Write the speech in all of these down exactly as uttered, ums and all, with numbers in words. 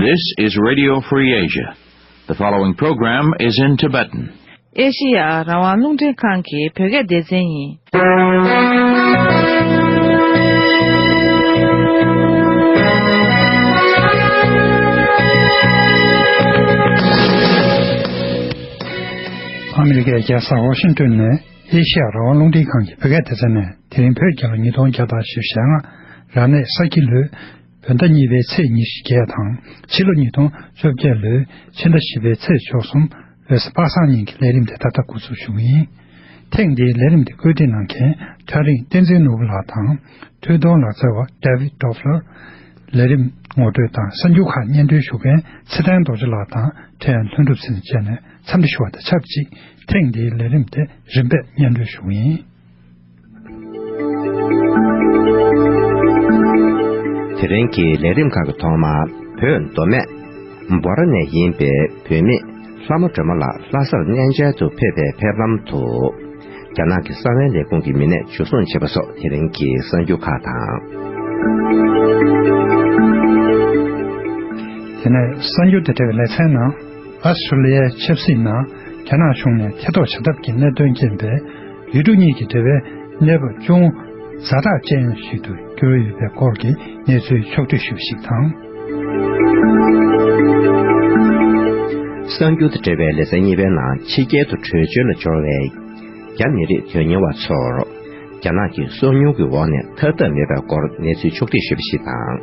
This is Radio Free Asia. The following program is in Tibetan. ཨེ་ཤི་ཡ་རང་དབང་རླུང་འཕྲིན་ཁང་གི་བོད་སྐད་སྡེ་ཚན་ཡིན། ཨ་མི་རི་ཀའི་རྒྱལ་ས་ཝ་ཤིང་ཏོན་ནས། ཨེ་ཤི་ཡ་རང་དབང་རླུང་འཕྲིན་ཁང་གི་བོད་སྐད་སྡེ་ཚན་ནས། དེ་རིང་བོད་རྒྱལ་ལོ་ཉིས་སྟོང་བརྒྱ་དང་བཞི་བཅུ་ཞེ་ལྔ། རབ་གནས་ས་ཁྱི་ལོའི་བོད་ཟླ་གཉིས་པའི་ཚེས་ཉི་ཤུ་བརྒྱད་དང་། ཕྱི་ལོ་ཉིས་སྟོང་བཅོ་བརྒྱད་ལོའི་ཕྱི་ཟླ་བཞི་པའི་ཚེས་བཅུ་གསུམ། འོད་གསལ་པ་སངས་ཉིན་གྱི་ལས་རིམ་དེ་ད་ལྟ་འགོ་འཛུགས་ཞུ་གི་ཡིན། ཐེངས་འདིའི་ལས་རིམ་དེ་བཀོད་སྒྲིག་གནང་མཁན་ཁྲ་རིང་བསྟན་འཛིན་ནོར་བུ་ལགས་དང་། འཕྲུལ་གཏོང་ལག་རྩལ་བ་David Toffler། ལས་རིམ་ངོ་སྤྲོད་དང་གསར་འགྱུར་ཁག་སྙན་སྒྲོན་ཞུ་མཁན་ཚེ་བརྟན་རྡོ་རྗེ་ལགས་དང་། ཁྲེན་ལྷུན་གྲུབ་ཚེ་རིང་བཅས་ནས་འཚམས་འདྲི་ཞུ་བ་དང་ཆབས་ཅིག་ཐེངས་འདིའི་ལས་རིམ་དེ་རིམ་པས་སྙན་སྒྲོན་ཞུ་གི་ཡིན། དེ་རིང་གི་ལས་རིམ་ཁག་གི་ཐོག་མར། བོད་མདོ་སྨད་འབོ་ར་ནས་ཡིན་པའི་བུད་མེད་ལྷ་མོ་སྒྲོལ་མ་ལགས་ལྷ་སར་གནས་མཇལ་དུ་ཕེབས་པའི་ཕེབས་ལམ་དུ། རྒྱ་ནག་གི་གསང་བའི་ལས་ཁུངས་ཀྱི་མི་སྣས་འཇུ་བཟུང་བྱས་པ་སོགས་དེ་རིང་གི་གསར་འགྱུར་ཁག་དང་། དེ་ནས་གསར་འགྱུར་དང་འབྲེལ་བའི་ལེ་ཚན་ནང་། ཨ་སི་ཁྲུ་ལི་ཡའི་ཆབ་སྲིད་ནང་རྒྱ་ནག་གཞུང་ནས་ཐེ་གཏོགས་བྱ་ཐབས་ཀྱི་གནད་དོན་རྐྱེན་པས། ཡུལ་གྲུ་གཉིས་ཀྱི་འབྲེལ་བའི་གནས་བབ་ཅུང་ཛ་དྲག་ཅན་ཞིག་ཏུ་གྱུར་ཡོད་པའི་སྐོར་གྱི་གནས་ཚུལ་ཕྱོགས་བསྒྲིགས་ཞུས་པ་ཞིག་དང་། གསར་འགྱུར་དང་འབྲེལ་བའི་ལེ་ཚན་གཉིས་པའི་ནང་ཕྱི་རྒྱལ་དུ་བྲོས་བྱོལ་ལ་འབྱོར་བའི་རྒྱ་མི་རིགས་དོན་གཉེར་བ་ཚོར། རྒྱ་ནག་གི་སོ་ཉུལ་གྱི་འོག་ནས་ཐར་ཐབས་མེད་པའི་སྐོར་གནས་ཚུལ་ཕྱོགས་བསྒྲིགས་ཞུས་པ་ཞིག་དང་།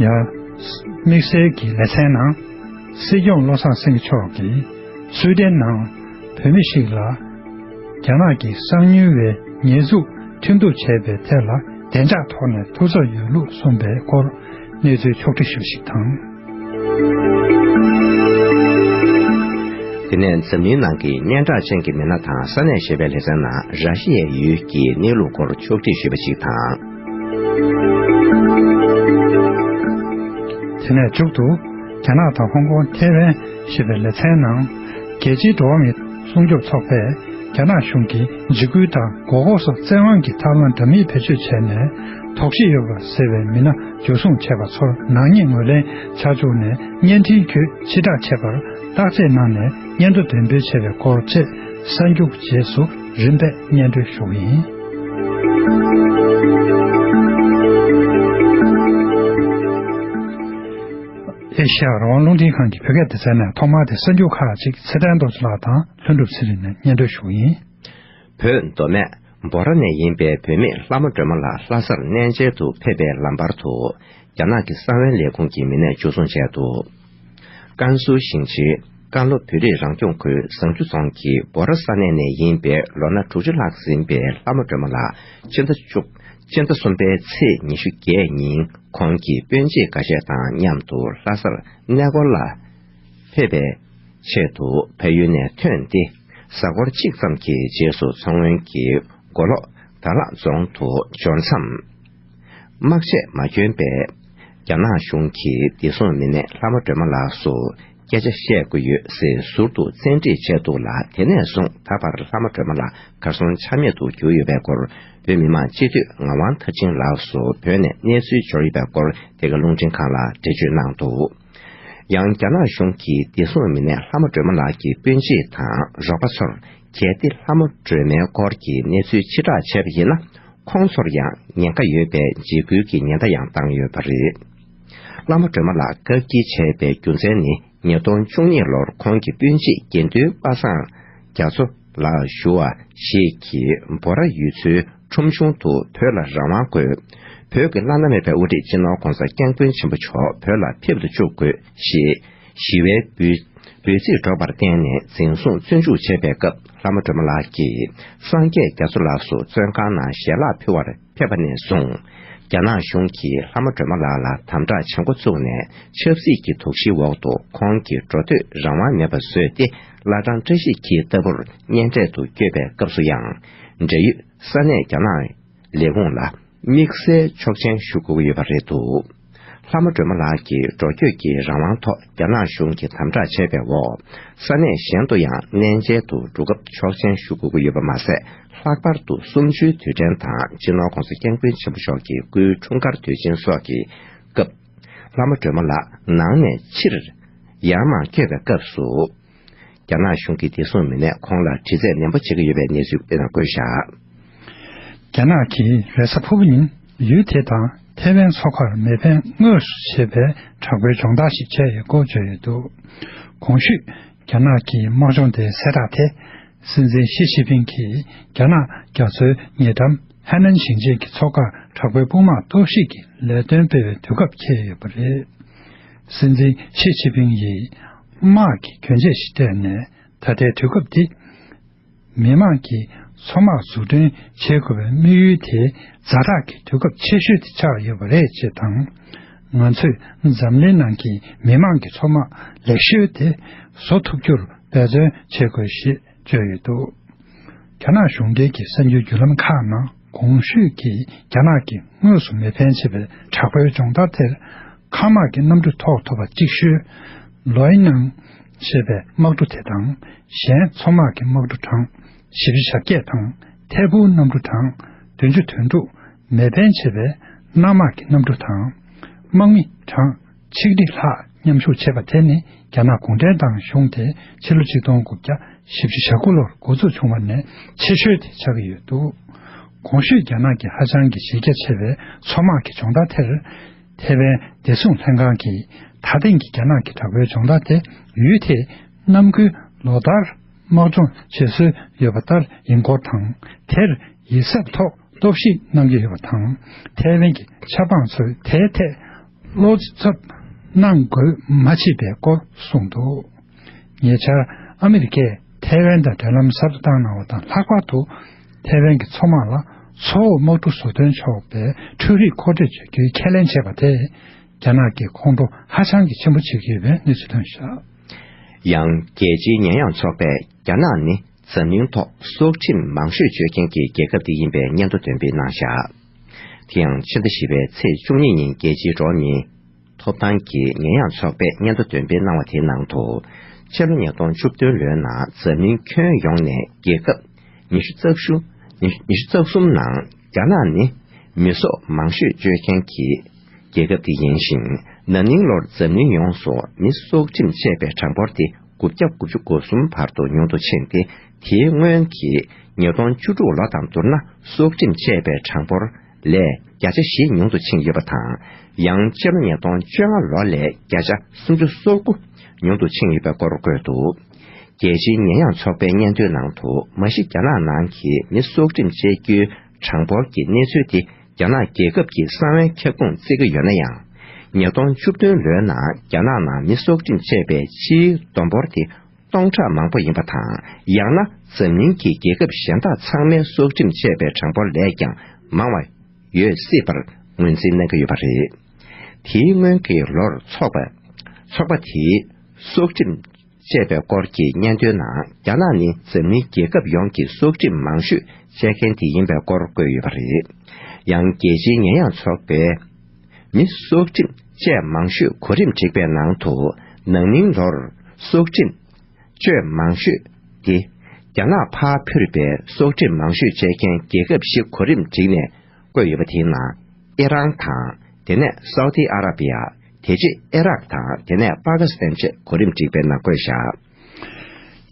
ཡང་། དམིགས་བསལ་གྱི་ལེ་ཚན་ནང་། སྲིད་སྐྱོང་བློ་བཟང་སེང་གེ་མཆོག་གིས་སུའི་ཌེན་ནང་བོད་མི་ཞིག་ལ། རྒྱ་ནག་གི་གསང་ཉུལ་བའི་ཉེས་འཛུགས་ཁྲིམས་གཏུག་བྱས་པའི་ཐད་ལ་བདེ་འཇགས་ཐོག་ནས་ཐུགས་འཚབ་ཡོད་ལུགས་གསུངས་པའི་སྐོར་གནས་ཚུལ་ཕྱོགས་བསྒྲིགས་ཞུ་བ་ཞིག་དང་། དེ་ནས་འཛམ་གླིང་ནང་གི་སྙན་གྲགས་ཅན་གྱི་མི་སྣ་དང་ས་གནས་ཞེས་པའི་ལེ་ཚན་ནང་ར་ཤི་ཡའི་ཡུལ་གྱི་གནས་ལུགས་སྐོར་ཕྱོགས་བསྒྲིགས་ཞུས་པ་ཞིག་དང་། དེ་ནས་མཇུག་ཏུ། རྒྱ་ནག་དང་ཧོང་ཀོང་ཐེ་ཝན་ཞེས་པའི་ལེ་ཚན་ནང་། རྒྱལ་སྤྱིའི་འགྲོ་བ་མིའི་སྲུང་སྐྱོབ་ཚོགས་པས་རྒྱ་ནག་གཞུང་གིས་འཇིགས་སྐུལ་དང་མགོ་སྐོར་སོགས་བཙན་དབང་གིས་ཐབས་ལམ་འདྲ་མིན་བེད་སྤྱོད་བྱས་ནས། དོགས་གཞི་ཡོད་པ་ཟེར་བའི་མི་སྣ་འཇུ་བཟུང་བྱས་པ་ཚོར་ནག་ཉེས་ངོས་ལེན་བྱ་བཅུག་ནས། བརྙན་འཕྲིན་བརྒྱུད་ཕྱིར་བསྒྲགས་བྱས་པར་བརྟག་དཔྱད་གནང་ནས་སྙན་ཐོ་འདོན་སྤེལ་བྱས་པའི་སྐོར་བཅས་གསར་འགྱུར་རྗེས་སུ་རིམ་པས་སྙན་སྒྲོན་ཞུ་གི་ཡིན། ཨེ་ཤ་ཡ་རང་དབང་རླུང་འཕྲིན་ཁང་གི་བོད་སྐད་སྡེ་ཚན་ནས་ཐོག་མར་དེ་གསར་འགྱུར་ཁག་ཅིག་ཚེ་བརྟན་རྡོ་རྗེ་ལགས་དང་ལྷུན་གྲུབ་ཚེ་རིང་ནས་སྙན་སྒྲོན་ཞུ་གི་ཡིན། བོད་མདོ་སྨད་འབོ་ར་ནས་ཡིན་པའི་བུད་མེད་ལྷ་མོ་སྒྲོལ་མ་ལགས་ལྷ་སར་གནས་མཇལ་དུ་ཕེབས་པའི་ལམ་བར་དུ། རྒྱ་ནག་གི་གསང་བའི་ལས་ཁུངས་ཀྱི་མི་སྣས་འཇུ་བཟུང་བྱས་འདུག། ཀན་སུའུ་ཞིང་ཆེན་ཀན་ལྷོ་བོད་རིགས་རང་སྐྱོང་ཁུལ་ཟངས་ཆུ་རྫོང་གི་འབོ་ར་ས་གནས་ནས་ཡིན་པའི་ལོ་ན་དྲུག་ཅུ་ལྷག་ཟིན་པའི་ལྷ་མོ་སྒྲོལ་མ་ལགས་ཕྱི་ཟླ་བཅུ། ཕྱི་ཟླ་གསུམ་པའི་ཚེས་ཉི་ཤུ་བརྒྱད་ཉིན་ཁོང་གི་སྤུན་མཆེད་འགའ་ཤས་དང་མཉམ་དུ་ལྷ་སར་གནས་སྐོར་ལ་ཕེབས་པའི་ཆེད་དུ་ཕ་ཡུལ་ནས་ཐོན་ཏེ། གཟའ་འཁོར་གཅིག་ཙམ་གྱི་རྗེས་སུ་མཚོ་སྔོན་གྱི་མགོ་ལོག་དྭག་ལག་རྫོང་དུ་འབྱོར་མཚམས། དམག་ཆས་མ་གྱོན་པའི་རྒྱ་ནག་གཞུང་གི་བདེ་སྲུང་མི་སྣས་ལྷ་མོ་སྒྲོལ་མ་ལགས་སུ་སྐད་ཆ་བཤད་དགོས་ཡོད་ཟེར་ཟུར་དུ་བཙན་ཁྲིད་བྱས་འདུག་ལ། དེ་ནས་བཟུང་ད་བར་ལྷ་མོ་སྒྲོལ་མ་ལགས་གར་སོང་ཆ་མེད་དུ་གྱུར་ཡོད་པའི་སྐོར། བོད་མི་མང་སྤྱི་འཐུས་ངག་དབང་མཐར་ཕྱིན་ལགས་སུ་བོད་ནས་གནས་ཚུལ་འབྱོར་ཡོད་པའི་སྐོར་འདི་ག་རླུང་འཕྲིན་ཁང་ལ་འགྲེལ་བརྗོད་གནང་འདུག། ཡང་རྒྱ་ནག་གཞུང་གིས་བདེ་སྲུང་མི་སྣས་ལྷ་མོ་སྒྲོལ་མ་ལགས་ཀྱི་སྤུན་མཆེད་དང་རོགས་པ་ཚོར། གལ་ཏེ་ལྷ་མོ་སྒྲོལ་མའི་སྐོར་གྱི་གནས་ཚུལ་ཕྱིར་བསྒྲགས་བྱས་པ་ཡིན་ན། ཁོང་ཚོར་ཡང་ཉེན་ཁ་ཡོད་པའི་འཇིགས་སྐུལ་གྱི་ཉེན་བརྡ་ཡང་བཏང་ཡོད་པ་རེད། ལྷ་མོ་སྒྲོལ་མ་ལགས་བཀག་སྐྱིལ་བྱས་པའི་རྒྱུ་མཚན་ནི། ཉིས་སྟོང་བཅུ་གཉིས་ལོར་ཁོང་གི་སྤུན་མཆེད་དགེ་འདུན་པ་སངས་རྒྱ་མཚོ་ལགས་ཞུ་བ་ཞིག་གིས་འབོ་ར་ཡུལ་ཚོའི་ཁྲོམ་གཞུང་དུ་བོད་ལ་རང་དབང་དགོས། བོད་ཀྱི་བླ་ན་མེད་པའི་དབུ་ཁྲིད་སྤྱི་ནོར་༧གོང་ས་༧སྐྱབས་མགོན་ཆེན་པོ་མཆོག་བོད་ལ་ཕེབས་སུ་བཅུག་དགོས་ཞེས་ཞི་བའི་འབོད་འབོད་ཚིག་སྒྲོག་པར་བརྟེན་ནས་འཛིན་བཟུང་བཙོན་འཇུག་བྱས་པའི་སྐབས། ལྷ་མོ་སྒྲོལ་མ་ལགས་ཀྱིས་སངས་རྒྱས་རྒྱ་མཚོ་ལགས་སུ་བཙོན་ཁང་ནང་ཞལ་ལག་ཕུལ་བར་ཕེབས་པ་ནས་བཟུང་། རྒྱ་ནག་གཞུང་གིས་ལྷ་མོ་སྒྲོལ་མ་ལགས་ལ་དམ་དྲག་བྱེད་འགོ་བཙུགས་ནས། ཆབ་སྲིད་ཀྱི་དོགས་གཞིའི་འོག་ཏུ་ཁོང་གི་འགྲོ་སྡོད་རང་དབང་མེད་པ་བཟོས་ཏེ། བླ་བྲང་བཀྲ་ཤིས་འཁྱིལ་ལྟ་བུར་གཉེན་འཕྲད་དུ་བསྐྱོད་པའི་སྐབས་སུ་ཡང་། འབྲེལ་ཡོད་ས་གནས་རྒྱ་ནག་ལས་ཁུངས་ལ་དམིགས་བསལ་ཆོག་མཆན་ཞུ་དགོས་ཀྱི་ཡོད་པ་རེད་འདུག། ལྷ་མོ་སྒྲོལ་མ་ལགས་ཀྱིས་འགྲོ་སྐྱོད་ཀྱི་རང་དབང་ཐོག་རྒྱ་ནག་གཞུང་གིས་དམ་དྲག་བྱས་པའི་འོག་ས་གནས་གཞན་དུ་ཡང་གནས་མཇལ་དུ་འགྲོ་སྐབས་ཆོག་མཆན་ཞུ་དགོས་ཀྱི་ཡོད་པ་མ་ཟད། ལྷག་པར་དུ་གསུམ་བཅུའི་དུས་དྲན་དང་སྤྱི་ནོར་༸གོང་ས་༸སྐྱབས་མགོན་ཆེན་པོ་མཆོག་གི་སྐུའི་འཁྲུངས་སྐར་དུས་ཆེན་སོགས་ཀྱི་སྐབས། ལྷ་མོ་སྒྲོལ་མ་ལགས་ནང་ནས་ཕྱིར་ཡར་མར་བསྐྱོད་པའི་སྐབས་སུ། རྒྱ་ནག་གཞུང་གི་བདེ་སྲུང་མི་སྣས་ཁོང་ལ་དྲི་རྩད་ནན་པོ་བྱེད་ཀྱི་ཡོད་པའི་གནས་ཚུལ་དཔེར་ན་བཀོད་བཞག་རྒྱ་ནག་གིས་རེས་གཟའ་ཕུར་བུ་ཉིན་ཡུལ་དེ་དང་ཐེ་ཝན་མཚོ་ཁར་མེ་འཕེན་དངོས་སུ་བྱེད་པའི་དྲག་པོའི་སྦྱོང་བརྡར་ཞིག་བྱས་ཡོད་སྐོར་བརྗོད་ཡོད་འདུག་གོང་ཞུས་རྒྱ་ནག་གི་དམག་སྦྱོང་དེའི་གསལ་བསྒྲགས་དེ། སྲིད་འཛིན་ཞི་ཅིན་ཕིང་གིས་རྒྱ་ནག་རྒྱ་མཚོའི་ཉེ་འགྲམ་ཧེ་ནན་ཞིང་ཆེན་གྱི་མཚོ་ཁར་དྲག་པོའི་དཔུང་དམག་གཏོར་བཤིག་གི་ལས་དོན་སྤེལ་བའི་དུས་སྐབས་འཁེལ་ཡོད་པ་རེད། སྲིད་འཛིན་ཞི་ཅིན་ཕིང་ཡིས་དམག་གི་གྱོན་ཆས་ཤིག་སྤྲས་ནས། ད་ལྟའི་དུས་སྐབས་འདི་མི་དམངས་ཀྱིས་མཚོ་དམག་འཛུགས་སྐྲུན་བྱེད་དགོས་པའི་དམིགས་ཡུལ་དེ་ཛ་དྲག་གི་དུས་སྐབས་ཆེ་ཤོས་དེ་ཆགས་ཡོད་པ་རེད་ཅེས་དང་། ང་ཚོས་འཛམ་གླིང་ནང་གི་མི་དམངས་ཀྱི་མཚོ་དམག་ལེགས་ཤོས་དེ་བཟོ་ཐུབ་རྒྱུར་འབད་བརྩོན་བྱེད་དགོས་ཞེས་བརྗོད་ཡོད་འདུག་རྒྱ་ནག་གཞུང་འབྲེལ་གྱི་གསར་འགྱུར་བརྒྱུད་ལམ་ཁག་ནང་གོང་ཞུས་ཀྱིས་རྒྱ་ནག་གིས་དངོས་སུ་མེ་འཕེན་བྱེད་པའི་དྲག་པོའི་སྦྱོང་བརྡར་དེར། མཁའ་དམག་གི་གནམ་གྲུ་ཐོག་ཐུབ་པ་གཅིག་ཤོས་ལོའི་ནང་ཞེས་པའི་དམག་གྲུ་དེ་དང་། གཞན་མཚོ་དམག་གི་དམག་གྲུ་གྲངས་བཞི་བཅུ་ཞེ་བརྒྱད་དང་། ཐད་འཕུར་གནམ་གྲུ་གྲངས་བདུན་ཅུ་དོན་དྲུག་མེ་འཕེན་བྱེད་པའི་གནམ་དམག་གི་གནམ་གྲུ་དང་། དམག་མི་གྲངས་ཆིག་ཁྲི་ལྷག་མཉམ་ཞུགས་བྱས་པ་དེ་ནི་རྒྱ་ནག་གུང་ཁྲན་ཏང་གཞུང་དེ་ཕྱི་ལོ་ཆིག་སྟོང་དགུ་བརྒྱ་བཞི་བཅུ་ཞེ་དགུ་ལོར་འགོ་འཛུགས་བྱུང་བ་ནས་ཆེ་ཤོས་དེ་ཆགས་ཀྱི་ཡོད་འདུག་གོང་ཞུས་རྒྱ་ནག་གི་ཧ་ཅང་གི་གཞི་རྒྱ་ཆེ་བའི་མཚོ་དམག་གི་སྦྱོང་བརྡར་དེར། ཐེ་ཝན་བདེ་སྲུང་ལྷན་ཁང་གིས་ད་ཐེངས་ཀྱི་རྒྱ་ནག་གི་དྲག་པོའི་སྦྱོང་བརྡར་དེ་ཡུལ་དེའི་གནམ་སྒོའི་ལོ་ལྟར་དམག་སྦྱོང་བྱེད་སྲོལ་ཡོད་པ་ལྟར་ཡིན་སྐོར་དང་། དེར་ཡིད་གཟབ་ཐོག་གཏོར་བཤིག་གནང་གི་ཡོད་པ་དང་། ཐེ་ཝན་གྱི་ཆབ་འབངས་ཚོས་དེའི་ཐད་བློ་འཚབ་གནང་དགོས་མ་མཆིས་པའི་སྐོར་གསུངས་འདུག་ཉེ་ཆར་ཨ་མི་རི་ཀས་ཐེ་ཝན་དང་འབྲེལ་ལམ་གསར་དུ་བཏང་གནང་བ་དང་། ལྷག་པར་དུ་ཐེ་ཝན་གྱི་མཚོ་དམག་ལ་མཚོ་འོག་དམག་གྲུ་བཟོ་ཐོན་ཆོག་པའི་འཕྲུལ་རིག་མཁོ་སྤྲོད་བྱ་རྒྱུའི་ཁས་ལེན་བྱས་པ་དེས། རྒྱ་ནག་གི་ཁོང་ཁྲོ་ཧ་ཅང་གི་ཆེན་པོ་བྱེད་ཀྱི་ཡོད་པའི་གནས་ཚུལ་ཐོན་བཞག་ཡང་རྒྱལ་སྤྱིའི་ཉེས་ཡངས་ཚོགས་པས་རྒྱ་ནག་ནི་འཛམ་གླིང་ཐོག་སྲོག་ཁྲིམས་མང་ཤོས་གཅོད་མཁན་གྱི་རྒྱལ་ཁབ་དེ་ཡིན་པའི་སྙན་ཐོ་འདོན་སྤེལ་གནང་བཞག་དེ་ཡང་ཕྱི་ཟླ་བཞི་པའི་ཚེས་བཅུ་གཉིས་ཉིན་རྒྱལ་སྤྱིའི་འགྲོ་བ་མིའི་ཐོབ་ཐང་གི་ཉེས་ཡངས་ཚོགས་པས་སྙན་ཐོ་འདོན་སྤེལ་གནང་བ་དེའི་ནང་དུ། ཕྱི་ལོ་ཉིས་སྟོང་བཅུ་བདུན་ལོའི་ནང་འཛམ་གླིང་ཁྱོན་ཡོངས་ནས་རྒྱལ་ཁབ་ཉི་ཤུ་རྩ་གསུམ། ཉི་ཉི་ཤུ་རྩ་གསུམ་ནང་རྒྱ་ནག་ནི་མི་སྲོག་མང་ཤོས་གཅོད་མཁན་གྱི་རྒྱལ་ཁབ་དེ་ཡིན་ཞིང་། ན་ནིང་ལོར་འཛམ་གླིང་ཡོངས་སུ་མི་སྲོག་ཁྲིམས་བཅད་པའི་གྲངས་འབོར་དེ་དགུ་བརྒྱ་དགུ་བཅུ་གོ་གསུམ་བར་དུ་ཉུང་དུ་ཕྱིན་ཏེ། དེའི་སྔོན་གྱི་ཉིས་སྟོང་བཅུ་དྲུག་ལོ་དང་བསྡུར་ན་སྲོག་ཁྲིམས་བཅད་པའི་གྲངས་འབོར་ལས་བརྒྱ་ཆ་བཞི་ཉུང་དུ་ཕྱིན་ཡོད་པ་དང་། ཡང་སྤྱི་ལོ་ཉིས་སྟོང་བཅོ་ལྔ་ལོ་ལས་བརྒྱ་ཆ་སུམ་ཅུ་སོ་དགུ་ཉུང་དུ་ཕྱིན་ཡོད་པའི་སྐོར་བཀོད་འདུག་རྒྱལ་སྤྱིའི་ཉེས་ཡངས་ཚོགས་པའི་སྙན་ཐོའི་ནང་དུ། མ་གཞི་རྒྱ་ནག་ནང་གི་མི་སྲོག་ཁྲིམས་བཅད་རྒྱུའི་གྲངས་འབོར་གྱི་གནས་ཚུལ་དེ་རྒྱ་ནག་རྒྱལ་ཁབ་ཀྱི་གསང་བའི་ཁྱབ་ཁོངས་བརྩི་གི་ཡོད་ན་ཡང་། ཉིས་སྟོང་བཅུ་བདུན་ལོའི་ནང་རྒྱ་ནག་ནང་མི་སྲོག་ཁྲིམས་བཅད་པའི་སྤྱིའི་བསྡོམས་འབོར་དེ་སྟོང་ཕྲག་མང་པོ་ཡིན་པ་དང་། ཡང་ན་འཛམ་གླིང་གི་རྒྱལ་ཁབ་གཞན་དག་ཚང་མའི་སྲོག་ཁྲིམས་བཅད་པའི་གྲངས་འབོར་ལས་ཀྱང་མང་བ་ཡོད་སྲིད་པར་ངོས་འཛིན་གནང་གི་ཡོད་པ་རེད། དེའི་སྔོན་གྱི་ལོར་ཚོགས་པ་ཚོགས་པ་དེའི་སྲོག་ཁྲིམས་བཅད་པའི་སྐོར་གྱི་སྙན་ཐོའི་ནང་། རྒྱ་ནག་ནི་འཛམ་གླིང་རྒྱལ་ཁབ་ཡོངས་ཀྱི་སྲོག་ཁྲིམས་མང་ཤོས་བཅད་མཁན་དེ་ཡིན་པའི་སྐོར་བཀོད་ཡོད་པ་རེད། ཡང་རྒྱལ་སྤྱིའི་ཉེས་ཡངས་ཚོགས་པས་མི་སྲོག་ཁྲིམས་བཅད་མང་ཤོས་གོ་རིམ་བསྒྲིགས་པའི་ནང་དུ། ན་ནིང་ལོར་སྲོག་ཁྲིམས་གཅོད་མང་ཤོས་དེ་རྒྱ་ནག་ཕར་ཕུད་པའི་སྲོག་ཁྲིམས་མང་ཤོས་བཅད་མཁན་རྒྱལ་ཁབ་བཞི་གོ་རིམ་བསྒྲིགས་ནས་བཀོད་ཡོད་པ་དེའི་ནང་ཨི་རན་དང་། དེ་ནས་སའུ་ཏི་ཨ་ར་པི་ཡ། དེ་རྗེས་ཨི་རག་དང་། དེ་ནས་པ་ཀི་སི་ཐན་བཅས་གོ་རིམ་བསྒྲིགས་པའི་ནང་བཀོད་བཞག་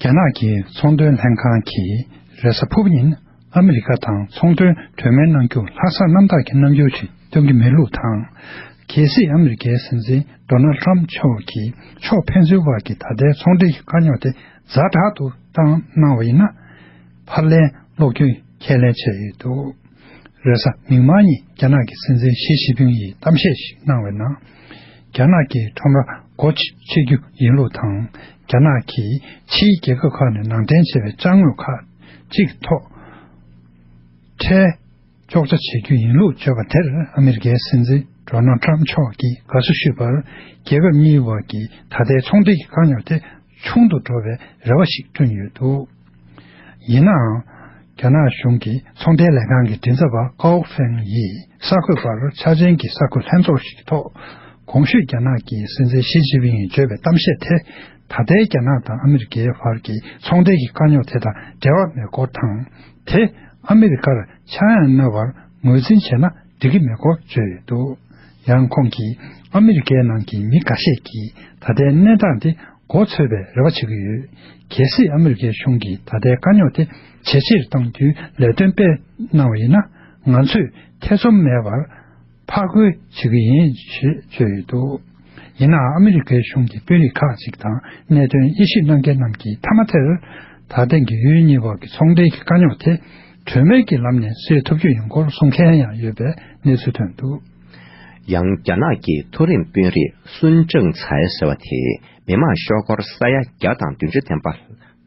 རྒྱ་ནག་གི་ཚོང་དོན་ལྷན་ཁང་གིས་རེས་གཟའ་ཕུར་བུ་ཉིན་ཨ་མི་རི་ཀ་དང་ཚོང་དོན་གྲོས་མོལ་གནང་རྒྱུར་ལྷག་བསམ་རྣམ་དག་གི་རྣམ་འགྱུར་ཞིག་སྟོན་གྱི་མེད་ལུགས་དང་། གལ་སྲིད་ཨ་མི་རི་ཀའི་སྲིད་འཛིན་ཌོ་ནལ་ཌི་ཊརམ་མཆོག་གིས་ཕྱོགས་ཕན་ཚུན་བར་གྱི་ད་ལྟའི་ཚོང་འབྲེལ་གྱི་དཀའ་རྙོག་དེ་ཛ་དྲག་ཏུ་བཏང་གནང་བ་ཡིན་ན། ཕར་ལན་སློག་རྒྱུའི་ཁས་ལེན་བྱས་ཡོད་འདུག་རེས་གཟའ་མིག་དམར་ཉིན་རྒྱ་ནག་གི་སྲིད་འཛིན་ཞི་ཅིན་ཕིང་ཡིས་གཏམ་བཤད་ཞིག་གནང་བའི་ནང་། རྒྱ་ནག་གི་ཁྲོམ་ར་སྒོ་ཕྱེ་རྒྱུ་ཡིན་ལུགས་དང་། རྒྱ་ནག་གིས་ཕྱིའི་རྒྱལ་ཁབ་ཁག་ནས་ནང་འདྲེན་བྱས་པའི་ཅ་དངོས་ཁག་ཅིག་ཐོག་ཁྲལ་གཅོག་ཆ་བྱེད་རྒྱུ་ཡིན་ལུགས་བརྗོད་པ་དེར། ཨ་མི་རི་ཀའི་སྲིད་འཛིན་ཌོ་ནལ་ཌི་ཊརམ་མཆོག་གིས་དགའ་བསུ་ཞུས་པར། རྒྱལ་ཁབ་གཉིས་བར་གྱི་ད་ལྟའི་ཚོང་འབྲེལ་གྱི་དཀའ་རྙོག་དེ་ཆུང་དུ་འགྲོ་བའི་རེ་བ་ཞིག་བསྐྲུན་ཡོད་འདུག་ཡིན་ནའང་། རྒྱ་ནག་གཞུང་གི་ཚོང་འབྲེལ་ལས་ཁང་གི་མགྲིན་ཚབ་པ་ཀའོ་ཧྥེང་ཡིས་གསར་འགོད་པར་འཆར་ཅན་གྱི་གསར་འགོད་ལྷན་ཚོགས་ཤིག་གི་ཐོག་ གོང་ཞུས་རྒྱ་ནག་གི་སྲིད་འཛིན་ཞི་ཅིན་ཕིང་གིས་བརྗོད་པའི་གཏམ་བཤད་དེ། ད་ལྟའི་རྒྱ་ནག་དང་ཨ་མི་རི་ཀའི་བར་གྱི་ཚོང་འབྲེལ་གྱི་དཀའ་རྙོག་དེ་དང་འབྲེལ་བ་མེད་སྐོར་དང་། དེ་ཨ་མི་རི་ཀར་ཆག་ཡང་གནོད་པར་ངོས་འཛིན་བྱས་ན་འགྲིག་གི་མེད་སྐོར་བརྗོད་ཡོད་འདུག། ཡང་ཁོང་གིས་ཨ་མི་རི་ཀའི་ནང་གི་མི་འགའ་ཤས་ཀྱིས་ད་ལྟའི་གནས་སྟངས་འདི་མགོ་ཚོས་པའི་རེ་བ་བྱེད་ཀྱི་ཡོད། གལ་སྲིད་ཨ་མི་རི་ཀའི་གཞུང་གིས་ད་ལྟའི་དཀའ་རྙོག་དེ་ཇེ་ཆེར་གཏོང་རྒྱུའི་ལས་དོན་སྤེལ་གནང་བ་ཡིན་ན། ང་ཚོས་ཐེ་ཚོམ་མེད་པར་ཕར་རྒོལ་བྱེད་ཀྱི་ཡིན་ཞེས་བརྗོད་ཡོད་འདུག། ཡིན་ནའང་ཨ་མི་རི་ཀའི་གཞུང་གི་དཔོན་རིགས་ཁག་ཅིག་དང་གནད་དོན་དབྱེ་ཞིབ་གནང་མཁན་རྣམས་ཀྱིས་མཐའ་མ་དེར། ད་ཐེངས་ཀྱི་ཡུལ་གཉིས་བར་གྱི་ཚོང་འབྲེལ་གྱི་དཀའ་རྙོག་དེ་གྲོས་མོལ་གྱི་ལམ་ནས་སེལ་ཐུབ་རྒྱུ་ཡིན་སྐོར་གསུང་མཁན་ཡང་ཡོད་པའི་གནས་ཚུལ་ཐོན་འདུག། ཡང་རྒྱ་ནག་གི་མཐོ་རིམ་དཔོན་རིགས་སུན་ཀྲང་ཚའེ་ཟེར་བ་དེས་མི་མང་ཤོག་སྒོར་ས་ཡ་བརྒྱ་དང་བདུན་ཅུ་ཐམ་པ།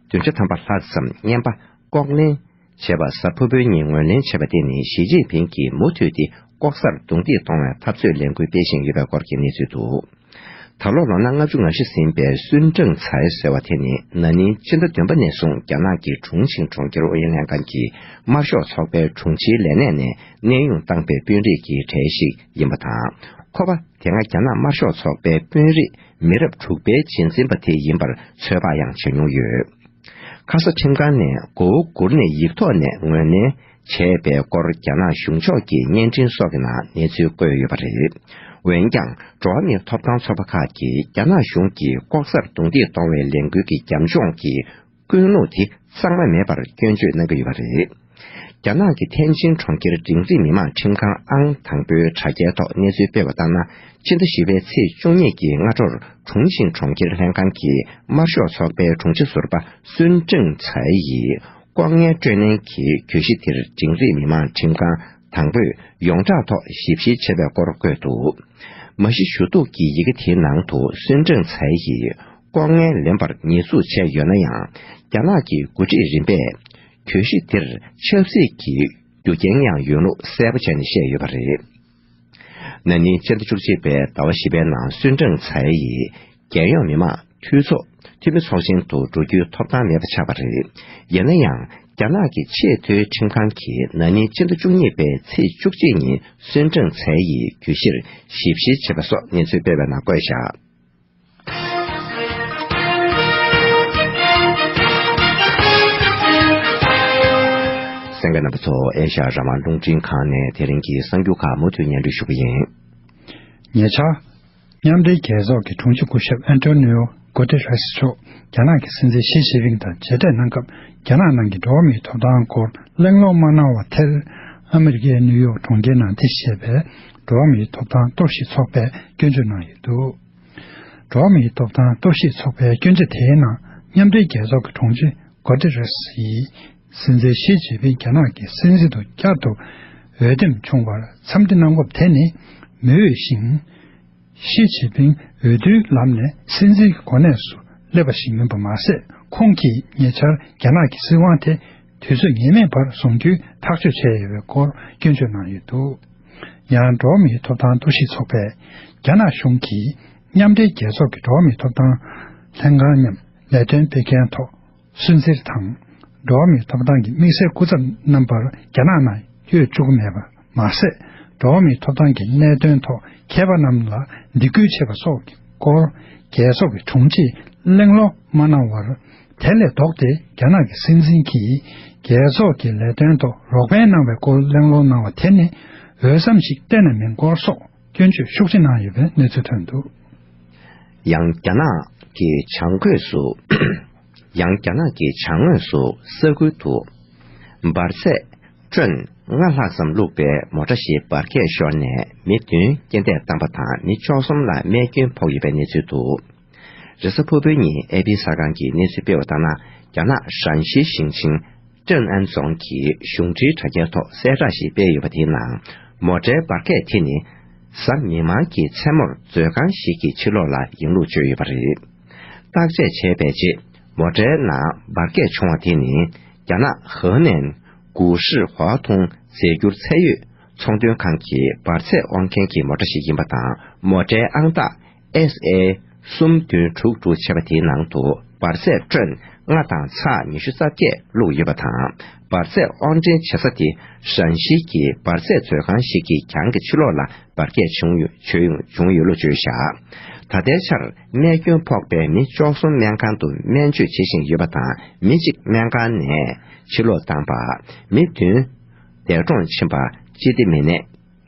བདུན་ཅུ་ཐམ་པ་ལྷག་ཙམ་རྔན་པ་ལྐོག་ལེན་བྱས་པ་གཟའ་ཕུར་བུའི་ཉིན་ངོས་ལེན་བྱས་པ་དེ་ནི་ཞི་ཅིན་ཕིང་གིས་མུ་མཐུད་དེ་ལྐོག་ཟ་རྡུང་རྡེག་གཏོང་བའི་འཐབ་རྩོད་ལས་འགུལ་སྤེལ་བཞིན་ཡོད་པའི་སྐོར་གྱི་གནས་ཚུལ་འདུག། ད་ལོ་ལོ་ན་ལྔ་བཅུ་ང་བཞི་ཟིན་པའི་སུན་ཀྲང་ཚའེ་ཟེར་བ་དེ་ནི་ན་ནིང་སྤྱི་ཟླ་བདུན་པ་ནས་བཟུང་རྒྱ་ནག་གི་ཁྲུང་ཆིང་གྲོང་ཁྱེར་ཨུ་ཡོན་ལྷན་ཁང་གི་དམར་ཤོག་ཚོགས་པའི་དྲུང་ཆེའི་ལས་གནས་ནས་གནས་དབྱུང་བཏང་པའི་དཔོན་རིགས་ཀྱི་གྲས་ཤིག་ཡིན་པ་དང་། ཁོ་པ་དེ་སྔ་རྒྱ་ནག་དམར་ཤོག་ཚོགས་པའི་དཔོན་རིགས་མི་རབས་དྲུག་པའི་རྗེས་འཛིན་པ་དེ་ཡིན་པར་ཚོད་དཔག་ཡང་བྱེད་མྱོང་ཡོད། ཁ་ས་ཁྲིམས་ཁང་ནས་མགོ་བོ་སྒུར་ནས་ཡིག་ཐོག་ནས་ངོས་ལེན་བྱས་པའི་སྐོར་རྒྱ་ནག་གཞུང་ཕྱོགས་ཀྱི་བརྙན་འཕྲིན་སོགས་ཀྱི་ནང་གནས་ཚུལ་བཀོད་ཡོད་པ་རེད། འོན་ཀྱང་། འགྲོ་བ་མིའི་ཐོབ་ཐང་ཚོགས་པ་ཁག་གིས་རྒྱ་ནག་གཞུང་གིས་ལྐོག་ཟ་རྡུང་རྡེག་གཏོང་བའི་ལས་འགུལ་གྱི་རྒྱབ་ལྗོངས་ཀྱི་ཀུན་སློང་དེ་གཙང་མ་མེད་པར་སྐྱོན་བརྗོད་གནང་གི་ཡོད་པ་རེད། རྒྱ་ནག་གི་ཐེན་ཅིན་གྲོང་ཁྱེར་སྒྲིང་འཛིན་མི་མང་ཁྲིམས་ཁང་ཨང་དང་པོའི་དྲ་རྒྱའི་ཐོག་གནས་ཚུལ་སྤེལ་བ་ལྟར་ན། ཕྱི་ཟླ་བཞི་པའི་ཚེས་བཅུ་གཉིས་ཀྱི་སྔ་དྲོར་ཁྲུང་ཆིང་གྲོང་ཁྱེར་ལྷན་ཁང་གི་དམར་ཤོག་ཚོགས་པའི་དྲུང་ཆེ་ཟུར་པ་སུན་ཀྲང་ཚའེ་ཡིས་ལྐོག་རྔན་སྤྲོད་ལེན་གྱི་གྱོད་གཞི་དེར་སྒྲིང་འཛིན་མི་མང་ཁྲིམས་ཁང་དང་པོས་ཡོངས་གྲགས་ཐོག་ཞིབ་བཤེར་བྱས་པའི་སྐོར་བཀོད་འདུག། མ་གཞི་ཞུ་གཏུག་གི་ཡི་གེ་དེའི་ནང་དུ་སུན་ཀྲང་ཚའེ་ཡིས་ལྐོག་རྔན་ལེན་པར་ཉེས་འཛུགས་བྱས་ཡོད་ན་ཡང་། རྒྱ་ནག་གི་འགོ་ཁྲིད་རིམ་པས་གྱོད་གཞི་དེར་ཆབ་སྲིད་ཀྱི་རྒྱུ་རྐྱེན་ཡང་ཡོད་ལུགས་གསལ་པོ་བྱས་ནས་བཤད་ཡོད་པ་རེད། ན་ནིང་སྤྱི་ཟླ་བཅུ་གཅིག་པའི་ཟླ་བ་བཞི་པའི་ནང་སུན་ཀྲང་ཚའེ་ཡིས་རྒྱལ་ཡོངས་མི་དམངས་འཐུས་ཚོགས་འཐུས་མི་ཚོགས་ཆེན་དུ་འགྲོ་རྒྱུའི་ཐོབ་ཐང་མེད་པ་ཆགས་པ་རེད། ཡིན་ན་ཡང་། རྒྱ་ནག་གི་ཆེས་མཐོའི་ཁྲིམས་ཁང་གིས་ན་ནིང་སྤྱི་ཟླ་བཅུ་གཉིས་པའི་ཚེས་བཅུ་གཅིག་ཉིན་སུན་ཀྲང་ཚའེ་ཡི་གྱོད་གཞིར་ཞིབ་བཤེར་བྱས་པ་སོགས་གནས་ཚུལ་སྤེལ་བའི་ནང་བཀོད་བཞག། གསན་མཁན་རྣམ་པ་ཚོ། ཨེ་ཤ་ཡ་རང་དབང་རླུང་འཕྲིན་ཁང་ནས་དེ་རིང་གི་གསར་འགྱུར་ཁག་མུ་མཐུད་སྙན་སྒྲོན་ཞུ་གི་ཡིན། ཉེ་ཆར། མཉམ་འབྲེལ་རྒྱལ་ཚོགས་ཀྱི་དྲུང་ཆེ་སྐུ་ཞབས་ཨན་ཏོ་ནིའོ་གོ་ཏེ་རེས་མཆོག་རྒྱ་ནག་གི་སྲིད་འཛིན་ཞི་ཅིན་ཕིང་དང་མཇལ་འཕྲད་གནང་སྐབས། རྒྱ་ནག་ནང་གི་འགྲོ་བ་མིའི་ཐོབ་ཐང་སྐོར་གླེང་སློང་མ་གནང་བ་དེར། ཨ་མི་རི་ཀའི་ནིའུ་ཡོག་གྲོང་ཁྱེར་ནང་དེ་བཞིན་པའི་འགྲོ་བ་མིའི་ཐོབ་ཐང་གཏོར་བཤིག་ཚོགས་པས་སྐྱོན་བརྗོད་གནང་ཡོད་འདུག། འགྲོ་བ་མིའི་ཐོབ་ཐང་གཏོར་བཤིག་ཚོགས་པའི་སྐྱོན་བརྗོད་དེའི་ནང་། མཉམ་འབྲེལ་རྒྱལ་ཚོགས་ཀྱི་དྲུང་ཆེ་གོ་ཏེ་རེས་ཡིས། སྲིད་འཛིན་ཞི་ཅིན་ཕིང་རྒྱ་ནག་གི་སྲིད་འཛིན་དུ་བསྐྱར་དུ་འོས་འདེམས་བྱུང་བར་འཚམས་འདྲི་གནང་སྐབས་དེ་ནི་མི་འོས་ཤིང་། ཞི་ཅིན་ཕིང་འོས་བསྡུའི་ལམ་ནས་སྲིད་འཛིན་གྱི་གོ་གནས་སུ་སླེབས་པ་ཞིག་མིན་པ་མ་ཟད། ཁོང་གིས་ཉེ་ཆར་རྒྱ་ནག་གི་སྲིད་དབང་དེ་དུས་ཚོད་ངེས་མེད་པར་བཟུང་རྒྱུའི་ཐག་གཅོད་བྱས་ཡོད་པའི་སྐོར་སྐྱོན་བརྗོད་གནང་ཡོད་འདུག། ཡང་། འགྲོ་བ་མིའི་ཐོབ་ཐང་གཏོར་བཤིག་ཚོགས་པས་རྒྱ་ནག་གཞུང་གིས་མཉམ་འབྲེལ་རྒྱལ་ཚོགས་ཀྱི་འགྲོ་བ་མིའི་ཐོབ་ཐང་ལྷན་ཁང་མཉམ་ལས་དོན་སྤེལ་མཁན་ཐོག་སུན་གཙེར་དང་། འགྲོ་བ་མིའི་ཐོབ་ཐང་གི་དམིགས་བསལ་སྐུ་ཚབ་རྣམ་པར་རྒྱ་ནག་ནང་ཡོད་བཅུག་གི་མེད་པ་མ་ཟད། འགྲོ་བ་མིའི་ཐོབ་ཐང་གི་གནད་དོན་ཐོག་མཁས་པ་རྣམས་ལ་འདེད་སྐུལ་བྱས་པ་སོགས་ཀྱི་སྐོར་རྒྱལ་ཚོགས་ཀྱི་དྲུང་ཆེས་གླེང་སློང་མ་གནང་བར། དེ་ལས་ལྡོག་སྟེ། རྒྱ་ནག་གི་སྲིད་འཛིན་གྱིས་རྒྱལ་ཚོགས་ཀྱི་ལས་དོན་ཐོག་རོགས་ཕན་གནང་བའི་སྐོར་གླེང་སློང་གནང་བ་དེ་ནི་འོས་འཚམ་ཞིག་གཏན་ནས་མིན་སྐོར་སོགས་སྐྱོན་བརྗོད་ཤུགས་ཆེ་གནང་ཡོད་པའི་གནས་ཚུལ་ཐོན་འདུག། ཡང་རྒྱ་ནག་གི་བྱང་ཁོངས་སུ། ཡང་རྒྱ་ནག་གི་བྱང་ངོས་སུ་ས་ཁུལ་དུ་འབར་ཚད་ཊོན་ལྔ་ལྷག་ཙམ་བླུགས་པའི་མོ་ཊ་ཞིག་འབར་གས་ཤོར་ནས་མི་བདུན་རྐྱེན་འདས་བཏང་པ་དང་། མི་བཅུ་གསུམ་ལ་རྨས་སྐྱོན་ཕོག་ཡོད་པའི་གནས་ཚུལ་འདུག། རེས་གཟའ་ཕུར་བུའི་ཉིན་ཨེ་པི་གསར་ཁང་གིས་གནས་ཚུལ་སྤེལ་བ་ལྟར་ན། རྒྱ་ནག་ཧྲན་ཞི་ཞིང་ཆེན་ཀྲེན་ཨན་རྫོང་གི་གཞུང་འབྲེལ་དྲ་རྒྱའི་ཐོག་གསལ་བསྒྲགས་ཤིག་སྤེལ་ཡོད་པ་དེའི་ནང་། མོ་ཊའི་འབར་གས་དེ་ནི་གཟའ་མིག་དམར་གྱི་མཚན་མོར་མཛོད་ཁང་ཞིག་གི་ཕྱི་ལོགས་ལ་ཡིན་ལུགས་བརྗོད་ཡོད་པ་རེད། བརྟག་དཔྱད་བྱས་པའི་རྗེས། མོ་ཊའི་ནང་འབར་གས་བྱུང་བ་དེ་ནི་རྒྱ་ནག་ཧེ་ནན་གུ་ཧྲི་ཧྭ་ཐུང་རྫས་འགྱུར་ཚད་ཡོད་ཚོང་དོན་ཁང་གི་འབར་ཚད་དབང་མཁན་གྱི་མོ་ཊ་ཞིག་ཡིན་པ་དང་། མོ་ཊའི་ཨང་རྟགས་ཨེས་ཨེ་གསུམ་བདུན་དྲུག་དྲུག་བྱས་པ་དེའི་ནང་དུ་ འབར་རྫས་ཊོན་ལྔ་དང་ཚེག་ཉི་ཤུ་རྩ་བརྒྱད་བླུགས་ཡོད་པ་དང་། འབར་རྫས་དབོར་འདྲེན་བྱེད་ས་དེ་ཧྲན་ཞི་གི་འབར་རྫས་མཛོད་ཁང་ཞིག་གི་གྱང་གི་ཕྱི་ལོགས་ལ་འབར་གས་བྱུང་ཡོད་བྱུང་ཡོད་ལུགས་བརྗོད་བཞག་ད་ལྟའི་ཆར་རྨས་སྐྱོན་ཕོག་པའི་མི་བཅུ་གསུམ་སྨན་ཁང་དུ་སྨན་བཅོས་བྱེད་བཞིན་ཡོད་པ་དང་། མི་གཅིག་སྨན་ཁང་ནས་ཕྱིར་ལོག་བཏང་པ། མི་བདུན་འདས་གྲོངས་ཕྱིན་པ་སྤྱི་བདེ་མི་སྣས་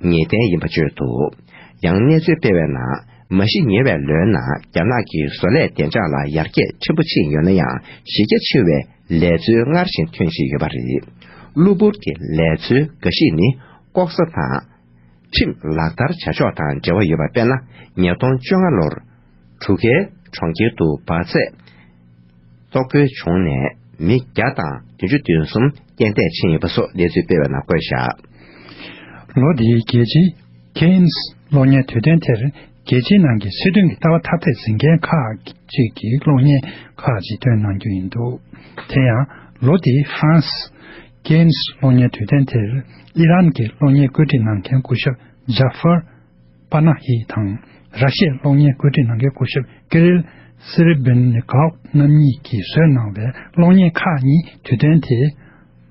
ངེས་གཏན་ཡིན་པ་བརྗོད་འདུག་ཡང་གནས་ཚུལ་སྤེལ་བའི་ནང་། མ་གཞི་ཉེ་བའི་ལོའི་ནང་རྒྱ་ནག་གི་བཟོ་ལས་བདེ་འཇགས་ལ་ཡར་རྒྱས་ཆེན་པོ་ཕྱིན་ཡོད་ན་ཡང་། གཞི་རྒྱ་ཆེ་བའི་ལས་འཛོལ་སྔར་བཞིན་ཐོན་བཞིན་ཡོད་པ་རེད། གློ་བུར་གྱི་ལས་འཛོལ་འགའ་ཞིག་ནི་ལྐོག་ཟ་དང་། ཁྲིམས་ལག་བསྟར་བྱ་ཕྱོགས་དང་འབྲེལ་བ་ཡོད་པ། དཔེར་ན། ཉིས་སྟོང་བཅོ་ལྔ་ལོར་གྲུ་ཁའི་གྲོང་ཁྱེར་དུ་འབར་རྫས་གཏོར་རྒོལ་བྱུང་ནས་མི་བརྒྱ་དང་བདུན་ཅུ་དོན་གསུམ་རྐྱེན་འདས་ཕྱིན་ཡོད་པ་སོགས་གནས་ཚུལ་སྤེལ་བའི་ནང་བཀོད་བཞག་ལོ་འདིའི་རྒྱལ་སྤྱིའི་ཀེན་སི་གློག་བརྙན་དུས་སྟོན་དེར། རྒྱལ་སྤྱིའི་ནང་གི་སྲིད་དོན་གྱི་ལྟ་བ་ཐ་དད་འཛིན་མཁན་ཁག་ཅིག་གིས་གློག་བརྙན་ཁག་ཅིག་སྟོན་གནང་རྒྱུ་ཡིན་འདུག་དེ་ཡང་ལོ་འདིའི་ཧྥ་རན་སི་ཀེན་སི་གློག་བརྙན་དུས་སྟོན་དེར་ཨི་རན་གྱི་གློག་བརྙན་བཀོད་སྒྲིག་གནང་མཁན་སྐུ་ཞབས་ཇཱ་ཧྥར་པ་ན་ཧི་དང་། ར་ཤི་ཡའི་གློག་བརྙན་བཀོད་སྒྲིག་གནང་མཁན་སྐུ་ཞབས་ཀི་རིལ་སི་རི་བིན་ནི་གོབ་རྣམ་གཉིས་ཀྱིས་བཟོས་གནང་བའི་གློག་བརྙན་ཁག་གཉིས་དུས་སྟོན་དེའི་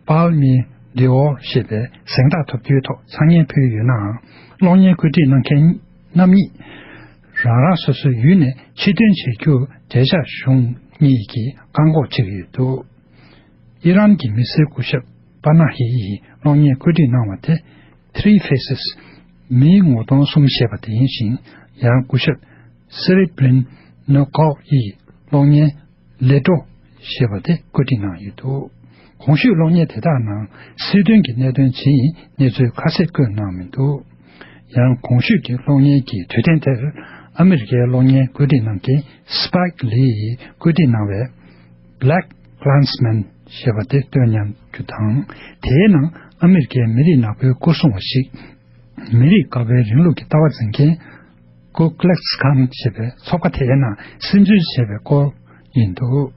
པཱལ་མི་ཌི་ཨོར་ཞེས་པའི་གཟེངས་རྟགས་ཐོབ་རྒྱུའི་ཐོག་མཚན་སྙན་ཕུལ་ཡོད་ནའང་། གློག་བརྙན་བཀོད་སྒྲིག་གནང་མཁན་རྣམ་གཉིས་རང་རང་སོ་སོའི་ཡུལ་ནས་ཕྱིར་ཐོན་བྱེད་རྒྱུར་འབྲེལ་ཆགས་གཞུང་གཉིས་ཀྱིས་བཀག་འགོག་བྱེད་ཀྱི་ཡོད་འདུག་ཨི་རན་གྱི་མི་སེར་སྐུ་ཞབས་པ་ན་ཧི་ཡིས་གློག་བརྙན་བཀོད་སྒྲིག་གནང་བ་དེ། Three Faces། མིའི་ངོ་གདོང་གསུམ་ཞེས་པ་དེ་ཡིན་ཞིང་། ཡང་སྐུ་ཞབས་སི་རི་བིན་ནོ་ཀའོ་ཡིས་གློག་བརྙན་ལེ་ཏྲོ་ཞེས་པ་དེ་བཀོད་སྒྲིག་གནང་ཡོད་འདུག་གོང་ཞུས་གློག་བརྙན་དེ་དག་ནང་སྲིད་དོན་གྱི་གནད་དོན་ཇི་ཡིན་གནས་ཚུལ་ཁ་གསལ་བཀོད་གནང་མི་འདུག་ཡང་གོང་ཞུས་ཀྱི་གློག་བརྙན་གྱི་དུས་སྟོན་དེར་ཨ་མི་རི་ཀའི་གློག་བརྙན་བཀོད་སྒྲིག་གནང་མཁན་སི་པའིག་ལི་ཡིས་བཀོད་སྒྲིག་གནང་བའི་Black Klansman ཞེས་པ་དེ་སྟོན་གནང་རྒྱུ་དང་། དེའི་ནང་ཨ་མི་རི་ཀའི་མི་རིགས་ནག་པོའི་སྐོར་སྲུང་བ་ཞིག་མི་རིགས་དགའ་བའི་རིང་ལུགས་ཀྱི་ལྟ་བ་འཛིན་མཁན་Ku Klux Klan ཞེས་པའི་ཚོགས་པ་དེའི་ནང་སིམ་འཛུལ་བྱས་པའི་སྐོར་ཡིན་འདུག་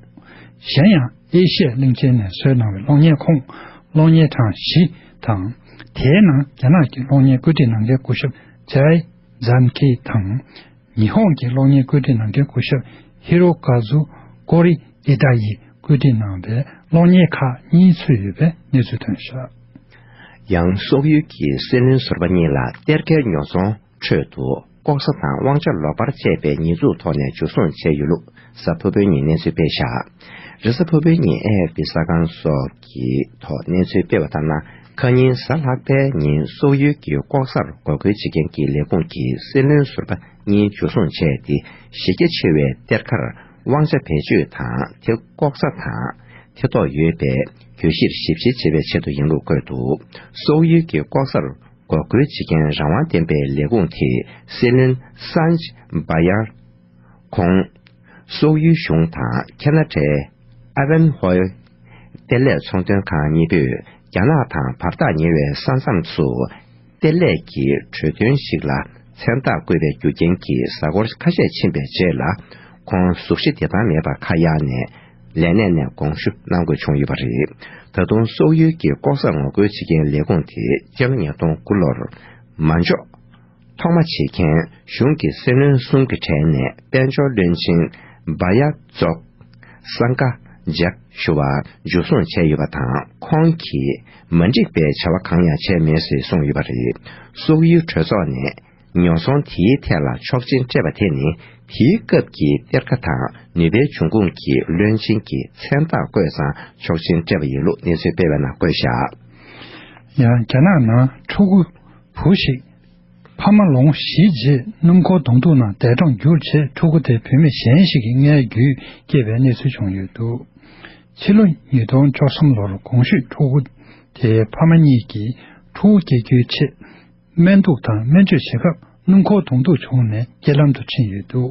གཞན་ཡང་ཨེ་ཤི་ཡ་གླིང་ཆེན་ནས་བཟོས་གནང་བའི་གློག་བརྙན་ཁོངས་གློག་བརྙན་གྲངས་བཞི་དང་། དེའི་ནང་རྒྱ་ནག་གི་གློག་བརྙན་བཀོད་སྒྲིག་གནང་མཁན་སྐུ་ཞབས་ཇའི་ཛན་ཁི་དང་། ཉི་ཧོང་གི་གློག་བརྙན་བཀོད་སྒྲིག་གནང་མཁན་སྐུ་ཞབས་ཧི་རོ་ཀ་ཛུ་ཀོ་རི་ཨི་ཏཱ་ཡིས་བཀོད་སྒྲིག་གནང་བའི་གློག་བརྙན་ཁག་གཉིས་ཚུད་ཡོད་པའི་གནས་ཚུལ་ཐོན་བཞག་ཡང་སོག་ཡུལ་གྱི་སྲིད་བློན་ཟུར་པ་གཉིས་ལ་གཏེར་ཁའི་ཉོ་ཚོང་ཁྲོད་དུ་ལྐོག་ཟ་དང་དབང་ཆ་ལོག་པར་སྤྱད་པའི་ཉེས་འཛུགས་ཐོག་ནས་འཇུ་བཟུང་བྱས་ཡོད་ལུགས་གཟའ་ཕུར་བུའི་ཉིན་གནས་ཚུལ་སྤེལ་བཞག་རེས་གཟའ་ཕུར་བུའི་ཉིན་ཨེ་ཨེཕ་པི་གསར་ཁང་སོགས་ཀྱི་ཐོག་གནས་ཚུལ་སྤེལ་བ་ལྟར་ན། ཁ་ཉིན་གཟའ་ལྷག་པའི་ཉིན་སོག་ཡུལ་གྱི་ལྐོག་ཟར་འགོག་རྒོལ་བྱེད་མཁན་གྱི་ལས་ཁུངས་ཀྱིས་སྲིད་བློན་ཟུར་པ་གཉིས་འཇུ་བཟུང་བྱས་ཏེ། གཞི་རྒྱ་ཆེ་བའི་གཏེར་ཁར་དབང་ཆ་བེད་སྤྱོད་དང་། དེ་ལྐོག་ཟ་དང་། དེ་ཐོག་ཡོད་པའི་གྱོད་གཞིར་ཞིབ་བཤེར་བྱེད་པའི་ཆེད་དུ་ཡིན་ལུགས་བཀོད་འདུག་སོག་ཡུལ་གྱི་ལྐོག་ཟར་འགོག་རྒོལ་བྱེད་མཁན་རང་དབང་ལྡན་པའི་ལས་ཁུངས་དེས་སྲིད་བློན་སཱན་ཇི་བྷ་ཡར། ཁོང་སོག་ཡུལ་གཞུང་དང་ཁེ་ན་ཌའི་ཨ་ཝན་ཧོའི་གཏེར་ལས་ཚོང་དོན་ཁང་གཉིས་པོས་རྒྱ་ནག་དང་བར་ཐག་ཉེ་བའི་ས་མཚམས་སུ་གཏེར་ལས་ཀྱི་གྲོས་མཐུན་ཞིག་ལ་མཚན་རྟགས་བཀོད་པའི་རྒྱུ་རྐྱེན་གྱིས་གཟའ་འཁོར་ཁ་ཤས་ཕྱིན་པའི་རྗེས་ལ། ཁོང་གཟུགས་གཞི་བདེ་ཐང་མེད་པར་ཁ་གཡར་ནས་ལས་གནས་ནས་དགོངས་ཞུ་གནང་དགོས་བྱུང་ཡོད་པ་རེད། ད་དུང་སོག་ཡུལ་གྱི་ལྐོག་ཟ་ངོ་རྒོལ་བྱེད་མཁན་ལས་ཁུངས་དེས་སྤྱི་ལོ་ཉིས་སྟོང་དགུ་ལོར་མ་འཇོག་ཐོག་མ་བྱེད་མཁན་གཞུང་གི་སྲིད་བློན་གསུམ་གྱི་གྲས་ནས་དཔལ་འབྱོར་བློན་ཆེན་བྷ་ཡ་ཛོག་སང་ཀ་ཇག་ཞུ་བ་འཇུ་བཟུང་བྱས་ཡོད་པ་དང་། ཁོང་གིས་མ་འགྲིག་པའི་བྱ་བ་གང་ཡང་བྱས་མེད་ཅེས་གསུངས་ཡོད་པ་རེད། སོག་ཡུལ་གྲོས་ཚོགས་ནས་ཉོ་ཚོང་དེའི་ཐད་ལ་ཆོག་མཆན་སྤྲད་པ་དེ་ནི། དེའི་སྐབས་ཀྱི་གཏེར་ཁ་དང་ནུས་པའི་འབྱུང་ཁུངས་ཀྱི་བློན་ཆེན་གྱི་མཚན་རྟགས་བཀོད་ཙང་ཆོག་མཆན་སྤྲད་པ་ཡིན་ལུགས་གནས་ཚུལ་སྤེལ་བའི་ནང་བཀོད་བཞག་ཡང་རྒྱ་ནག་ནང་ཕྲུ་གུ་བུ་ཞིག་ཕ་མ་ལོངས་ཤིག་རྗེས་སྣུམ་འཁོར་གདོང་ཐུག་ནང་འདས་གྲོངས་གྱུར་རྗེས། ཕྲུ་གུ་དེ་བུད་མེད་གཞན་ཞིག་གིས་མངལ་བརྒྱུད་སྐྱེས་པའི་གནས་ཚུལ་བྱུང་ཡོད་འདུག་ཕྱི་ལོ་ཉིས་སྟོང་བཅུ་གསུམ་ལོར་གོང་ཞུས་ཕྲུ་གུ་དེའི་ཕ་མ་གཉིས་ཀྱིས་ཕྲུ་གུ་སྐྱེ་རྒྱུའི་ཆེད། སྨན་གཏུགས་དང་སྨན་བཅོས་བྱེད་སྐབས་སྣུམ་འཁོར་གདོང་ཐུག་བྱུང་ནས་རྐྱེན་ལམ་དུ་ཕྱིན་ཡོད་འདུག་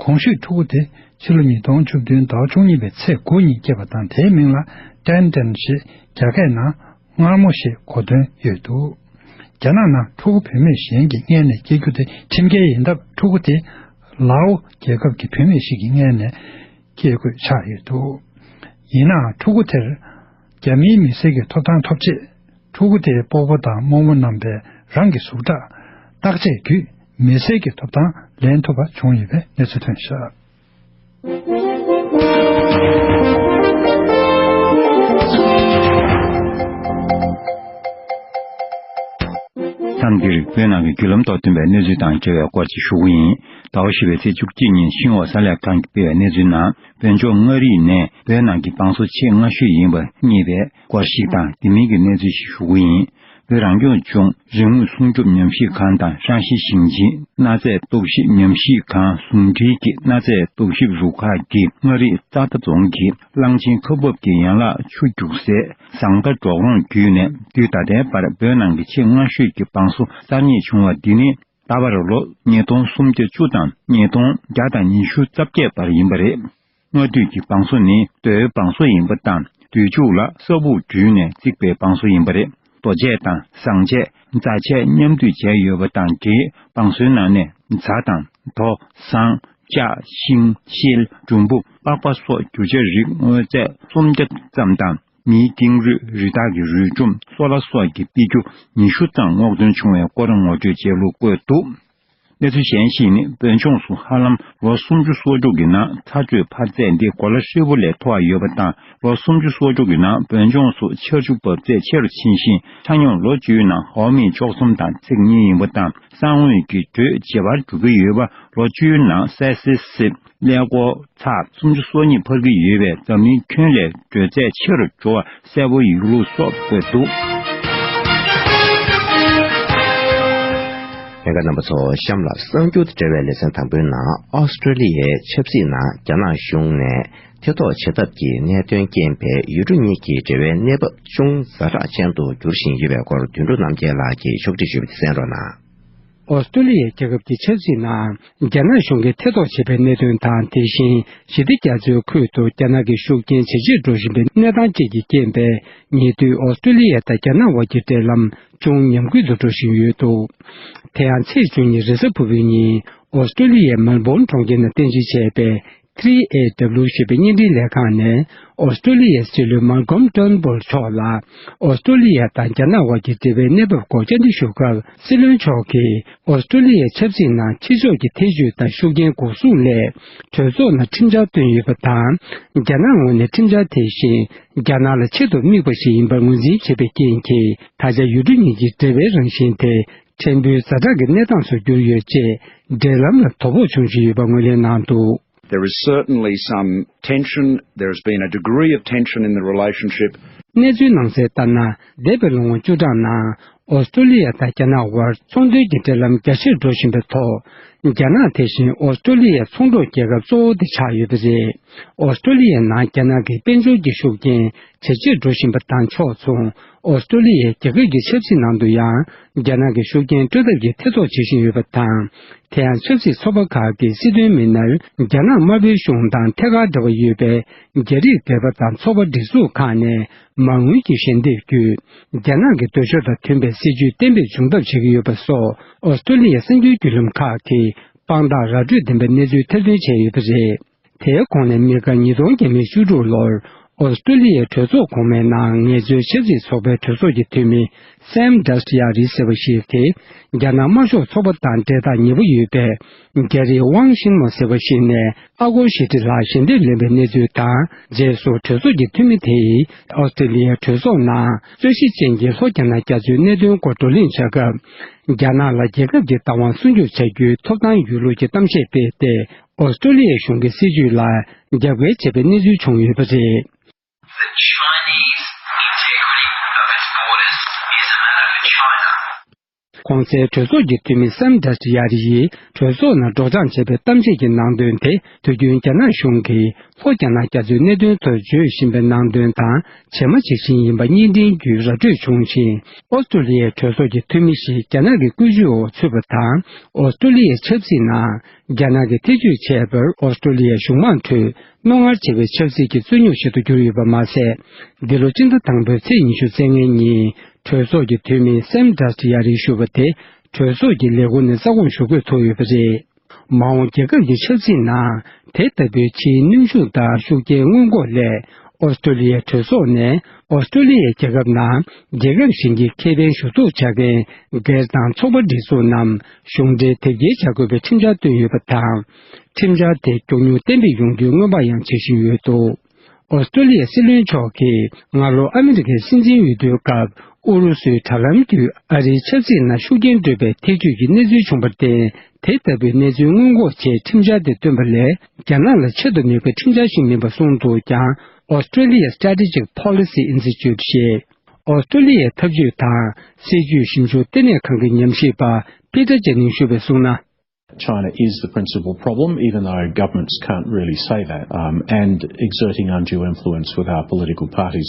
གོང་ཞུས་ཕྲུ་གུ་དེ་ཕྱི་ལོ་ཉིས་སྟོང་བཅུ་བདུན་ཟླ་བ་བཅུ་གཉིས་པའི་ཚེས་དགུ་ཉིན་སྐྱེས་པ་དང་། དེའི་མིང་ལ་ཏན་ཏན་ཞེས་རྒྱ་སྐད་ནང་མངར་མོ་ཞེས་གོ་དོན་ཡོད་འདུག་རྒྱ་ནག་ནང་ཕྲུ་གུ་བུད་མེད་གཞན་གྱི་མངལ་ནས་སྐྱེ་རྒྱུ་དེ་ཁྲིམས་འགལ་ཡིན་སྟབས། ཕྲུ་གུ་དེ་ལའོ་རྒྱལ་ཁབ་ཀྱི་བུད་མེད་ཞིག་གི་མངལ་ནས་སྐྱེ་དགོས་ཆགས་ཡོད་འདུག་ཡིན་ནའང་ཕྲུ་གུ་དེར་རྒྱ་མིའི་མི་སེར་གྱི་ཐོབ་ཐང་ཐོབ་ཆེད། ཕྲུ་གུ་དེའི་སྤོ་བོ་དང་རྨོ་མོ་རྣམ་པས་རང་གི་གཟུགས་ཁྲག་བརྟག་དཔྱད་བརྒྱུད་མི་སེར་གྱི་ཐོབ་ཐང་ལེན་ཐུབ་པ་བྱུང་ཡོད་པའི་གནས་ཚུལ་ཐོན་བཞག་མཚམས་འདིར་བོད་ནང་གི་བརྒྱུད་ལམ་ཐོག་ཐོན་པའི་གནས་ཚུལ་དང་འབྲེལ་བའི་སྐོར་ཅིག་ཞུ་གི་ཡིན། ཟླ་བ་བཞི་པའི་ཚེས་བཅུ་གཅིག་ཉིན་ཤིན་ཧྭ་གསར་ལས་ཁང་གིས་སྤེལ་བའི་གནས་ཚུལ་ནང་བོད་ལྗོངས་མངའ་རིས་ནས་བོད་ནང་གི་བང་སོ་ཆེས་སྔ་ཤོས་ཡིན་པ་རྙེད་པའི་སྐོར་ཞིག་དང་དེ་མིན་གྱི་གནས་ཚུལ་ཞིག་ཞུ་གི་ཡིན། བོད་རང་སྐྱོང་ལྗོངས་རིག་དངོས་སྲུང་སྐྱོབ་ཉམས་ཞིབ་ཁང་དང་ཧྲང་ཞི་ཞིང་ཆེན་གནའ་རྫས་རྟོག་ཞིབ་ཉམས་ཞིབ་ཁང་ཟུང་འབྲེལ་གྱིས་གནའ་རྫས་རྟོག་ཞིབ་རུ་ཁག་གིས་མངའ་རིས་རྩ་མདའ་རྫོང་གི་གླང་ཆེན་ཁ་འབབ་ཀྱི་ཡན་ལག་ཆུ་རྒྱུག་སའི་ཟངས་མདའ་འབྲོག་རོང་བརྒྱུད་ནས་དུས་ད་ལྟའི་བར་བོད་ནང་གི་ཆེས་སྔ་ཤོས་ཀྱི་བང་སོ་གསར་རྙེད་བྱུང་བ་འདི་ནི། ད་བར་ལོ་ཉིས་སྟོང་སུམ་བརྒྱ་བཅུ་དང་ཉིས་སྟོང་བརྒྱ་དང་ཉི་ཤུ་རྩ་བརྒྱད་བར་ཡིན་པ་རེད། སྔ་དུས་ཀྱི་བང་སོ་ནི་རྡོའི་བང་སོ་ཡིན་པ་དང་། རྡོ་ཕྱུགས་ལ་ས་སྦུག་བྲུས་ནས་བརྩིགས་པའི་བང་སོ་ཡིན་པ་རེད། རྡོ་ཆས་དང་ཟངས་ཆས། རྫ་ཆས་མཉམ་འདུས་བྱས་ཡོད་པ་དང་འབྲེལ་བང་སོའི་ནང་ནས་རྫ་དང་། རྡོ། ཟངས། ལྕགས། ཤིང་། ཤེལ། འབྲུམ་བུ། པགས་པ་སོགས་རྒྱུ་ཆ་རིགས་དངོས་རྫས་སུམ་བརྒྱ་ཙམ་དང་། མིའི་ཀེང་རུས། རི་དྭགས་ཀྱི་རུས་སྒྲོམ། སོལ་བ་སོགས་ཀྱི་དཔེ་རྒྱུ་ཉི་ཤུ་ཙམ་སྔོག་འདོན་བྱུང་བའི་སྐོར་ངོ་སྤྲོད་བྱས་ལུགས་བཀོད་འདུག། གནས་ཚུལ་གཞན་ཞིག་ནི། བོད་ལྗོངས་སུ་ཧ་ལམ་ལོ་སུམ་ཅུ་སོ་དྲུག་གི་ནང་ཚ་དྲོད་འཕར་ཚད་འདི་གོ་ལ་ཧྲིལ་པོ་ལས་མཐོ་བ་ཡོད་པ་དང་། ལོ་སུམ་ཅུ་སོ་དྲུག་གི་ནང་བོད་ལྗོངས་སུ་ཆར་ཆུ་འབབ་ཚད་ཆེ་རུ་ཕྱིན་ཞིང་། ཆ་སྙོམས་ལོ་བཅུའི་ནང་ཧའོ་མིང་བཅུ་གསུམ་དང་ཚེག་གཉིས་ཡིན་པ་དང་། ས་ངོས་ཀྱི་དྲོད་ཇེ་འཕར་འགྲོ་གི་ཡོད་པ། ལོ་བཅུའི་ནང་སེལ་སི་སི་ཀླད་ཀོར་ཚག་སུམ་ཅུ་སོ་གཉིས་འཕར་གྱི་ཡོད་པས། འཛམ་གླིང་ཁྱོན་ལས་དྲོད་ཚད་ཆེ་རུ་འགྲོ་བ་གསལ་པོ་ཡོད་ལུགས་སོགས་བཀོད་འདུག། ལྷན་རྒྱས་རྣམ་པ་ཚོ། གཤམ་ལ་གསར་འགྱུར་དང་འབྲེལ་བའི་ལེ་ཚན་དང་པོའི་ནང་། ཨོ་སི་ཀྲོ་ལི་ཡའི་ཆབ་སྲིད་ནང་རྒྱ་ནག་གཞུང་ནས་ཐེ་གཏོགས་བྱེད་ཐབས་ཀྱི་གནད་དོན་རྐྱེན་པས། ཡུལ་གྲུ་གཉིས་ཀྱི་འབྲེལ་བའི་གནས་བབ་ཅུང་ཛ་དྲག་ཅན་དུ་འགྱུར་བཞིན་ཡོད་པའི་སྐོར། དོན་གྲུབ་རྣམ་རྒྱལ་ལགས་ཀྱིས་ཕྱོགས་སྒྲིག་ཞུས་པ་དེ་གསན་རོགས་གནང་། ཨོ་སི་ཀྲོ་ལི་ཡའི་རྒྱལ་ཁབ་ཀྱི་ཆབ་སྲིད་ནང་རྒྱ་ནག་གཞུང་གིས་ཐེ་གཏོགས་བྱས་པའི་གནད་དོན་དང་། དེ་བཞིན་ཞི་བདེ་རྒྱ་མཚོའི་ཁུལ་དུ་རྒྱ་ནག་གི་ཤུགས་རྐྱེན་ཇེ་ཆེར་འགྲོ་བཞིན་པའི་གནས་སྟངས་བཅས་ཀྱི་རྐྱེན་པས། ཉེ་དུས་ཨོ་སི་ཀྲོ་ལི་ཡ་དང་རྒྱ་ནག་དབར་གྱི་འབྲེལ་ལམ་ཅུང་ཉམས་རྒུད་དུ་འགྲོ་བཞིན་ཡོད་འདུག། དེ་ཡང་ཚེས་བཅུ་གཉིས་རེས་གཟའ་ཕུར་བུའི་ཉིན་ཨོ་སི་ཀྲོ་ལི་ཡའི་མེལ་བོན་གྲོང་ཁྱེར་ནང་རྟེན་གཞི་བྱས་པའི་Three A W ཞེས་པའི་བརྙན་འཕྲིན་ལས་ཁང་ནས་ཨོ་སི་ཀྲོ་ལི་ཡའི་སྲིད་བློན་མཱལ་ཀོམ་ཊརན་བྷོལ་མཆོག་ལ། ཨོ་སི་ཀྲོ་ལི་ཡ་དང་རྒྱ་ནག་དབར་གྱི་འབྲེལ་བའི་གནས་བབ་སྐོར་བཅར་འདྲི་ཞུ་སྐབས། སྲིད་བློན་མཆོག་གིས་ཨོ་སི་ཀྲོ་ལི་ཡའི་ཆབ་སྲིད་ནང་ཕྱི་ཕྱོགས་ཀྱི་ཐེ་བྱུས་དང་ཤུགས་རྐྱེན་འགོག་སྲུང་སླད་གྲོས་ཚོགས་ནང་ཁྲིམས་འཆར་བཏོན་ཡོད་པ་དང་། རྒྱ་ནག་ངོས་ནས་ཁྲིམས་འཆར་དེ་བཞིན་རྒྱ་ནག་ལ་ཆེད་དུ་དམིགས་པ་ཞིག་ཡིན་པར་ངོས་འཛིན་བྱས་པའི་རྐྱེན་གྱིས། ད་ཆ་ཡུལ་གྲུ་གཉིས་ཀྱི་འབྲེལ་བའི་རང་བཞིན་དེ་ཕྲན་བུ་ཛ་དྲག་གི་གནས་སྟངས་སུ་གྱུར་ཡོད་ཅེས་འབྲེལ་ལམ་ལ་དོ་ཕོག་བྱུང་བཞིན་ཡོད་པ་ངོས་ལེན་གནང་འདུག། There is certainly some tension. There has been a degree of tension in the relationship. གནས་ཚུལ་ནང་གསལ་ལྟར་ན། འདས་པའི་ལོ་ངོ་བཅུ་གྲངས་ནང་ཨོ་སི་ཀྲོ་ལི་ཡ་དང་རྒྱ་ནག་དབར་ཚོང་དོན་གྱི་འབྲེལ་ལམ་རྒྱ་ཆེར་འགྲོ་བཞིན་པའི་ཐོག། རྒྱ་ནག་དེ་བཞིན་ཨོ་སི་ཀྲོ་ལི་ཡའི་ཚོང་གྲོགས་རྒྱལ་ཁབ་གཙོ་བོ་དེ་ཆགས་ཡོད་པ་རེད། ཨོ་སི་ཀྲོ་ལི་ཡའི་ནང་རྒྱ་ནག་གི་དཔལ་འབྱོར་གྱི་ཤུགས་རྐྱེན་ཇེ་ཆེར་འགྲོ་བཞིན་པ་དང་ཕྱོགས་མཚུངས། ཨོ་སི་ཀྲོ་ལི་ཡའི་རྒྱལ་ཁབ་ཀྱི་ཆབ་སྲིད་ནང་དུ་ཡང་རྒྱ་ནག་གི་ཤུགས་རྐྱེན་སྤྲོད་ཐབས་ཀྱི་ཐེ་གཏོགས་བྱེད་བཞིན་ཡོད་པ་དང་། དེ་ཡང་ཆབ་སྲིད་ཚོགས་པ་ཁག་གི་སྲིད་དོན་མི་སྣར་རྒྱ་ནག་དམར་པོའི་གཞུང་དང་ཐད་ཀར་འབྲེལ་བ་ཡོད་པའི་རྒྱ་རིགས་སྒེར་པ་དང་ཚོགས་པ་སྒྲིག་འཛུགས་ཁག་ནས་མ་དངུལ་གྱི་ཞལ་འདེབས་བརྒྱུད། རྒྱ་ནག་གི་འདོད་ཕྱོགས་དང་མཐུན་པའི་སྲིད་ཇུས་གཏན་འབེབས་འབྱུང་ཐབས་བྱེད་ཀྱི་ཡོད་པ་སོགས། ཨོ་སི་ཀྲོ་ལི་ཡའི་གསར་འགྱུར་བརྒྱུད་ལམ་ཁག་གིས་དཔང་རྟགས་ར་སྤྲོད་ལྡན་པའི་གནས་ཚུལ་ཐེར་འདོན་བྱས་ཡོད་པ་རེད། དེའི་གོང་ནས་མི་རྒ་ཉིས་སྟོང་བརྒྱ་མེད་བཅུ་དྲུག་ལོར་ཨོ་སི་ཀྲོ་ལི་ཡའི་གྲོས་ཚོགས་གོང་མའི་ནང་ངལ་རྩོལ་ཆབ་སྲིད་ཚོགས་པའི་གྲོས་ཚོགས་ཀྱི་འཐུས་མི་སེམ་ཌཱས་ཡ་རི་ཟེར་བ་ཞིག་གིས། རྒྱ་ནག་དམར་ཤོག་ཚོགས་པ་དང་འབྲེལ་ཐག་ཉེ་པོ་ཡོད་པའི་རྒྱ་རིགས་ཝང་ཤིན་མོ་ཟེར་བ་ཞིག་ནས་ཨ་སྒོར་བཞི་ཁྲི་ལྷག་ཞལ་འདེབས་ལེན་པའི་གནས་ཚུལ་དང་། རྗེས་སུ་གྲོས་ཚོགས་ཀྱི་འཐུས་མི་དེ་ཡིས་ཨོ་སི་ཀྲོ་ལི་ཡའི་གྲོས་ཚོགས་ནང་རྩོད་གཞི་ཅན་གྱི་ལྷོ་རྒྱ་ནག་རྒྱ་མཚོའི་གནད་དོན་སྐོར་བགྲོ་གླེང་བྱ་སྐབས། རྒྱ་ནག་ལ་རྒྱལ་ཁབ་ཀྱི་བདག་དབང་སྲུང་སྐྱོབ་བྱ་རྒྱུའི་ཐོབ་ཐང་ཡོད་ལུགས་ཀྱི་གཏམ་བཤད་སྤེལ་ཏེ། ཨོ་སི་ཀྲོ་ལི་ཡའི་གཞུང་གི་སྲིད་ཇུས་ལ་རྒྱབ་འགལ་བྱས་པའི་གནས་ཚུལ་བྱུང་ཡོད་པ་རེད། The Chinese integrity of its borders is a matter for China. གོང་གསལ་གྲོས་ཚོགས་ཀྱི་འཐུས་མི་སེམ་ཌཱས་ཡ་རི་ཡིས་གྲོས་ཚོགས་ནང་སྒྲོག་སྦྱང་བྱས་པའི་གཏམ་བཤད་ཀྱི་ནང་དོན་དེ། དུས་རྒྱུན་རྒྱ་ནག་གཞུང་གིས་ལྷོ་རྒྱ་ནག་རྒྱ་མཚོའི་གནད་དོན་ཐོག་བརྗོད་བཞིན་པའི་ནང་དོན་དང་ཇེ་མ་ཇེ་ཞན་ཡིན་པ་བརྙན་འཕྲིན་བརྒྱུད་ར་སྤྲོད་བྱུང་ཞིང་། ཨོ་སི་ཀྲོ་ལི་ཡའི་གྲོས་ཚོགས་ཀྱི་འཐུས་མི་ཞིག་རྒྱ་ནག་གི་བཀོད་ཇུས་འོག་ཚུད་པ་དང་། ཨོ་སི་ཀྲོ་ལི་ཡའི་ཆབ་སྲིད་ནང་རྒྱ་ནག་གིས་ཐེ་བྱུས་བྱས་པར་ཨོ་སི་ཀྲོ་ལི་ཡའི་གཞུང་མང་ཁྲོད་རྣོ་ངར་ཆེ་བའི་ཆབ་སྲིད་ཀྱི་རྩོད་རྙོག་ཞིག་ཏུ་གྱུར་ཡོད་པ་མ་ཟད། འདི་ལོ་སྤྱི་ཟླ་དང་པོའི་ཚེས་ཉི་ཤུ་རྩ་ལྔའི་ཉིན་གྲོས་ཚོགས་ཀྱི་འཐུས་མི་སེམ་ཌཱས་ཡ་རི་ཞུ་བ་དེ་གྲོས་ཚོགས་ཀྱི་ལས་ཁུངས་ནས་རྩ་དགོངས་ཞུ་དགོས་ཐུག་ཡོད་པ་རེད། མ་འོངས་རྒྱལ་ཁབ་ཀྱི་ཆབ་སྲིད་ནང་དེ་ལྟ་བུའི་ཕྱིའི་གནོན་ཤུགས་དང་ཤུགས་རྐྱེན་སྔོན་འགོག་སླད། ཨོ་སི་ཀྲོ་ལི་ཡའི་གྲོས་ཚོགས་ནས་ཨོ་སི་ཀྲོ་ལི་ཡའི་རྒྱལ་ཁབ་ནང་རྒྱལ་ཁབ་གཞན་གྱི་ཁེ་ཕན་ཞུ་གཏུག་བྱ་མཁན་སྒེར་དང་ཚོགས་པ་སྒྲིག་འཛུགས་རྣམས་གཞུང་འབྲེལ་དེབ་སྐྱེལ་བྱ་དགོས་པའི་ཁྲིམས་འཆར་བཏོན་ཡོད་པ་དང་། ཁྲིམས་འཆར་དེ་མགྱོགས་མྱུར་གཏན་འབེབས་ཡོང་རྒྱུའི་སྔོན་དཔག་ཡང་བྱེད་བཞིན་ཡོད་འདུག་ཨོ་སི་ཀྲོ་ལི་ཡའི་སྲིད་བློན་མཆོག་གིས་སྔ་ལོ་ཨ་མི་རི་ཀའི་སྲིད་འཛིན་འོས་བསྡུའི་སྐབས་ཨུ་རུ་སུའི་དྲ་ལམ་བརྒྱུད་ཨ་རིའི་ཆབ་སྲིད་ནང་ཤུགས་རྐྱེན་སྤྲོད་པའི་ཐེ་བྱུས་ཀྱི་གནས་ཚུལ་བྱུང་བར་བརྟེན། དེ་ལྟ་བུའི་གནས་ཚུལ་སྔོན་འགོག་ཆེད་ཁྲིམས་འཆར་དེ་བཏོན་པ་ལས། རྒྱ་ནག་ལ་ཆེད་དུ་དམིགས་པའི་ཁྲིམས་འཆར་ཞིག་མིན་པ་གསུངས་འདུག་ཀྱང་། Australia Strategic Policy Institute ཞེས་ཨོ་སི་ཀྲོ་ལི་ཡའི་འཐབ་ཇུས་དང་སྲིད་ཇུས་ཞིབ་འཇུག་ལྟེ་གནས་ཁང་གི་ཉམས་ཞིབ་པ་པི་ཏར་ཅེ་ནིང་ཞུ་བས་གསུངས་ན། China is the principal problem, even though governments can't really say that, um, and exerting undue influence with our political parties.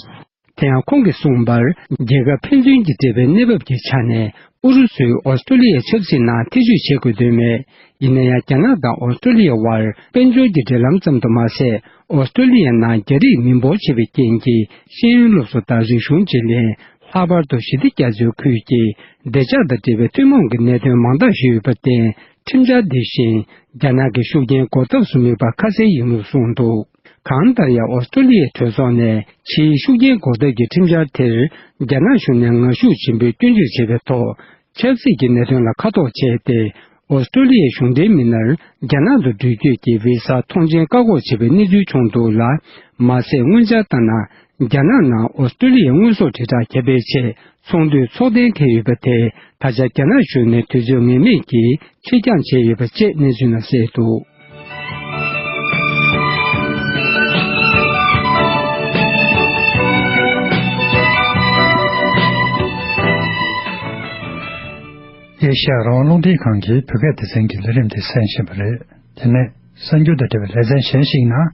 དེ་ཡང་ཁོང་གིས་གསུངས་པར། རྒྱལ་ཁབ་ཕན་ཚུན་གྱི་འབྲེལ་བའི་གནས་བབ་ཀྱི་ཆ་ནས་ཨུ་རུ་སུས་ཨོ་སི་ཀྲོ་ལི་ཡའི་ཆབ་སྲིད་ནང་ཐེ་བྱུས་བྱེད་དགོས་དོན་མེད། ཡིན་ན་ཡང་། རྒྱ་ནག་དང་ཨོ་སི་ཀྲོ་ལི་ཡའི་དབར་དཔལ་འབྱོར་གྱི་འབྲེལ་ལམ་ཙམ་དུ་མ་ཟད། ཨོ་སི་ཀྲོ་ལི་ཡའི་ནང་རྒྱ་རིགས་མི་འབོར་ཆེ་བའི་རྐྱེན་གྱིས། ཤེས་ཡོན་སློབ་གསོ་དང་རིག་གཞུང་བརྗེ་ལེན། ལྷག་པར་དུ་ཞི་བདེ་རྒྱ་མཚོའི་ཁུལ་གྱི་བདེ་འཇགས་དང་འབྲེལ་བའི་ཐུན་མོང་གི་གནད་དོན་མང་དག་ཞིག་ཡོད་པར་བརྟེན། ཁྲིམས་འཆར་འདི་བཞིན། རྒྱ་ནག་གི་ཤུགས་རྐྱེན་འགོག་ཐབས་སུ་དམིགས་པ་ཁ་གསལ་ཡིན་ལུགས་གསུངས་འདུག་གང་ལྟར་ཡང་། ཨོ་སི་ཀྲོ་ལི་ཡའི་གྲོས་ཚོགས་ནས་ཕྱིའི་ཤུགས་རྐྱེན་འགོག་ཐབས་ཀྱི་ཁྲིམས་འཆར་དེར། རྒྱ་ནག་གཞུང་ནས་ངར་ཤུགས་ཆེན་པོས་སྐྱོན་བརྗོད་བྱས་པའི་ཐོག་ཆབ་སྲིད་ཀྱི་གནད་དོན་ལ་ཁ་གཏོགས་བྱས་ཏེ། ཨོ་སི་ཀྲོ་ལི་ཡའི་གཞུང་འབྲེལ་མི་སྣར་རྒྱ་ནག་ཏུ་འགྲུལ་སྐྱོད་ཀྱི་བི་ས་ཐོངས་མཆན་བཀག་འགོག་བྱས་པའི་གནས་ཚུལ་བྱུང་འདུག་ལ། མ་ཟད། སྔོན་ཆར་ལྟར་ན། རྒྱ་ནག་ནང་ཨོ་སི་ཀྲོ་ལི་ཡའི་དངོས་ཟོག་དྲིལ་བསྒྲགས་བརྒྱབ་པའི་ཆེད། ཚོགས་འདུའི་ཚོགས་གཏན་འཁེལ་ཡོད་པ་དེ། ད་ཆ་རྒྱ་ནག་གཞུང་ནས་དུས་ཚོད་ངེས་མེད་ཀྱིས་ཕྱིར་འགྱངས་བྱས་ཡོད་པ་བཅས་གནས་ཚུལ་ནང་གསལ་འདུག་ཨེ་ཤ་ཡ་རང་དབང་རླུང་འཕྲིན་ཁང་གི་བོད་སྐད་སྡེ་ཚན་གྱི་ལས་རིམ་དེ་གསན་བཞིན་པ་རེད། དེ་ནས་གསར་འགྱུར་དང་འབྲེལ་བའི་ལེ་ཚན་གཞན་ཞིག་ནང་།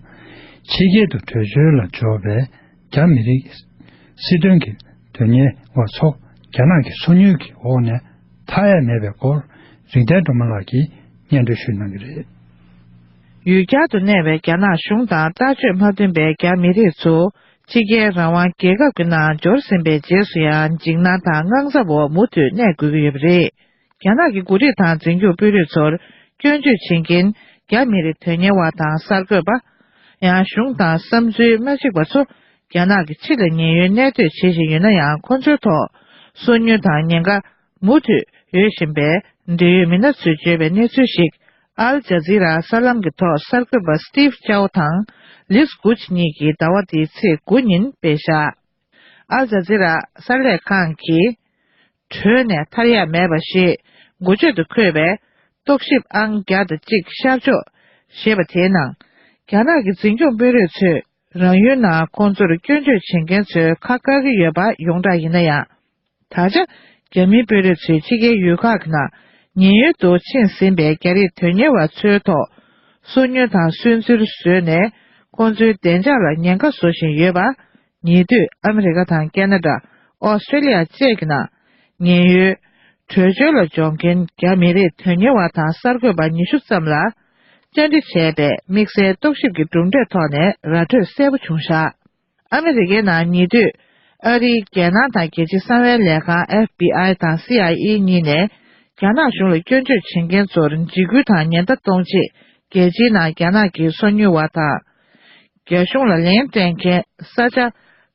ཕྱི་རྒྱལ་དུ་བྲོས་བྱོལ་ལ་འབྱོར་བའི་རྒྱ་མི་རིགས་སྲིད་དོན་གྱི་དོན་གཉེར་བ་ཚོ་རྒྱ་ནག་གི་སོ་ཉུལ་གྱི་འོག་ནས་ཐར་ཡ་མེད་པའི་སྐོར། རིག་ལྡན་སྒྲོལ་མ་ལགས་ཀྱིས་སྙན་སྒྲོན་ཞུ་གནང་གི་རེད། ཡུལ་གྱར་དུ་གནས་པའི་རྒྱ་ནག་གཞུང་དང་ལྟ་སྤྱོད་མ་མཐུན་པའི་རྒྱ་མི་རིགས་ཚོ་ཕྱི་རྒྱལ་རང་དབང་རྒྱལ་ཁབ་ཀྱི་ནང་འབྱོར་ཟིན་པའི་རྗེས་སུ་ཡང་འཇིགས་སྣང་དང་དངངས་འཚབ་འོག་མུ་མཐུད་གནས་དགོས་ཀྱི་ཡོད་པ་རེད། རྒྱ་ནག་གི་འགོ་ཁྲིད་དང་འཛིན་སྐྱོང་དཔོན་རིགས་ཚོར་སྐྱོན་བརྗོད་བྱེད་མཁན་རྒྱ་མི་རིགས་དོན་གཉེར་བ་དང་གསར་འགོད་པ། ཡང་གཞུང་དང་བསམ་ཚུལ་མ་གཅིག་པ་ཚོ་རྒྱ་ནག་གི་ཕྱི་ལ་ཉེན་གཡོལ་གནས་སྡོད་བྱེད་བཞིན་ཡོད་ན་ཡང་། ཁོ་ཚོའི་ཐོག་སོ་ཉུལ་དང་ཉེན་ཁ་མུ་མཐུད་ཡོད་བཞིན་པའི་འབྲེལ་ཡོད་མི་སྣ་ཚོས་བརྗོད་པའི་གནས་ཚུལ་ཞིག་ཨལ་ཇ་ཛི་ར་གསར་ལམ་གྱི་ཐོག་གསར་འགོད་པ་སི་ཏིབ་ཅའོ་དང་ལིས་གུཆ་གཉིས་ཀྱིས་ཟླ་བ་འདིའི་ཚེས་དགུ་ཉིན་སྤེལ་བཞག་ཨལ་ཇ་ཛི་ར་གསར་ལས་ཁང་གིས། བྲོས་ནས་ཐར་ཡ་མེད་པ་ཞེས་འགོ་བརྗོད་དུ་འཁོད་པའི་རྟོག་ཞིབ་ཨང་བརྒྱ་དང་གཅིག་ཤར་ཕྱོགས་ཞེས་པ་དེའི་ནང་། རྒྱ་ནག་གི་འཛིན་སྐྱོང་དཔོན་རིགས་ཚོས་རང་ཡུལ་ནང་ཁོང་ཚོར་སྐྱོན་བརྗོད་བྱེད་མཁན་ཚོའི་ཁ་བཀག་གི་ཡོད་པ་ཡོངས་གྲགས་ཡིན་ན་ཡང་། ད་ཆ་རྒྱ་མིའི་དཔོན་རིགས་ཚོས་ཕྱི་རྒྱལ་ཡུལ་ཁག་གི་ནང་ཉེན་གཡོལ་དུ་ཕྱིན་ཟིན་པའི་རྒྱ་རིགས་དོན་གཉེར་བ་ཚོའི་ཐོག་སོ་ཉུལ་དང་སུན་གཙེར་བཟོས་ནས་ཁོང་ཚོའི་བདེ་འཇགས་ལ་ཉེན་ཁ་བཟོ་བཞིན་ཡོད་པ། ཉེ་དུས་ཨ་མི་རི་ཀ་དང་ཁེ་ན་ཌ། ཨོ་སི་ཀྲེ་ལི་ཡ་བཅས་ཀྱི་ནང་ཉེན་གཡོལ། བྲོས་བྱོལ་ལ་འབྱོར་མཁན་རྒྱ་མི་རིགས་དོན་གཉེར་བ་དང་གསར་འགོད་པ་ཉི་ཤུ་ཙམ་ལ་བཅར་འདྲི་བྱས་པའི་དམིགས་བསལ་རྟོག་ཞིབ་ཀྱི་གྲུབ་འབྲས་ཐོག་ནས་ར་སྤྲོད་གསལ་པོ་བྱུང་བཞག་ཨ་མི་རི་ཀའི་ནང་ཉེ་དུས་ཨ་རིའི་རྒྱལ་ནང་དང་རྒྱལ་སྤྱིའི་གསང་བའི་ལས་ཁང་ཨེཕ་བི་ཨའི་དང་སི་ཨའི་ཨེ་གཉིས་ནས་རྒྱ་ནག་གཞུང་ལ་སྐྱོན་བརྗོད་བྱེད་མཁན་ཚོར་འཇིགས་སྐུལ་དང་ཉེན་བརྡ་གཏོང་ཆེད་རྒྱལ་སྤྱིའི་ནང་རྒྱ་ནག་གི་སོ་ཉུལ་བ་དང་། རྒྱ་གཞུང་ལ་ལན་སྤྲད་མཁན་ས་ཆ་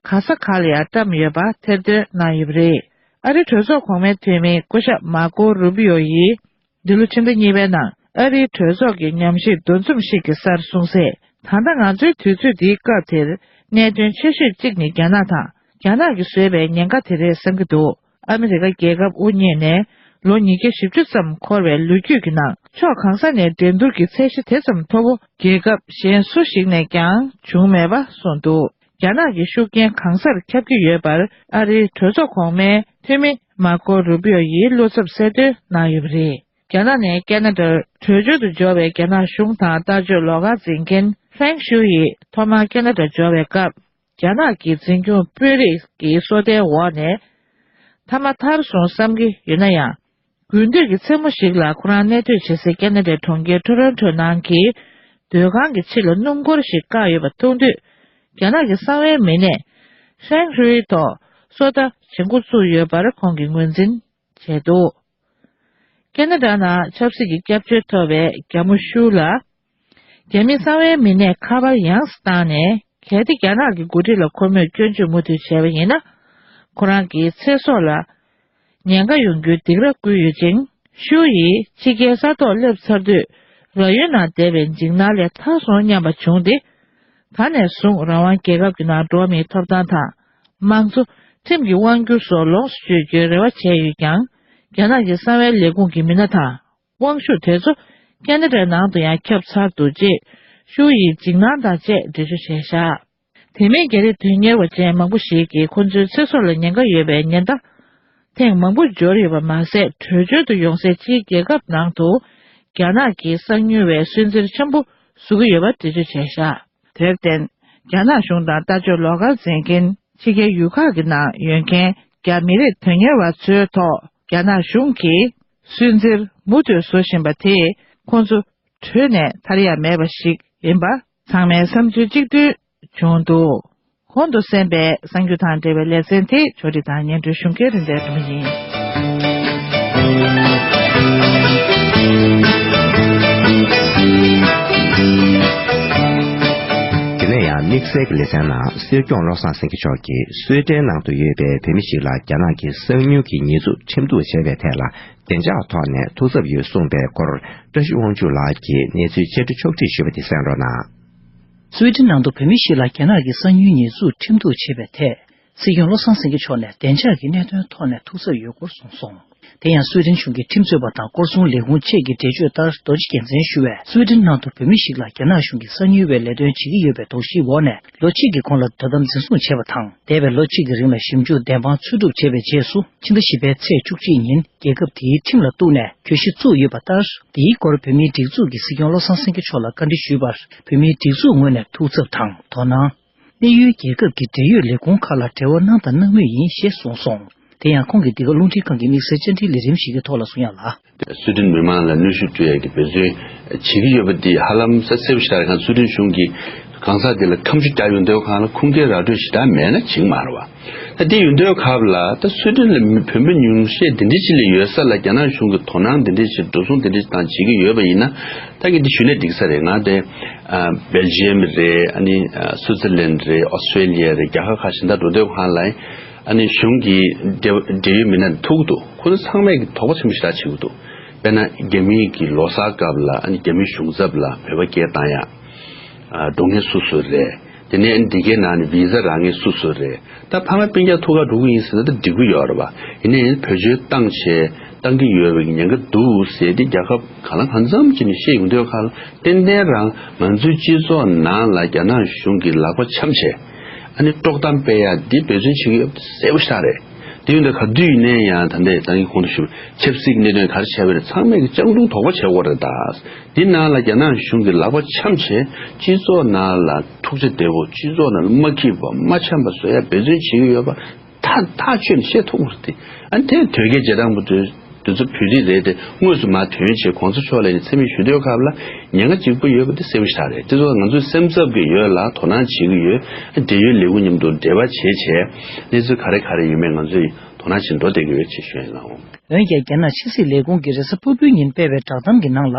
ག་ས་ག་ལ་ཡང་བཀྲམ་ཡོད་པ་ཐེར་འདོན་གནང་ཡོད་པ་རེད། ཨ་རིའི་གྲོས་ཚོགས་གོང་མའི་འཐུས་མི་སྐུ་ཞབས་མར་ཀོ་རུ་པི་ཡོ་ཡིས་འདི་ལོ་ཕྱི་ཟླ་གཉིས་པའི་ནང་ཨ་རིའི་གྲོས་ཚོགས་ཀྱི་ཉམས་ཞིབ་འདུ་འཛོམས་ཤིག་གི་སར་གསུངས་གསལ། ད་ལྟ་ང་ཚོའི་དུས་ཚོད་འདིའི་སྐབས་དེར་གནད་དོན་ཆེ་ཤོས་གཅིག་ནི་རྒྱ་ནག་དང་རྒྱ་ནག་གིས་བཟོས་པའི་ཉེན་ཁ་དེ་རེད་བསམ་གྱི་འདུག་ཨ་མི་རི་ཀ་རྒྱལ་ཁབ་དབུ་བརྙེས་ནས་ལོ་ཉིས་བརྒྱ་བཞི་བཅུ་ཙམ་འཁོར་བའི་ལོ་རྒྱུས་ཀྱི་ནང་ཕྱོགས་གང་ས་ནས་འགྲན་བསྡུར་གྱི་ཚད་གཞི་དེ་ཙམ་མཐོ་བོ་རྒྱལ་ཁབ་གཞན་སུ་ཞིག་ནས་ཀྱང་བྱུང་མེད་པ་གསུངས་འདུག་རྒྱ་ནག་གི་ཤུགས་རྐྱེན་གང་སར་ཁྱབ་ཀྱི་ཡོད་པར་ཨ་རིའི་གྲོས་ཚོགས་གོང་མའི་འཐུས་མི་མར་ཀོ་རུ་པི་ཡོ་ཡིས་བློ་འཚབ་གསལ་སྟོན་གནང་ཡོད་པ་རེད། རྒྱ་ནག་ནས་ཁེ་ན་ཌར་བྲོས་བྱོལ་དུ་འབྱོར་བའི་རྒྱ་ནག་གཞུང་དང་ལྟ་སྤྱོད་ལོགས་ཀར་འཛིན་མཁན་ཧྥེང་ཤུའུ་ཡིས་ཐོག་མར་ཁེ་ན་ཌར་འབྱོར་བའི་སྐབས། རྒྱ་ནག་གི་འཛིན་སྐྱོང་དཔོན་རིགས་ཀྱི་སོ་ལྟའི་འོག་ནས་མཐའ་མ་ཐར་སོང་བསམ་གྱི་ཡོད་ན་ཡང་། དགུན་དུས་ཀྱི་མཚན་མོ་ཞིག་ལ་ཁོ་རང་གནས་སྡོད་བྱེད་སའི་ཁེ་ན་ཌའི་གྲོང་ཁྱེར་ཊོ་རོན་ཊོ་ནང་གི་སྡོད་ཁང་གི་ཕྱི་ལ་སྣུམ་འཁོར་ཞིག་བཀག་ཡོད་པ་མཐོང་དུས། རྒྱ་ནག་གི་གསང་བའི་མི་སྣས་ཧྥེང་ཧྲུའི་ཐོག་སོ་ལྟ་བྱེད་འགོ་བཙུགས་ཡོད་པར་ཁོང་གིས་ངོས་འཛིན་བྱས་འདུག་ཁེ་ན་ཌ་ནང་ཆབ་སྲིད་ཀྱི་སྐྱབས་བཅོལ་ཐོབ་པའི་རྒྱ་མོ་ཤུའུ་ལ། རྒྱ་མིའི་གསང་བའི་མི་སྣས་ཁ་པར་ཡང་སེ་བཏང་ནས། ། གལ་ཏེ་རྒྱ་ནག་གི་འགོ་ཁྲིད་ལ་ཁོ་མོས་སྐྱོན་བརྗོད་མུ་མཐུད་བྱས་པ་ཡིན་ན། ཁོ་རང་གི་ཚེ་སྲོག་ལ་ཉེན་ཁ་ཡོང་རྒྱུའི་སྡིགས་ར་བསྐུལ་ཡོད་ཅིང་། ཤུའུ་ཡིས་ཕྱི་རྒྱལ་ས་ཐོག་སླེབས་ཚར་དུས། རང་ཡུལ་ནང་བསྡད་པའི་འཇིགས་སྣང་ལས་ཐར་སོང་སྙམ་པ་བྱུང་སྟེ། ད་ནས་བཟུང་རང་དབང་རྒྱལ་ཁབ་ཀྱི་ནང་འགྲོ་བ་མིའི་ཐོབ་ཐང་དང་། དམངས་གཙོ། ཁྲིམས་ཀྱི་དབང་སྒྱུར་སོགས་ལོངས་སུ་སྤྱོད་རྒྱུའི་རེ་བ་བྱས་ཡོད་ཀྱང་། རྒྱ་ནག་གི་གསང་བའི་ལས་ཁུངས་ཀྱི་མི་སྣ་དང་། དབང་ཤུགས་དེ་ཚོ་ཁ་ན་ཌའི་ནང་དུ་ཡང་ཁྱབ་ཚར་འདུག་ཅེས་ཤུའུ་ཡིས་འཇིགས་སྣང་དང་བཅས་འགྲེལ་བརྗོད་བྱས་བཞག། དེ་མིན་རྒྱ་རིགས་དོན་གཉེར་བ་ཅན་མང་པོ་ཞིག་གིས་ཁོ་ཚོའི་ཚེ་སྲོག་ལ་ཉེན་ཁ་ཡོད་པའི་ཉེན་བརྡ་ཐེངས་མང་པོ་འབྱོར་ཡོད་པ་མ་ཟད། བྲོས་བྱོལ་དུ་ཡོང་སའི་ཕྱིའི་རྒྱལ་ཁབ་ནང་དུ་རྒྱ་ནག་གི་གསང་ཉུལ་བའི་སུན་གཙེར་ཆེན་པོ་བཟོ་གི་ཡོད་པ་འགྲེལ་བརྗོད་བྱས་བཞག། དེར་བརྟེན། རྒྱ་ནག་གཞུང་དང་ལྟ་སྤྱོད་ལོགས་ཀར་འཛིན་མཁན་ཕྱི་རྒྱལ་ཡུལ་ཁག་གི་ནང་ཡོད་མཁན་རྒྱ་མི་རིགས་དོན་གཉེར་བ་ཚོའི་ཐོག་རྒྱ་ནག་གཞུང་གིས་སུན་གཙེར་མུ་མཐུད་བཟོ་བཞིན་པ་དེས་ཁོང་ཚོ་བྲོས་ནས་ཐར་ཡ་མེད་པ་ཞིག་ཡིན་པ་ཚང་མའི་བསམ་ཚུལ་གཅིག་མཐུན་བྱུང་འདུག། གོང་དུ་གསན་པའི་གསར་འགྱུར་དང་འབྲེལ་བའི་ལེ་ཚན་དེ་ཕྱོགས་སྒྲིག་དང་སྙན་སྒྲོན་ཞུ་མཁན་རིན་ལྡན་སྒྲོལ་མ་ཡིན། དེ་ནས་ཡང་དམིགས་བསལ་གྱི་ལེ་ཚན་ནང་སྲིད་སྐྱོང་བློ་བཟང་སེང་གེ་མཆོག་གིས་སུའེ་ཏེན་ནང་དུ་ཡོད་པའི་བོད་མི་ཞིག་ལ་རྒྱ་ནག་གི་གསང་ཉུལ་གྱི་ཉེས་འཛུགས་ཁྲིམས་གཏུག་བྱས་པའི་ཐད་ལ་བདེ་འཇགས་ཐོག་ནས་ཐུགས་འཚབ་ཡོད་གསུངས་པའི་སྐོར། བཀྲ་ཤིས་དབང་ཕྱུག་ལགས་ཀྱིས་གནས་ཚུལ་བཅར་འདྲི་ཕྱོགས་སྒྲིག་ཞུས་པ་དེ་གསན་རོགས་གནང་། སུའེ་ཏེན་ནང་དུ་བོད་མི་ཞིག་ལ་རྒྱ་ནག་གི་གསང་ཉུལ་ཉེས་འཛུགས་ཁྲིམས་གཏུག་བྱས་པའི་ཐད། སྲིད་སྐྱོང་བློ་བཟང་སེང་གེ་མཆོག་ནས་བདེ་འཇགས་ཀྱི་གནད་དོན་ཐོག་ནས་ཐུགས་འཚབ་ཡོད་སྐོར་གསུངས་སོང་། དེ་ཡང་སུའེ་ཏེན་གཞུང་གི་ཁྲིམས་རྩོད་པ་དང་སྐོར་སྲུང་ལས་ཁུངས་བཅས་ཀྱི་འགྲེལ་བརྗོད་ལྟར། རྡོ་རྗེ་རྒྱལ་མཚན་ཞུ་བས་སུའེ་ཏེན་ནང་དུ་བོད་མི་ཞིག་ལ་རྒྱ་ནག་གཞུང་གིས་གསང་ཉུལ་བའི་ལས་དོན་བྱེད་ཀྱི་ཡོད་པའི་དོགས་གཞིའི་འོག་ནས་ལོ་གཅིག་གི་གོང་ལ་དོ་དམ་འཛིན་བཟུང་བྱས་པ་དང་། འདས་པའི་ལོ་གཅིག་གི་རིང་ལ་ཞིབ་འཇུག་བདེན་དཔང་འཚོལ་སྒྲུབ་བྱས་པའི་རྗེས་སུ། ཕྱི་ཟླ་བཞི་པའི་ཚེས་བཅུ་གཅིག་ཉིན་རྒྱལ་ཁབ་དེའི་ཁྲིམས་ལ་གཏུགས་ནས་གྱོད་གཞི་བཙུགས་ཡོད་པ་ལྟར། དེའི་སྐོར་བོད་མིའི་སྒྲིག་འཛུགས་ཀྱིས་སྲིད་སྐྱོང་བློ་བཟང་སེང་གེ་མཆོག་ལ་བཀའ་འདྲི་ཞུས་པར། བོད་མིའི་སྒྲིག་འཛུགས་ངོས་ནས་ཐུགས་འཚབ་དང་དོ་སྣང་། གནས་ཡུལ་རྒྱལ་ཁབ་ཀྱི་འབྲེལ་ཡོད་ལས་ཁུངས་ཁག་ལ་འབྲེལ་བ་གནང་དང་གནང་མུས་ཡིན་ཞེས་གསུངས་སོང་། དེ་ཡང་ཁོང་གིས་འདི་ག་རླུང་འཕྲིན་ཁང་གི་དམིགས་བསལ་བཅར་འདྲིའི་ལས་རིམ་ཞིག་གི་ཐོག་ལ་གསུངས་ཡག་ལ། སུའེ་ཏེན་མི་མང་ལ་གནོན་ཤུགས་སྤྲོད་ཡག་གི་འབད་བརྩོན་བྱེད་ཀྱི་ཡོད་པ་འདི་ཧ་ལམ་གསལ་པོ་ཞེ་དྲག་རེད། སུའེ་ཏེན་གཞུང་གིས་གང་ཟག་འདི་ལ་ཁ་མཆུ་རྒྱག་ཡོང་དུས་སྒང་ལ་ཁུངས་སྐྱེལ་ར་སྤྲོད་ཞེ་དྲག་མེད་ན་འགྲིག་མ་རེད་བ། ད་འདི་ཡོང་དུས་སྐབས་ལ་ད་སུའེ་ཏེན་ལ་བོད་མི་ཉུང་ཤས་འདི་འདྲ་ཅིག་ལ་ཡོད་ས་ལ་རྒྱ་ནག་གཞུང་གིས་དོ་སྣང་འདི་འདྲ་ཞིག་འགྲོ་སོང་འདི་འདྲ་ཞིག་བཏང་བྱེད་ཀྱི་ཡོད་པ་ཡིན་ན། ད་གི་འདི་ཞུས་ན་འགྲིག་ས་རེད། ང་དེ་ཨ་སྦེལ་ཇི་ཡམ་རེད། ཨ་ནི་ཨ་སུའི་ཙི་ལན་རེད། ཨོ་སི་ཀྲེ་ལི་ཡ་རེད། རྒྱ་གར་ཁག་གཞན་དག་འགྲོ་དུས་སྒང་ལ་ཨ་ནི་གཞུང་གི་འབྲེལ་འབྲེལ་ཡོད་མི་སྣ་ཐུག་འདུག། ཁོ་ཚོ་ཚང་མས་ཀྱི་དོགས་པ་ཆེན་པོ་ཞེ་དྲག་བྱེད་ཀྱི་འདུག། དཔེར་ན་རྒྱ་མིའི་གི་ལོ་གསར་སྐབས་ལ་ཨ་ནི་རྒྱ་མིའི་གཞུང་ཚབ་ལ་བོད་པ་སྐད་བཏང་ཡག་ཨ་འགྲོ་མཁན་སུ་སུ་རེད། དེ་ནས་ཨ་ནི་འདི་གའི་ནང་ནས་བི་ཟ་རག་མཁན་སུ་སུ་རེད། ད་ཕ་མ་སྤུན་ཀྱག་ཐུག་ག་འགྲོ་གི་ཡིན་ཟེར་ན་ད་འགྲིག་གི་ཡོད་རེད་བ། ཡིན་ནའི་བེད་སྤྱོད་བཏང་བྱས་བཏང་གི་ཡོད་པའི་ཉེན་ཁ་འདུག་ཟེར་ཏེ་རྒྱལ་ཁབ་གང་ལ་གང་འཚམ་ཅིག་ནས་བཤད་ཡོང་དུས་སྒང་ལ་ཏན་ཏན་རང་ང་ཚོའི་སྤྱི་ཚོགས་ནང་ལ་རྒྱ་ནག་གཞུང་གིས་ལག་པ་འཆམ་བྱས་ཨ་ནི་དཀྲོག་གཏམ་སྤེལ་ཡག་འདི་འབད་བརྩོན་བྱེད་ཀྱི་ཡོད་པ་གསལ་པོ་ཞེ་དྲག་རེད། དེ་ཡིན་དུས་ག་དུས་ཡིན་ནའི་ཡང་ད་ལྟའི་ད་གིན་གོང་དུ་ཞུས་པ་ཆབ་སྲིད་ཀྱི་གནད་དོན་ག་རེ་བྱས་པ་རེད། ཚང་མས་ཀྱི་སྤྱང་གྲུང་དོགས་པ་བྱེད་དགོས་རེད་ད། འདི་ནང་ལ་རྒྱ་ནག་གཞུང་གིས་ལག་པ་འཆམ་བྱས་སྤྱི་ཚོགས་ནང་ལ་འཁྲུག་ཆ་བདེ་པོ་སྤྱི་ཚོགས་ནང་ལ་མ་འཁྱིད་པ་མ་འཆམ་པ་བཟོ་ཡ་འབད་བརྩོན་བྱེད་ཀྱི་ཡོད་པ་ཐག་ཐག་ཆོད་ནས་བཤད་ཐུབ་ཀྱི་རེད་དེ། ཨ་ནི་དེ་དོལ་རྒྱལ་རྗེས་འབྲང་པོ་དེ་དེ་ཚོ་བོད་རིགས་རེད་དེ་དངོས་སུ་མར་ཐོན་བྱས་གོང་ས་མཆོག་ལ་ནི་མཚན་སྨད་ཞུ་དུས་སྐབས་ལ་ཉེན་ཁ་གཅིག་པུ་ཡོད་པ་དེ་གསལ་པོ་ཞེ་དྲག་རེད། དེ་ཚོ་ང་ཚོས་སེམས་འཚབ་ཀྱི་ཡོད་ལ་དོ་སྣང་བྱེད་ཀྱི་ཡོད། འབྲེལ་ཡོད་ལས་ཁུངས་མཉམ་དུ་འབྲེལ་བ་བྱས་བྱས་གནས་ཚུལ་ག་རེ་ག་རེ་ཡོད་མེད་ང་ཚོས་དོ་སྣང་བྱེད་འགྲོ་བསྡད་ཀྱི་ཡོད་ཅེས་ཞུ་ཡ་ཡིན་ལགས། འོང་། འོན་ཀྱང་རྒྱ་ནག་ཕྱི་སྲིད་ལས་ཁུངས་ཀྱིས་རེས་གཟའ་ཕུར་བུའི་ཉིན་སྤེལ་བའི་བསྒྲགས་གཏམ་གྱི་ནང་ལ།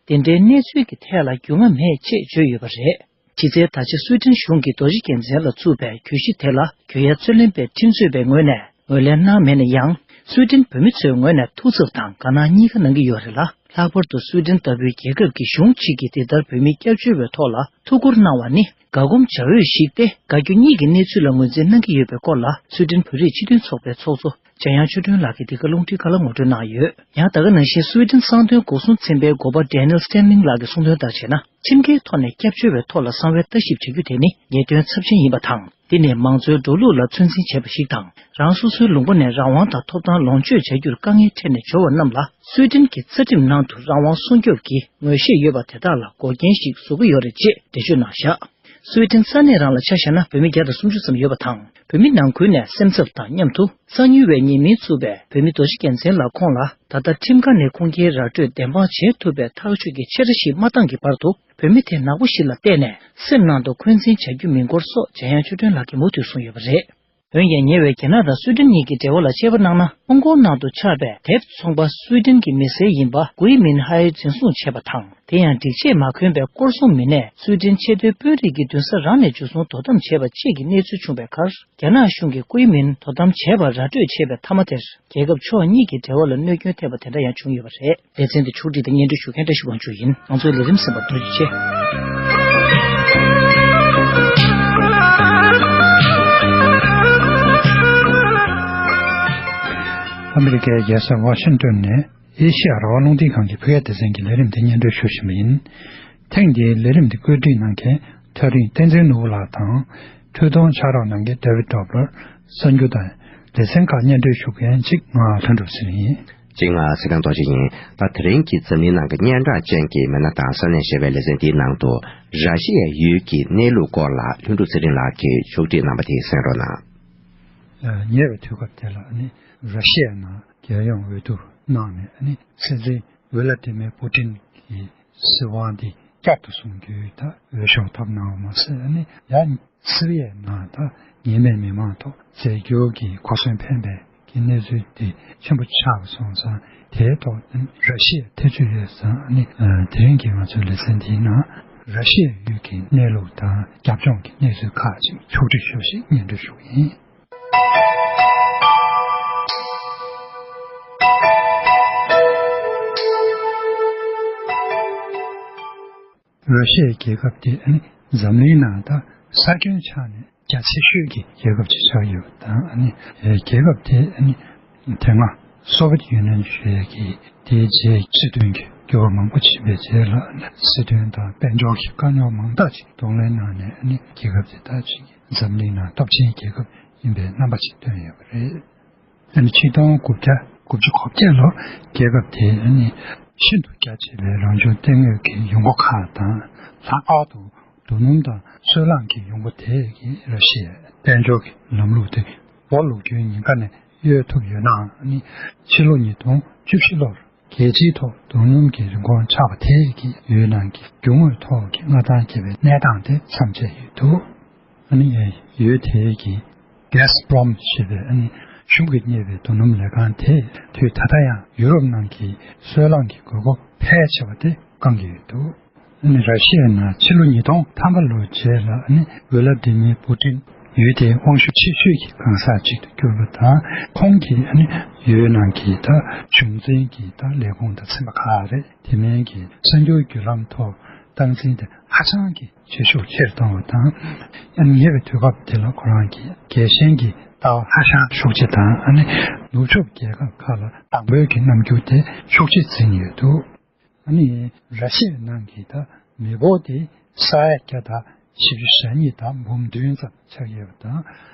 དེ་འདྲའི་གནས་ཚུལ་གྱི་ཐད་ལ་རྒྱུས་མངའ་མེད་ཅེས་བརྗོད་ཡོད་པ་རེད། གཞི་རྩའི་ད་ཆ་སུའེ་ཏེན་གཞུང་གིས་རྡོ་རྗེ་རྒྱལ་མཚན་ལ་བཙུགས་པའི་གྱོད་གཞི་དེ་ལ་གྱོད་ཡ་རྩོད་ལེན་པས་ཁྲིམས་རྩོད་པའི་ངོས་ནས་ངོས་ལེན་གནང་མེད་ན་ཡང་། སུའེ་ཏེན་བོད་མི་ཚོའི་ངོས་ནས་ཐུགས་འཚབ་དང་དགའ་སྣང་གཉིས་ཀ་གནང་གི་ཡོད་རེད་ལ། ལྷག་པར་དུ་སུའེ་ཏེན་ལྟ་བུའི་རྒྱལ་ཁབ་ཀྱི་གཞུང་གཅིག་གིས་འདི་ལྟར་བོད་མི་སྐྱབས་བཅོལ་བའི་ཐོག་ལ་ཐུགས་ཁུར་གནང་བ་ནི་དགའ་སྒོམ་བྱ་འོས་ཤིག་སྟེ། དགའ་སྐྱོ་གཉིས་ཀྱི་གནས་ཚུལ་ལ་ངོས་འཛིན་གནང་གི་ཡོད་པའི་སྐོར་ལ་སུའེ་ཏེན་བོད་རིགས་སྤྱི་མཐུན་ཚོགས་པའི་ཚོགས་གཙོ་འཇམ་དབྱངས་ཆོས་སྒྲོན་ལགས་ཀྱིས་འདི་ག་རླུང་འཕྲིན་ཁང་ལ་ངོ་སྤྲོད་གནང་ཡོད། ཡང་ད་ག་ནང་བཞིན་སུའེ་ཏེན་གསང་དོན་འགོག་སྲུང་ཚན་པའི་འགོ་པ་Daniel Standing ལགས་ཀྱིས་གསུངས་དོན་ལྟར་བྱས་ན། ཁྲིམས་འགལ་ཐོག་ནས་སྐྱབས་བཅོལ་བའི་ཐོག་ལ་གསང་བའི་ལྟ་ཞིབ་བྱ་རྒྱུ་དེ་ནི་ཉེས་དོན་ཚབས་ཆེན་ཡིན་པ་དང་། འདི་ནི་མང་གཙོའི་འགྲོ་ལུགས་ལ་ཚོད་འཛིན་བྱས་པ་ཞིག་དང་། རང་སོ་སོའི་ལུང་པ་ནས་རང་དབང་དང་ཐོབ་ཐང་ལོངས་སྤྱོད་བྱ་རྒྱུར་དཀའ་ངལ་འཕྲད་ནས་འབྱོར་བ་རྣམས་ལ་སུའེ་ཏེན་གྱི་རྩ་ཁྲིམས་ནང་དུ་རང་དབང་སྲུང་སྐྱོབ་ཀྱི་ངོས་བཞེས་ཡོད་པ་དེ་དག་ལ་འགོག་རྐྱེན་ཞིག་བཟོ་གི་ཡོད་རེད་ཅེས་འགྲེལ་བརྗོད་གནང་བཞག། སུའེ་ཏེན་ས་གནས་རང་ལ་ཆ་བཞག་ན་བོད་མི་བརྒྱ་དང་སུམ་ཅུ་ཙམ་ཡོད་པ་དང་། བོད་མི་ནང་ཁུལ་ནས་སེམས་འཚབ་དང་མཉམ་དུ་གསང་ཉུལ་བའི་ཉེས་མིང་བཙུགས་པའི་བོད་མི་རྡོ་རྗེ་རྒྱལ་མཚན་ལགས་ཁོང་ལ་ད་ལྟ་ཁྲིམས་ཁང་ནས་ཁུངས་སྐྱེལ་ར་སྤྲོད་བདེན་དཔང་བྱེད་ཐུབ་པའི་ཐག་གཅོད་ཀྱི་ཆེ་ཕྲ་ཞིག་མ་བཏང་གི་བར་དུ། བོད་མི་དེ་ནག་པོ་ཞིག་ལ་བལྟས་ནས་སེམས་ནང་དུ་འཁོན་འཛིན་བྱ་རྒྱུ་མིན་སྐོར་སོགས་འཇམ་དབྱངས་ཆོས་སྒྲོན་ལགས་ཀྱིས་མུ་མཐུད་གསུངས་ཡོད་པ་རེད། འོན་ཀྱང་ཉེ་བའི་རྒྱ་ནག་དང་སུའེ་ཏེན་གཉིས་ཀྱི་འབྲེལ་བ་ལ་དཔྱད་པ་གནང་ན། ཧོང་ཀོང་ནང་དུ་ཆགས་པའི་དེབ་ཚོང་པ་སུའེ་ཏེན་གྱི་མི་སེར་ཡིན་པ་ཀུའེ་མིན་ཧའེ་འཛིན་བཟུང་བྱས་པ་དང་། དེ་ཡང་སྒྲིག་ཆས་མ་གོན་པའི་སྐོར་སྲུང་མི་སྣས་སུའེ་ཏེན་ཆེས་མཐོའི་དཔོན་རིགས་ཀྱི་མདུན་ས་རང་ནས་འཇུ་བཟུང་དོ་དམ་བྱས་པ་བཅས་ཀྱི་གནས་ཚུལ་བྱུང་བའི་ཁར། རྒྱ་ནག་གཞུང་གིས་ཀུའེ་མིན་དོ་དམ་བྱས་པར་ར་སྤྲོད་བྱས་པའི་མཐའ་མ་དེར། རྒྱལ་ཁབ་ཕྱོགས་གཉིས་ཀྱི་འབྲེལ་བ་ལ་གནོད་སྐྱོན་ཐེབས་པ་དེ་འདྲ་ཡང་བྱུང་ཡོད་པ་རེད། ལེ་ཚན་འདི་ཕྱོགས་སྒྲིག་དང་སྙན་སྒྲོན་ཞུ་མཁན་བཀྲ་ཤིས་དབང་ཕྱུག་ཡིན། ང་ཚོའི་ལས་རིམ་གསན་པར་ཐུགས་རྗེ་ཆེ། ཨ་མི་རི་ཀའི་རྒྱལ་ས་ཝ་ཤིང་ཏོན་ནས་ཨེ་ཤི་ཡ་རང་དབང་རླུང་འཕྲིན་ཁང་གི་བོད་སྐད་སྡེ་ཚན་གྱི་ལས་རིམ་དེ་སྙན་སྒྲོན་ཞུ་བཞིན་པ་ཡིན། ཐེངས་འདིའི་ལས་རིམ་འདི་བཀོད་སྒྲིག་གནང་མཁན་ཐག་རིང་བསྟན་འཛིན་ནོར་བུ་ལགས་དང་། འཕྲུལ་གཏོང་ཕྱག་རོགས་གནང་མཁན་ཌེ་བིད་ཌོབ་ལར། གསར་འགྱུར་དང་ལེ་ཚན་ཁག་སྙན་སྒྲོན་ཞུ་མཁན་གཅིག་ང་ལྷུན་གྲུབ་ཚེ་རིང་ཡིན། གཅིག་ང་ཚེ་བརྟན་རྡོ་རྗེ་ཡིན། ད་དེ་རིང་གི་འཛམ་གླིང་ནང་གི་སྙན་གྲགས་ཅན་གྱི་མི་སྣ་དང་ས་གནས་ཞེས་པའི་ལེ་ཚན་འདིའི་ནང་དུ། ར་ཤི་ཡའི་ཡུལ་གྱི་གནས་ལུགས་སྐོར་ལ་ལྷུན་གྲུབ་ཚེ་རིང་ལགས་ཀྱིས་ཕྱོགས་སྒྲིག་གནང་པ་དེ་གསན་རོགས་གནང་། ཉེ་བའི་དུས་སྐབས་དེ་ལ་ནི་ར་ཤི་ཡའི་ནང་རྒྱལ་ཡོངས་འོས་བསྡུ་གནང་ནས་ནི་སྲིད་འཛིན་ཝི་ལ་ཏི་མེ་པུ་ཏིན་གྱི་སྲིད་དབང་འདི་བསྐྱར་དུ་བཟུང་རྒྱུའི་ད་འོས་ཤོག་བཏབ་གནང་བ་མ་ཟད་ནི་ཡང་སི་རི་ཡའི་ནང་ད་ཉེས་མེད་མི་མང་ཐོག་རྫས་འགྱུར་གྱི་གོ་མཚོན་འཕེན་པའི་གི་གནས་ཚུལ་འདི་ཆེན་པོ་ཆགས་སོང་ཙང་དེའི་ཐོག་ནི་ར་ཤི་ཡ་ཐེ་བྱུས་ཡོད་ཙང་ནི་དེ་རིང་གི་ང་ཚོའི་ལེ་ཚན་འདིའི་ནང་ར་ཤི་ཡའི་ཡུལ་གྱི་གནས་ལུགས་དང་རྒྱབ་ལྗོངས་ཀྱི་གནས་ཚུལ་ཁག་ཅིག་ཕྱོགས་སྒྲིག་ཞུས་ཤིག་སྙན་སྒྲོན་ཞུ་གི་ཡིན། ར་ཤི་ཡའི་རྒྱལ་ཁབ་དེ་ནི་འཛམ་གླིང་ནང་ད་ས་ཁྱོན་ཆ་ནས་རྒྱ་ཆེ་ཤོས་ཀྱི་རྒྱལ་ཁབ་ཅིག་ཆགས་ཡོད་པ་དང་ནི་རྒྱལ་ཁབ་དེ་ནི་དེ་སྔ་སོ་བེད་ཡུ་ནིཡན་ཞེས་ཡོད་ཀྱི་དེའི་རྗེས་སྲིད་དོན་གྱི་འགྱུར་བ་མང་པོ་ཕྱིན་པའི་རྗེས་ལ་སྲིད་དོན་དང་དཔལ་འབྱོར་གྱི་དཀའ་རྙོག་མང་དག་ཅིག་གདོང་ལེན་གནང་ནས་ནི་རྒྱལ་ཁབ་དེ་ད་ཅིག་འཛམ་གླིང་ནང་སྟོབས་ཆེན་རྒྱལ་ཁབ་ཡིན་པའི་རྣམ་པ་ཞིག་བཏོན་ཡོད་པ་རེད། ཆིག་སྟོང་དགུ་བརྒྱ་དགུ་བཅུ་གོ་བརྒྱད་ལོར་རྒྱལ་ཁབ་དེའི་ཤིན་ཏུ་རྒྱ་ཆེ་བའི་རང་བྱུང་སྟེང་ངོས་ཀྱི་ཡོང་སྒོ་ཁག་དང་ལྷག་པར་དུ་རྡོ་སྣུམ་དང་སོལ་རླངས་ཀྱི་ཡོང་སྒོ་དེ་གིས་ར་ཤི་ཡའི་དཔལ་འབྱོར་གྱི་ལམ་ལུགས་དེ་ལོ་ལོ་རྒྱུས་ཉེན་ཁ་ནས་གཡོལ་ཐུབ་ཡོད་ནའང་ཕྱི་ལོ་ཉིས་སྟོང་བཅུ་བཞི་ལོར་རྒྱལ་སྤྱིའི་ཐོག་རྡོ་སྣུམ་གྱི་རིན་གོང་ཆག་པ་དེ་གིས་ཡུལ་ནང་གི་རྒྱུ་དངོས་ཐོག་གི་མངའ་ཐང་རྒྱས་པའི་གནས་སྟངས་དེ་མཚམས་ཆད་ཡོད་འདུག་ཨ་ནི་ཡུལ་དེའི་གི་གེ་སི་པྲོམ་ཞེས་པའི་ཨ་ནི་གཞུང་གིས་གཉེར་བའི་རྡོ་སྣུམ་ལས་ཁང་དེས་དུས་ད་ལྟ་ཡང་ཡུ་རོབ་ནང་གི་སོལ་རླངས་ཀྱི་དགོས་མཁོ་ཕལ་ཆེ་བ་དེ་བསྐང་གི་ཡོད་འདུག་ཨ་ནི་ར་ཤི་ཡའི་ནང་ཕྱི་ལོ་ཉིས་སྟོང་ཐམ་པ་ལོའི་རྗེས་ལ་ཨ་ནི་ཝི་ལ་ཏི་མིར་པུ་ཏིན་ཡུལ་དེའི་དབང་ཤུགས་ཆེ་ཤོས་ཀྱི་གང་ཟག་ཅིག་ཏུ་གྱུར་པ་དང་། ཁོང་གིས་ཨ་ནི་ཡུལ་ནང་གི་ད་གཞུང་འཛིན་གྱི་ད་ལས་ཁུངས་དང་ཚན་པ་ཁག་རེད། དེ་མིན་གྱི་གསར་འགྱུར་བརྒྱུད་ལམ་ཐོག་སྟངས་འཛིན་དེ་ཧ་ཅང་གི་ཆེ་ཤོས་ཆེར་བཏང་བ་དང་། ཨ་ནི་ཉེ་བའི་དུས་སྐབས་དེ་ལ་ཁོ་རང་གིས་རྒྱལ་ཞེན་གྱི་ལྟ་བ་ཧ་ཅང་ཤུགས་ཆེ་དང་། ཨ་ནི་ནུབ་ཕྱོགས་རྒྱལ་ཁབ་ཁག་ལ་དང་པོའི་གི་རྣམ་འགྱུར་དེ་ཤུགས་ཆེ་འཛིན་ཡོད་འདུག་ཨ་ནི་ར་ཤི་ཡའི་ནང་གི་ད་མི་འབོར་དེ་ས་ཡ་བརྒྱ་དང་བཞི་བཅུ་ཞེ་གཉིས་དང་འབུམ་བདུན་ཙམ་ཆགས་ཡོད་པ་དང་།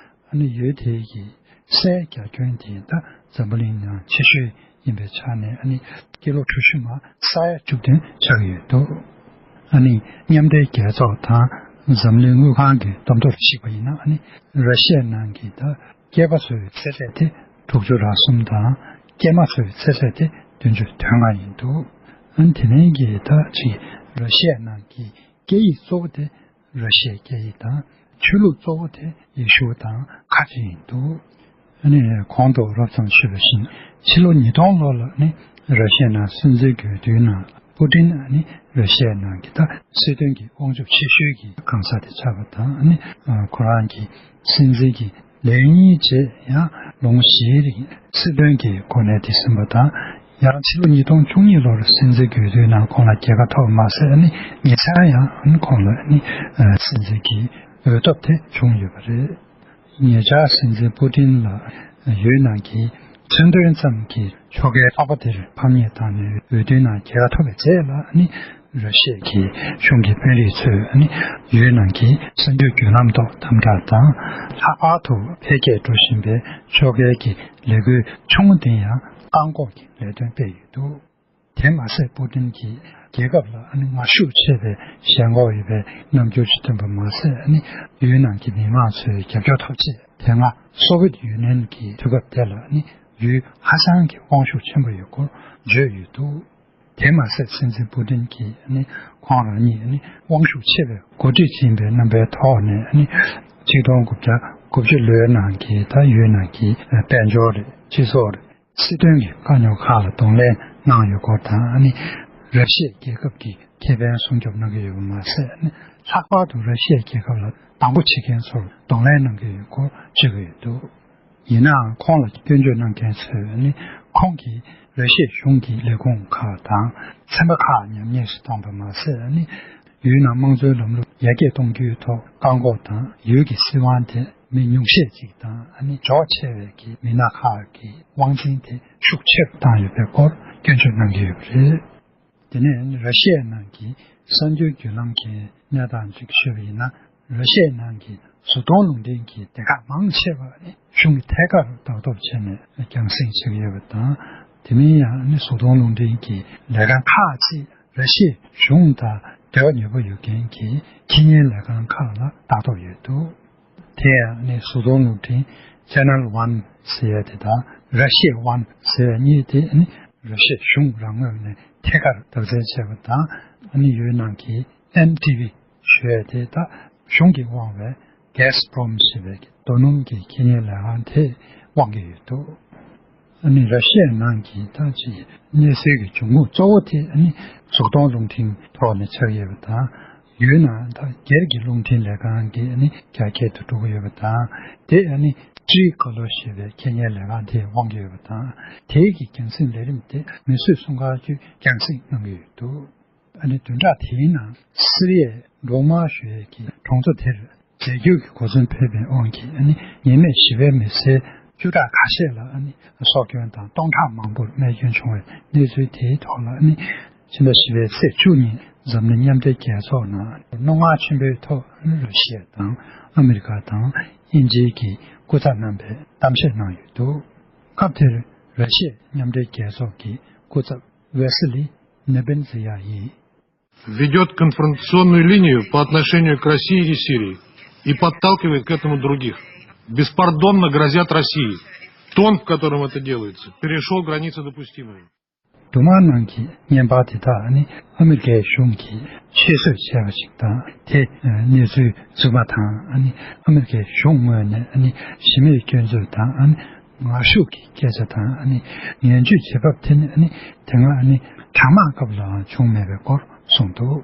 ཨ་ནི་ཡུལ་དེའི་གི་སའི་རྒྱ་ཁྱོན་དེ་ད་འཛམ་བུ་གླིང་ནང་ཆེ་ཤོས་ཡིན་པའི་ཆ་ནས་ཨ་ནི་ཀི་ལོ་གྲུ་བཞི་མ་ས་ཡ་བཅུ་བདུན་ཆགས་ཡོད་འདུག་ཨ་ནི་མཉམ་འབྲེལ་རྒྱལ་ཚོགས་དང་འཛམ་གླིང་དངུལ་ཁང་གི་བསྡོམས་ཐོར་གཞིགས་པ་ཡིན་ན། ཨ་ནི་ར་ཤི་ཡའི་ནང་གི་ད་སྐྱེས་པ་ཚོའི་ཚེ་ཚད་དེ་དྲུག་ཅུ་རེ་གསུམ་དང་། སྐྱེས་མ་ཚོའི་ཚེ་ཚད་དེ་བདུན་ཅུ་དོན་ལྔ་ཡིན་འདུག་ཨ་ནི་དེ་ནས་ཀྱི་ད་ཅིག་ར་ཤི་ཡའི་ནང་གི་སྐད་ཡིག་གཙོ་བོ་དེ་ར་ཤི་ཡའི་སྐད་ཡིག་དང་། ཆོས་ལུགས་གཙོ་བོ་དེ་ཡེ་ཤུ་དང་ཁ་ཆེ་ཡིན་འདུག་ཨ་ནི་གོང་དུ་རོབ་ཙམ་ཞུས་པ་བཞིན་ཕྱི་ལོ་ཉིས་སྟོང་ལོ་ལ་ནི་ར་ཤི་ཡའི་ནང་སྲིད་འཛིན་དགོས་དུས་ནང་པུ་ཏིན་ཨ་ནི་ར་ཤི་ཡའི་ནང་གི་ད་སྲིད་དོན་གྱི་དབང་ཕྱུག་ཆེ་ཤོས་ཀྱི་གང་ཟག་དེ་ཆགས་པ་དང་། ཨ་ནི་ཁོ་རང་གི་སྲིད་འཛིན་གྱི་ལས་གཉིས་རྗེས་ཡང་ལོ་ངོ་བཞིའི་རིང་སྲིད་དོན་གྱི་གོ་གནས་དེ་ཟིན་པ་དང་། ཡང་ཕྱི་ལོ་ཉིས་སྟོང་བཅུ་གཉིས་ལོར་སྲིད་འཛིན་དགོས་དུས་ནང་ཁོང་ལ་རྒྱལ་ཁ་ཐོབ་པ་མ་ཟད། ཨ་ནི་ཉེ་ཆར་ཡང་ཨ་ནི་ཁོང་ལ་ཨ་ནི་སྲིད་འཛིན་གྱི་འོས་ཐོབ་དེ་བྱུང་ཡོད་པ་རེད། ཉེ་ཆར་སྲིད་འཛིན་པུ་ཏིན་ལ་ཡུལ་ནང་གི་མཚོན་དོན་ཙམ་གྱི་ཆོལ་ཁའི་ཚོགས་པ་དེར་ཕམ་ཉེས་བཏང་ནས་འོས་བསྡུའི་ནང་རྒྱལ་ཁ་ཐོབ་པའི་རྗེས་ལ་ཨ་ནི་ར་ཤི་ཡའི་གཞུང་གི་དཔོན་རིགས་ཚོས་ཨ་ནི་ཡུལ་ནང་གི་གསར་འགྱུར་བརྒྱུད་ལམ་ཐོག་དམ་དྲག་དང་། ལྷག་པར་དུ་འཕེལ་རྒྱས་འགྲོ་བཞིན་པའི་ཕྱོགས་འགལ་གྱི་ལས་འགུལ་ཆུང་ངུ་དེ་ཡང་བཀག་འགོག་གི་ལས་དོན་སྤེལ་ཡོད་འདུག་དེ་མ་ཟད་པུ་ཏིན་གྱིས་རྒྱལ་ཁབ་ལ་ཨ་ནི་ངར་ཤུགས་ཆེ་བའི་ཞེན་ཁོག་ཡོད་པའི་རྣམ་འགྱུར་ཞིག་བསྟན་པ་མ་ཟད། ཨ་ནི་ཡུལ་ནང་གི་མི་མང་ཚོའི་རྒྱབ་སྐྱོར་ཐོབ་ཆེད་དེ་སྔ་སོ་བེད་ཡུ་ནིཡན་གྱི་དུས་སྐབས་དེ་ལ་ཨ་ནི་ཡུལ་ཧ་ཅང་གི་དབང་ཤུགས་ཆེན་པོ་ཡོད་སྐོར་བརྗོད་ཡོད་འདུག་དེ་མ་ཟད་སྲིད་འཛིན་པུ་ཏིན་གྱིས་ཨ་ནི་ཁོང་རང་ཉིད་ཨ་ནི་དབང་ཤུགས་ཆེ་བའི་འགོ་ཁྲིད་ཅིག་ཡིན་པའི་རྣམ་པའི་ཐོག་ནས་ཨ་ནི་ཆིག་སྟོང་དགུ་བརྒྱ་ དགུ་བཅུ་ལོའི་ནང་གི་ད་ཡུལ་ནང་གི་དཔལ་འབྱོར་རེད། སྤྱི་ཚོགས་རེད། སྲིད་དོན་གྱི་དཀའ་རྙོག་ཁག་ལ་གདོང་ལེན་གནང་ཡོད་སྐོར་དང་། ཨ་ནི་ར་ཤི་ཡའི་རྒྱལ་ཁབ་ཀྱི་ཁེ་ཕན་སྲུང་སྐྱོབ་གནང་གི་ཡོད་པ་མ་ཟད། ཨ་ནི་ལྷག་པར་དུ་ར་ཤི་ཡའི་རྒྱལ་ཁབ་ལ་སྡང་པོ་བྱེད་མཁན་ཚོར་གདོང་ལེན་གནང་གི་ཡོད་སྐོར་བརྗོད་ཀྱི་ཡོད་འདུག་ཡིན་ནའང་ཁོང་ལ་སྐྱོན་བརྗོད་གནང་མཁན་ཚོས་ནི་ཁོང་གིས་ར་ཤི་ཡའི་གཞུང་གི་ལས་ཁུངས་ཁག་དང་ཚན་པ་ཁག་ཉམས་ཉེས་སུ་བཏང་པ་མ་ཟད། ནི་ཡུལ་ནང་དམངས་གཙོའི་ལམ་ལུགས་ཡར་རྒྱས་གཏོང་རྒྱུའི་ཐོག་བཀག་འགོག་དང་། ཡུལ་གྱི་སྲིད་དབང་དེ་མི་ཉུང་ཤས་ཅིག་དང་། ཨ་ནི་འབྱོར་ཆེ་བའི་གི་མི་སྣ་ཁག་གི་དབང་འཛིན་དེ་ཤུགས་ཆེ་རུ་བཏང་ཡོད་པའི་སྐོར་སྐྱོན་བརྗོད་གནང་གི་ཡོད་པ་རེད། དེ་ནས་ར་ཤི་ཡའི་ནང་གི་གསར་འགྱུར་བརྒྱུད་ལམ་གྱི་གནས་སྟངས་ཅིག་ཞུས་པ་ཡིན་ན། ར་ཤི་ཡའི་ནང་གི་གཟུགས་མཐོང་རླུང་འཕྲིན་གྱི་སྡེ་ཁག་མང་ཆེ་བ་ནི་གཞུང་གི་ཐད་ཀར་ལྟ་རྟོག་བྱས་ནས་རྒྱང་སྲིང་བྱེད་ཀྱི་ཡོད་པ་དང་། དེ་མིན་ཡང་ནི་གཟུགས་མཐོང་རླུང་འཕྲིན་གྱི་ལས་ཁང་ཁག་ཅིག་ར་ཤི་ཡའི་གཞུང་དང་འབྲེལ་བ་ཉེ་པོ་ཡོད་མཁན་གྱི་ཁེ་ཉེན་ལས་ཁང་ཁག་ལ་ལྟ་རྟོག་ཡོད་འདུག་དེ་ཡང་ནི་གཟུགས་མཐོང་རླུང་འཕྲིན་Channel One ཟེར་ཡ་དེ་དང་Russia One ཟེར་ཡ་གཉིས་དེ་ནི་ར་ཤི་ཡའི་གཞུང་རང་ངོས་ནས་ཐད་ཀར་བདག་འཛིན་བྱས་པ་དང་། ཨ་ནི་ཡུལ་ནང་གི་M T V ཞུ་ཡ་དེ་དག་གཞུང་གིས་དབང་བའི་Gazprom ཞེས་པའི་རྡོ་སྣུམ་གྱི་ཁེ་ཉེན་ལས་ཁང་དེས་དབང་གི་ཡོད་འདུག་ཨ་ནི་ར་ཤི་ཡའི་ནང་གི་ད་ཅིག་གནས་ཚུལ་གྱི་འབྱུང་ཁུངས་གཙོ་བོ་དེ་ཨ་ནི་གཟུགས་མཐོང་རླུང་འཕྲིན་ཐོག་ནས་ཆགས་ཡོད་པ་དང་། ཡུལ་ནང་ད་སྒེར་གྱི་རླུང་འཕྲིན་ལས་ཁང་གི་ཨ་ནི་རྒྱ་སྐྱེད་དུ་འགྲོ་གི་ཡོད་པ་དང་། དེ་ཨ་ནི་ཀྲི་ཀོ་ལོ་ཞེས་པའི་ཁེ་ཉེན་ལས་ཁང་དེས་དབང་གི་ཡོད་པ་དང་། དེའི་གི་རྒྱང་སྲིང་ལས་རིམ་དེ་མི་གསོད་སྲུང་སྐར་བརྒྱུད་རྒྱང་སྲིང་གནང་གི་ཡོད་འདུག་ཨ་ནི་བདུན་ཕྲག་དེའི་ནང་སི་རི་ཡའི་འབྲོག་དམངས་ཞུ་ཡས་ཀྱི་གྲོང་ཚོ་དེར་རྫས་འགྱུར་གྱི་གོ་མཚོན་ཕོག་པའི་དབང་གིས་ཨ་ནི་ཉེས་མེད་ཞི་བའི་མི་སེར་བཅུ་ཕྲག་ཁ་ཤས་ལ་ཨ་ནི་སྲོག་སྐྱོན་དང་སྟོང་ཕྲག་མང་པོར་རྨས་སྐྱོན་བྱུང་བའི་གནས་ཚུལ་དེའི་ཐོག་ལ་ཨ་ནི་ཕྱི་ཟླ་བཞི་པའི་ཚེས་བཅུ་ཉིན་འཛམ་གླིང་མཉམ་འབྲེལ་རྒྱལ་ཚོགས་ནང་རྣོ་ངར་ཆེན་པོའི་ཐོག་ཨ་ནི་ར་ཤི་ཡ་དང་ཨ་མི་རི་ཀ་དང་དབྱིན་ཇིའི་གི་སྐུ་ཚབ་རྣམ་པས་གཏམ་བཤད་གནང་ཡོད་འདུག་སྐབས་དེར་ར་ཤི་ཡའི་མཉམ་འབྲེལ་རྒྱལ་ཚོགས་ཀྱི་སྐུ་ཚབ་ཝེ་སི་ལི་ནེ་བེན་ཛི་ཡ་ཡིས། Ведёт конфронтационную линию по отношению к России и Сирии и подталкивает к этому других. Беспардонно грозят России. Тон, в котором это делается, перешёл границы допустимого. འདུ་མང་ནང་གི་བརྙན་པར་དེ་དག་ནི་ཨ་མི་རི་ཀའི་གཞུང་གིས་ཆེད་བཟོས་བྱས་པ་ཞིག་དང་། དེ་གནས་ཚུལ་རྫུན་མ་དང་། ཨ་ནི་ཨ་མི་རི་ཀའི་གཞུང་ངོས་ནས་ཨ་ནི་གཞི་མེད་སྐྱོན་འཛུགས་དང་། ཨ་ནི་ངར་ཤུགས་ཀྱི་སྐད་ཆ་དང་། ཨ་ནི་ངན་ཇུས་བྱེད་བབ་དེ་ནི་ཨ་ནི་དེ་སྔ་ཨ་ནི་གྲང་དམག་སྐབས་ལའང་བྱུང་མེད་པའི་སྐོར་གསུངས་འདུག་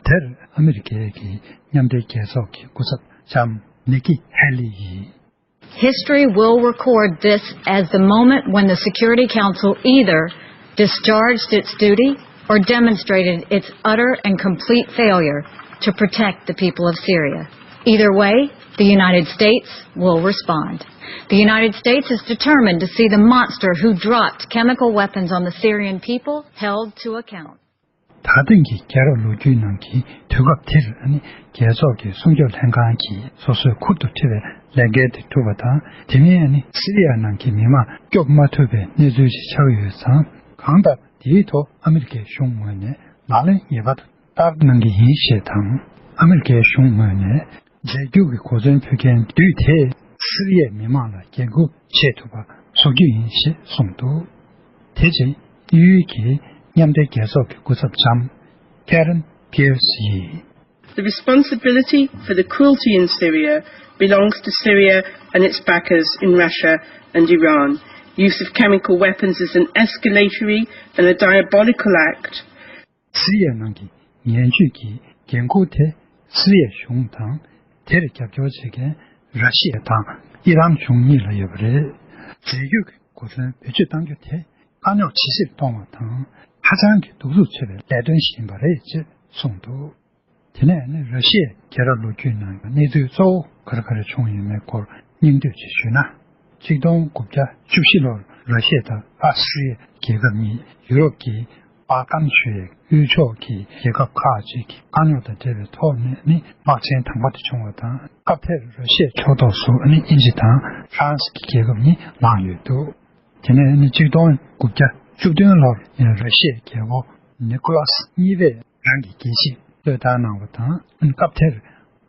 དེར་ཨ་མི་རི་ཀའི་གི་མཉམ་འབྲེལ་རྒྱལ་ཚོགས་ཀྱི་སྐུ་ཚབ་ལྕམ་ནི་ཀི་ཧེ་ལི་ཡིས། History will record this as the moment when the Security Council either discharged its duty or demonstrated its utter and complete failure to protect the people of Syria. Either way, the United States will respond. The United States is determined to see the monster who dropped chemical weapons on the Syrian people held to account. ད་ཐེངས་ཀྱི་རྒྱལ་རབས་ལོ་རྒྱུས་ནང་གི་དུས་སྐབས་དེར་ཨ་ནི་རྒྱལ་ཚོགས་ཀྱི་སྲུང་སྐྱོབ་ལྷན་ཁང་གིས་སོ་སོའི་ཁུར་དུ་འཁྲི་བའི་ལས་འགན་དེ་གྲུབ་པ་དང་། དེ་མིན་ཨ་ནི་སི་རི་ཡ་ནང་གི་མི་མང་སྐྱོབ་མ་ཐུབ་པའི་གནས་ཚུལ་ཞིག་ཆགས་ཡོད་ཙང་། གང་ལྟར་དེའི་ཐོག་ཨ་མི་རི་ཀའི་གཞུང་ངོས་ནས་ལག་ལེན་ངེས་པར་དུ་བསྟར་གནང་གི་ཡིན་ཞེས་དང་། ཨ་མི་རི་ཀའི་གཞུང་ངོས་ནས་རྫས་འགྱུར་གྱི་གོ་མཚོན་ཕུལ་མཁན་བདུད་དེས་སི་རི་ཡའི་མི་མང་ལ་འགན་འཁུར་བྱེད་ཐུབ་པ་བཟོ་རྒྱུ་ཡིན་ཞེས་གསུངས་འདུག་དེ་རྗེས་དབྱིན་ཡུལ་གྱི་མཉམ་འབྲེལ་རྒྱལ་ཚོགས་ཀྱི་སྐུ་ཚབ་ལྕམ་Karen Pierce ཡིས། The responsibility for the cruelty in Syria belongs to Syria and its backers in Russia and Iran. Use of chemical weapons is an escalatory and a diabolical act. སི་རི་ཡའི་ནང་གི་ངན་ཇུས་ཀྱི་འགན་འཁུར་དེ་སི་རི་ཡའི་གཞུང་དང་། དེར་རྒྱབ་སྐྱོར་བྱེད་མཁན་ར་ཤི་ཡ་དང་ཨི་རན་གཞུང་གཉིས་ལ་ཡོད་པ་རེད། རྫས་འགྱུར་གྱི་གོ་མཚོན་བེད་སྤྱོད་གཏང་རྒྱུ་དེ་དཀའ་རྙོག་ཇེ་ཆེར་གཏོང་བ་དང་། ཧ་ཅང་གི་གདུག་རྩུབ་ཆེ་བའི་ལས་དོན་ཞིག་ཡིན་པ་རེད་ཅེས་གསུངས་འདུག་དེ་ནས་ནི་ར་ཤི་ཡའི་རྒྱལ་རབས་ལོ་རྒྱུས་ནང་གི་གནས་ཚུལ་གཙོ་བོ་ག་རེ་ག་རེ་བྱུང་ཡོད་མེད་སྐོར་སྙིང་བསྡུས་ཅིག་ཞུས་ན། ཆིག་སྟོང་དགུ་བརྒྱ་བཅུ་བཞི་ལོར་ར་ཤི་ཡ་དང་ཨ་སི་ཊི་རི་ཡ་རྒྱལ་ཁབ་གཉིས་ཡུ་རོབ་ཀྱི་པཱལ་ཀན་ཞུ་ཡའི་དབུས་ཕྱོགས་ཀྱི་རྒྱལ་ཁབ་ཁག་ཅིག་གི་དཀའ་རྙོག་དང་འབྲེལ་བའི་ཐོག་ནས་ནི་དམག་ཆེན་དང་པོ་དེ་བྱུང་བ་དང་། སྐབས་དེར་ར་ཤི་ཡའི་ཕྱོགས་གཏོགས་སུ་ནི་དབྱིན་ཇི་དང་ཧྥ་རན་སི་གི་རྒྱལ་ཁབ་གཉིས་ལངས་ཡོད་འདུག་དེ་ནས་ནི་ཆིག་སྟོང་དགུ་བརྒྱ་བཅུ་བདུན་ལོར་ཡང་ར་ཤི་ཡའི་རྒྱལ་པོ་ནི་ཀོ་ལཱས་གཉིས་པས་རང་གི་རྒྱལ་གཞིས་གསོལ་ཐར་གནང་བ་དང་། སྐབས་དེར་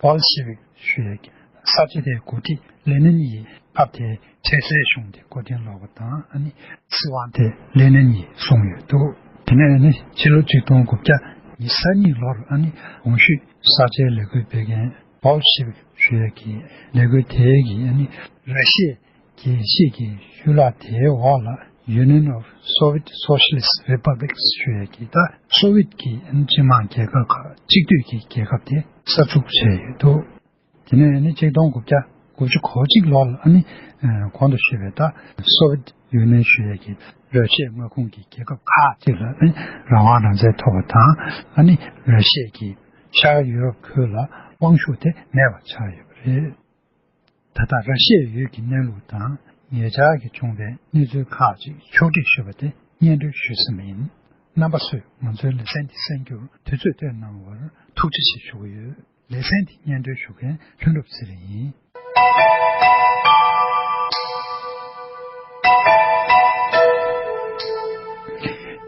བོལ་ཤེ་བིག་ཞུ་ཡས་ཀྱི་གསར་བརྗེ་དེའི་འགོ་ཁྲིད་ལེ་ནིན་ཡིས་སྐབས་དེའི་ཆེས་མཐོའི་གཞུང་དེ་འགོ་འདྲེན་ལོག་པ་དང་། ཨ་ནི་སྲིད་དབང་དེ་ལེ་ནིན་ཡིས་བཟུང་ཡོད་འདུག་དེ་ནས་ཨ་ནི་ཕྱི་ལོ་ཆིག་སྟོང་དགུ་བརྒྱ་ཉི་ཤུ་རྩ་གཉིས་ལོར་ཨ་ནི་གོང་ཞུས་གསར་བརྗེའི་ལས་འགུལ་སྤེལ་མཁན་བོལ་ཤེ་བིག་ ཞུ་ཡ་གི་ལས་འགུལ་དེའི་གི་ཨ་ནི་ར་ཤི་ཡའི་རྒྱལ་སྤྱིའི་གི་ཤུལ་ལག་དེའི་འོག་ལ་Union of Soviet Socialist Republics ཞུ་ཡ་གི་ད་སོ་ཝེད་ཀྱི་ཨ་ནི་སྤྱི་དམངས་རྒྱལ་ཁབ་ཁག་གཅིག་སྡུད་ཀྱི་རྒྱལ་ཁབ་དེ་གསར་འཛུགས་བྱས་ཡོད་འདུག་དེ་ནས་ཨ་ནི་ཆིག་སྟོང་དགུ་བརྒྱ་དགུ་བཅུ་གོ་གཅིག་ལོ་ལ་ཨ་ནི་ཨ་གོང་དུ་ཞུས་པའི་ད་སོ་ཝེད་ཡུ་ནི་ཡན་ཞུ་ཡས་ཀྱི་ར་ཤི་ཡའི་མངའ་ཁོངས་ཀྱི་རྒྱལ་ཁབ་ཁག་ཅིག་ལ་ཨ་ནི་རང་དབང་རང་བཙན་ཐོབ་པ་དང་། ཨ་ནི་ར་ཤི་ཡ་གི་ཤར་ཡུ་རོབ་ཁུལ་ལ་དབང་ཤུགས་དེ་མེད་པ་ཆགས་ཡོད་པ་རེད། ད་ལྟ་ར་ཤི་ཡའི་ཡུལ་གྱི་གནས་ལུགས་དང་ཉེ་ཆར་གྱི་བྱུང་བའི་གནས་ཚུལ་ཁག་ཅིག་ཕྱོགས་སྒྲིག་ཞུས་པ་དེ་སྙན་སྒྲོན་ཞུས་ཟིན་པ་ཡིན། རྣམ་པ་ཚོས་ང་ཚོའི་ལེ་ཚན་འདི་གསན་རྒྱུར་དུས་ཚོད་བཏོན་གནང་བར་ཐུགས་རྗེ་ཆེ་ཞུ་གི་ཡོད། ལེ་ཚན་འདི་སྙན་སྒྲོན་ཞུ་མཁན་ལྷུན་གྲུབ་ཚེ་རིང་ཡིན།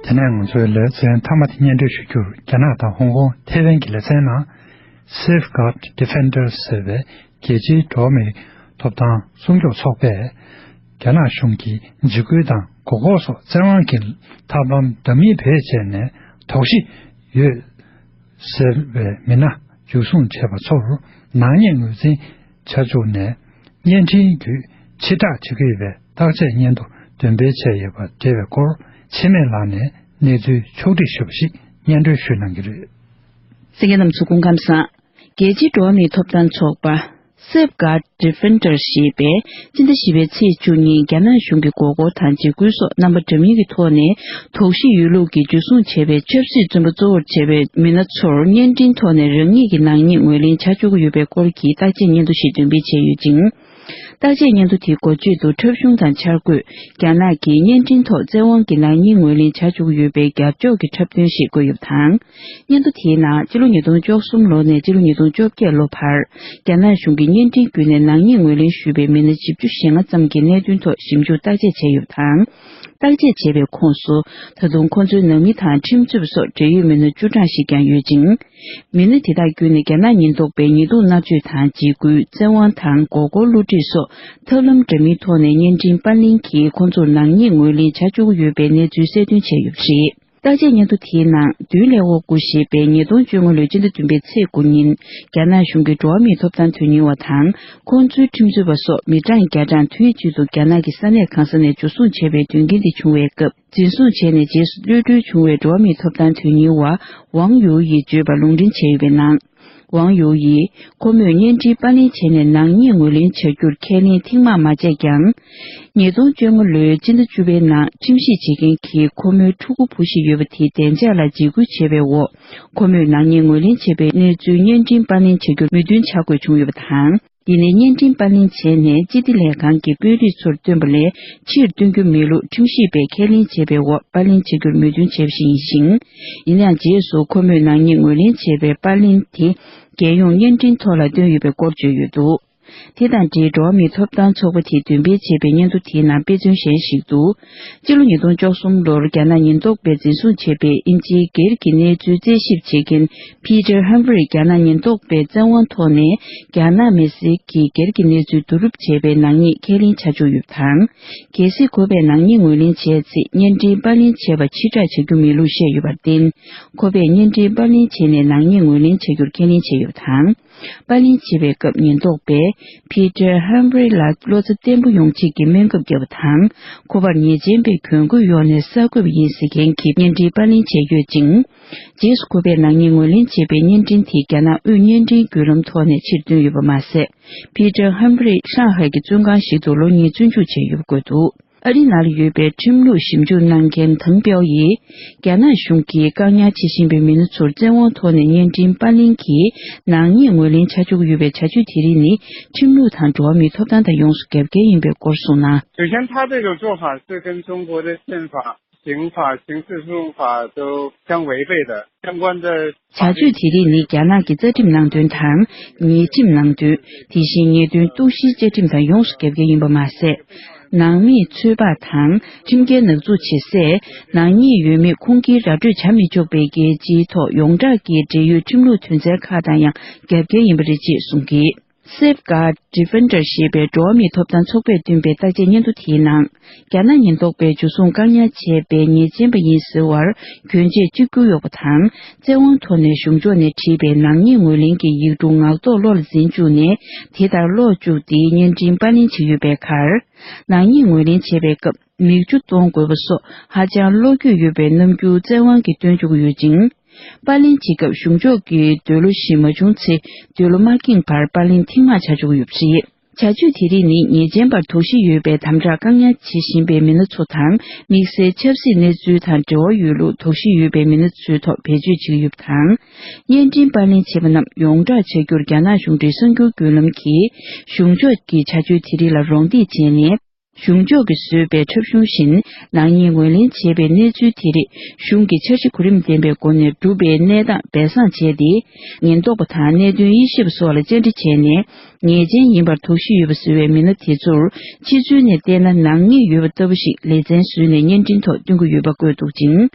དེ་ནས་ང་ཚོའི་ལེ་ཚན་མཐའ་མ་དེ་སྙན་སྒྲོན་ཞུ་རྒྱུར། རྒྱ་ནག་དང་ཧོང་ཀོང་ཐེ་ཝན་གྱི་ལེ་ཚན་ནང་Safeguard Defenders ཟེར་བའི་རྒྱལ་སྤྱིའི་འགྲོ་བ་མིའི་ཐོབ་ཐང་སྲུང་སྐྱོབ་ཚོགས་པས། རྒྱ་ནག་གཞུང་གིས་འཇིགས་སྐུལ་དང་མགོ་སྐོར་སོགས་བཙན་དབང་གི་ཐབས་ལམ་འདྲ་མིན་བེད་སྤྱད་ནས་དོགས་གཞི་ཡོད་ཟེར་བའི་མི་སྣ་འཇུ་བཟུང་བྱས་པ་ཚོར་ནག་ཉེས་ངོས་འཛིན་བྱ་བཅུག་ནས་བརྙན་འཕྲིན་བརྒྱུད་ཕྱིར་བསྒྲགས་བྱེད་ཀྱི་ཡོད་པའི་བརྟག་དཔྱད་སྙན་ཐོ་འདོན་སྤེལ་བྱས་ཡོད་པ་འབྲེལ་བའི་སྐོར། འཆི་མེད་ལགས་ནས་གནས་ཚུལ་ཕྱོགས་སྒྲིག་ཞུས་པ་ཞིག་སྙན་སྒྲོན་ཞུ་གནང་གི་རེད། གསན་མཁན་རྣམ་ཚོ་སྐུ་ཁམས་བཟང་། རྒྱལ་སྤྱིའི་འགྲོ་བ་མིའི་ཐོབ་ཐང་ཚོགས་པ། Safeguard Defenders ཞེས་པས་སྤྱི་ཟླ་བཞི་པའི་ཚེས་བཅུ་ཉིན་རྒྱ་ནག་གཞུང་གི་མགོ་སྐོར་དང་འཇིགས་སྐུལ་སོགས་རྣམ་པ་འདྲ་མིན་གྱི་ཐོག་ནས་དོགས་གཞི་ཡོད་ལུགས་ཀྱི་འཇུ་བཟུང་བྱས་པའི་ཆབ་སྲིད་བཙོན་པ་གཙོ་བོར་བྱས་པའི་མི་སྣ་ཚོར་བརྙན་འཕྲིན་ཐོག་ནས་རང་ཉིད་ཀྱི་ནག་ཉེས་ངོས་ལེན་བྱ་བཅུག་གི་ཡོད་པའི་སྐོར་གྱི་བརྟག་དཔྱད་སྙན་ཐོ་ཞིག་འདོན་སྤེལ་བྱས་ཡོད་ཅིང་། བརྟག་དཔྱད་སྙན་ཐོ་དེའི་འགོ་བརྗོད་དུ་འཁྲབ་གཞུང་དང་འཆར་འགོད། རྒྱ་ནག་གིས་བརྙན་འཕྲིན་ཐོག་བཙན་དབང་གིས་ནག་ཉེས་ངོས་ལེན་བྱ་བཅུག་ཡོད་པའི་རྒྱབ་ཕྱོགས་ཀྱི་འཁྲབ་སྟོན་ཞིག་བཀོད་ཡོད་པ་དང་། སྙན་ཐོ་དེའི་ནང་ཕྱི་ལོ་ཉིས་སྟོང་བཅུ་གསུམ་ལོ་ནས་ཕྱི་ལོ་ཉིས་སྟོང་བཅོ་བརྒྱད་ལོ་བར། རྒྱ་ནག་གཞུང་གིས་བརྙན་འཕྲིན་བརྒྱུད་ནས་ནག་ཉེས་ངོས་ལེན་ཞུས་པའི་མི་སྣ་བཞི་བཅུ་ཞེ་ལྔ་ཙམ་གྱི་གནད་དོན་ཐོག་ཞིབ་འཇུག་བརྟག་དཔྱད་བྱས་ཡོད་པ་དང་། བརྟག་དཔྱད་བྱས་པའི་ཁོངས་སུ། ད་དུང་ཁོང་ཚོའི་ནང་མི་དང་ཁྲིམས་རྩོད་པ་སོགས་འབྲེལ་ཡོད་མི་སྣ་བཅུ་གྲངས་ཤིག་ཀྱང་ཡོད་ཅིང་། མི་སྣ་དེ་དག་བརྒྱུད་ནས་རྒྱ་ནག་ཉེན་རྟོག་པས་ཉེས་རྡུང་མནར་གཅོད་དང་འཇིགས་སྐུལ། བཙན་དབང་དང་མགོ་སྐོར་བསླུ་བྲིད་སོགས་ཐབས་ལམ་འདྲ་མིན་ཐོག་ནས་བརྙན་འཕྲིན་པར་ལེན་གྱིས་ཁོང་ཚོར་ནག་ཉེས་ངོས་ལེན་བྱ་བཅུག་ཡོད་པའི་གནས་ཚུལ་གསལ་སྟོན་བྱས་ཡོད་པ་རེད། བརྟག་དཔྱད་སྙན་ཐོ་དེའི་ནང་། བདུན་ལས་འོག་དགུ་ཞེས་པའི་ཉིས་སྟོང་བཅོ་ལྔ་ལོའི་སྤྱི་ཟླ་བདུན་པའི་ཚེས་དགུ་ཉིན། རྒྱ་ནག་གཞུང་གི་འགྲོ་བ་མིའི་ཐོབ་ཐང་དོན་གཉེར་བ་དང་། ཁོང་ཚོའི་ཁྲིམས་རྩོད་པ་སོགས་མི་གྲངས་བརྒྱ་གྲངས་དུས་གཅིག་ཏུ་རྒྱ་ནག་གི་ས་གནས་གང་ས་ནས་འཇུ་བཟུང་བྱས་པའི་དོན་རྐྱེན་དེ་བྱུང་བའི་སྐབས། འཛིན་བཟུང་བྱས་ནས་རྗེས་སུ་གློད་གྲོལ་བྱུང་བའི་འགྲོ་བ་མིའི་ཐོབ་ཐང་དོན་གཉེར་བ་ཝང་ཡུའུ་ཡིས་བརྗོད་པ་ལུང་འདྲེན་བྱས་ཡོད་པའི་ནང་། ཝང་ཡུའུ་ཡིས་ཁོ་མོས་བརྙན་འཕྲིན་པར་ལེན་བྱས་ནས་ནག་ཉེས་ངོས་ལེན་བྱ་རྒྱུར་ཁས་ལེན་ཐེངས་མང་མ་བྱས་ཀྱང་། ཉིས་སྟོང་བཅོ་ལྔ་ལོའི་སྤྱི་ཟླ་བཅུ་པའི་ནང་ཁྲིམས་ཞིབ་བྱེད་མཁན་གྱིས་ཁོ་མོའི་ཕྲུ་གུ་བུ་ཞིག་ཡོད་པ་དེའི་བདེ་འཇགས་ལ་འཇིགས་སྐུལ་བྱས་པའི་འོག་ཁོ་མོས་ནག་ཉེས་ངོས་ལེན་བྱས་པའི་གནས་ཚུལ་བརྙན་འཕྲིན་པར་ལེན་བྱ་རྒྱུར་མོས་མཐུན་བྱ་དགོས་བྱུང་ཡོད་པ་དང་། ཡིན་ནའི་བརྙན་འཕྲིན་པར་ལེན་བྱས་ནས་སྤྱི་བདེ་ལས་ཁང་གི་དཔོན་རིགས་ཚོར་བཏོན་པ་ལས་ཕྱིར་སྟོན་རྒྱུ་མེད་ལུགས་ཁྲིམས་ཞིབ་པས་ཁས་ལེན་བྱས་པའི་འོག་པར་ལེན་བྱ་རྒྱུར་མོས་མཐུན་བྱས་པ་ཞིག་ཡིན་ཞིང་། ཡིན་ཡང་རྗེས་སུ་ཁོ་མོས་ནག་ཉེས་ངོས་ལེན་བྱས་པའི་པར་ལེན་དེ་རྒྱལ་ཡོངས་བརྙན་འཕྲིན་ཐོག་ལ་བཏོན་ཡོད་པའི་སྐོར་བརྗོད་ཡོད་འདུག་དེ་དང་འབྲེལ་འགྲོ་བ་མིའི་ཐོབ་ཐང་ཚོགས་པ་དེས་འདོན་སྤེལ་བྱས་པའི་སྙན་ཐོ་དེའི་ནང་དཔེ་མཚོན་གཞན་ཞིག་ཏུ། སྤྱི་ལོ་ཉིས་སྟོང་བཅུ་གསུམ་ལོར་རྒྱ་ནག་ཉེན་རྟོག་པས་འཛིན་བཟུང་བྱས་པའི་དབྱིན་ཇིའི་སྒེར་གྱི་གནས་ཚུལ་རྩད་ཞིབ་བྱེད་མཁན་Peter Humphreys རྒྱ་ནག་ཉེན་རྟོག་པས་བཙན་དབང་ཐོག་ནས་རྒྱ་ནག་མི་སེར་གྱི་སྒེར་གྱི་གནས་ཚུལ་བསྡུ་རུབ་བྱས་པའི་ནག་ཉེས་ཁས་ལེན་བྱ་བཅུག་ཡོད་པ་དང་། གལ་སྲིད་ཁོ་པས་ནག་ཉེས་ངོས་ལེན་བྱས་ཚེ་བརྙན་འཕྲིན་པར་ལེན་བྱས་པ་ཕྱིར་བསྒྲགས་བྱ་རྒྱུ་མེད་ལུགས་བཤད་ཡོད་པར་བརྟེན། ཁོ་པས་བརྙན་འཕྲིན་པར་ལེན་བྱས་ནས་ནག་ཉེས་ངོས་ལེན་བྱ་རྒྱུར་ཁས་ལེན་བྱས་ཡོད་པ་དང་། པར་ལེན་བྱེད་པའི་སྐབས་ཉེན་རྟོག་པས་Peter Humphreys ལ་བློ་རྩ་བརྟན་པོ་ཡོང་ཆེད་ཀྱི་སྨན་ཁབ་བརྒྱབ་པ་དང་། ཁོ་པར་ཉེས་ཅན་པའི་གྱོན་གོས་གཡོགས་ནས་གསར་འགོད་པ་ཡིན་ཟེར་མཁན་གྱི་བརྙན་འཕྲིན་པར་ལེན་བྱས་ཡོད་ཅིང་། རྗེས་སུ་ཁོ་པས་ནག་ཉེས་ངོས་ལེན་བྱས་པའི་བརྙན་འཕྲིན་དེ་རྒྱ་ནག་དབུས་བརྙན་འཕྲིན་བརྒྱུད་ལམ་ཐོག་ནས་ཕྱིར་བཏོན་ཡོད་པ་མ་ཟད། Peter Humphreys ཧྲང་ཧའེ་གྱི་བཙོན་ཁང་ཞིག་ཏུ་ལོ་གཉིས་བཙོན་འཇུག་བྱས་ཡོད་པ་བཀོད་འདུག་ཨ་རིའི་ནང་ལ་ཡོད་པའི་ཁྲིམས་ལུགས་ཞིབ་འཇུག་གནང་མཁན་ཐང་པའོ་ཡིས། རྒྱ་ནག་གཞུང་གིས་བཀག་ཉར་བྱེད་བཞིན་པའི་མི་སྣ་ཚོར་བཙན་དབང་ཐོག་ནས་བརྙན་འཕྲིན་པར་ལེན་གྱིས་ནག་ཉེས་ངོས་ལེན་བྱ་ཆོག་གི་ཡོད་པའི་བྱ་སྤྱོད་དེ་རིགས་ནི་ཁྲིམས་ལུགས་དང་འགྲོ་བ་མིའི་ཐོབ་ཐང་དང་ཡོངས་སུ་རྒྱབ་འགལ་ཡིན་པའི་སྐོར་གསུངས་ན། 首先，他这种做法是跟中国的宪法、刑法、刑事诉讼法都相违背的。相关的 བྱ་སྤྱོད་དེ་རིགས་ནི་རྒྱ་ནག་གི་རྩ་ཁྲིམས་ནང་དོན་དང་། ཉེས་ཁྲིམས་ནང་དོན། དེ་བཞིན་ཉེས་དོན་གཏུག་བཤེར་བཅའ་ཁྲིམས་དང་ཡོངས་སུ་རྒྱབ་འགལ་ཡིན་པ་མ་ཟད། ནང་མིས་ཚོད་དཔག་དང་ཁྲིམས་འགལ་ནག་འཛུགས་བྱེད་སའི་ནག་ཉེས་ཡོད་མེད་ཁུངས་སྐྱེལ་ར་སྤྲོད་བྱ་མི་ཆོག་པའི་རྒྱལ་སྤྱིའི་ཐོག་ཡོངས་གྲགས་ཀྱི་འབྲེལ་ཡོད་ཁྲིམས་ལུགས་དོན་ཚན་ཁག་དང་ཡང་རྒྱབ་འགལ་ཡིན་པ་རེད་ཅེས་གསུངས་ཀྱིས། Safeguard Defender ཞེས་པའི་འགྲོ་བ་མིའི་ཐོབ་ཐང་ཚོགས་པས་བཏོན་པའི་བརྟག་དཔྱད་སྙན་ཐོ་དེའི་ནང་། རྒྱ་ནག་ཉེན་རྟོག་པས་འཇུ་བཟུང་བཀག་ཉར་བྱས་པའི་ཉེས་ཅན་པ་ཡིན་ཟེར་བར་གྱོན་ཆས་གཅིག་གྱུར་ཡོད་པ་དང་། བཙན་དབང་ཐོག་ནས་གཞུང་ཕྱོགས་ནས་བྲིས་པའི་ནག་ཉེས་ངོས་ལེན་གྱི་ཡིག་འབྲུ་ངག་ཐོག་བློ་ལ་འཛིན་བཅུག་ནས། དེ་ལྟར་ཀློག་བཅུག་སྟེ་བརྙན་འཕྲིན་པར་ལེན་བྱས་ཡོད་པའི་ཁར། ནག་ཉེས་ངོས་ལེན་བྱེད་པའི་སྐབས། མིག་ཆུ་གཏོང་དགོས་པ་སོགས་ཧ་ཅང་བློ་འགྱོད་ཡོད་པའི་རྣམ་འགྱུར་བཙན་དབང་གིས་སྟོན་བཅུག་ཡོད་ཅིང་། པར་ལེན་བྱེད་སྐབས་གཞུང་ཕྱོགས་ཀྱི་འདོད་བློ་བཞིན་མ་བྱུང་ཚེ། འདོད་བློ་མ་ཁེངས་བར་པར་ལེན་ཐེངས་མང་བྱ་བཅུག་ཡོད་པ་རེད། བྱ་སྤྱོད་དེ་རིགས་ནི་ཉེས་ཅན་པར་དོགས་གཞི་ཡོད་པའི་དམ་དྲག་བཀག་ཉར་བྱེད་བཞིན་པའི་མི་སྣ་ཚོ་དང་། དམིགས་བསལ་ཆབ་སྲིད་གནས་ཚུལ་དང་འབྲེལ་བ་ཡོད་ལུགས་དོགས་གཞི་ཡོད་པའི་མི་སྣ་ཚོའི་ཐོག་བེད་སྤྱོད་བྱེད་ཀྱི་ཡོད་པ་དང་། བརྙན་འཕྲིན་པར་ལེན་བྱས་པ་རྣམས་ཡོངས་བསྒྲགས་བྱ་རྒྱུར་རྒྱ་ནག་གཞུང་འབྲེལ་གསར་འགྱུར་བརྒྱུད་ལམ་གྱིས། གཞུང་ཕྱོགས་ཀྱི་བྱ་སྤྱོད་དེ་རིགས་ལ་རོགས་འདེགས་བྱས་ནས། གཞུང་ཕྱོགས་ཀྱིས་བཟོས་པའི་འཁྲབ་གཞུང་བཞིན། ནག་ཉེས་ངོས་ལེན་བྱས་པའི་གནས་ཚུལ་དེ་རིགས་གཞུང་གི་འཆར་གཞི་གོ་རིམ་ལྡན་པའི་སྒོ་ནས་གྲུབ་པའི་གནས་སྟངས་སྦས་གསང་བྱས་ཏེ། ཉེན་རྟོག་པ་དང་གནད་དོན་དབྱེ་ཞིབ་པ་སོགས་ལ་བཅར་འདྲི་བྱས་ནས། ཉེས་ཅན་ཡིན་པར་དོགས་གཞི་ཡོད་པ་ཟེར་བའི་མི་སྣ་དེ་ཚོར། ཕྱི་ཚུལ་ནས་བལྟས་ན་ནག་ཉེས་ཡོད་པ་ལྟ་བུ་ཞིག་ལེ་ཚན་བཟོས་ནས་བརྙན་འཕྲིན་ཐོག་སྟོན་གྱི་ཡོད་པ་བཀོད་འདུག་ཅིང་།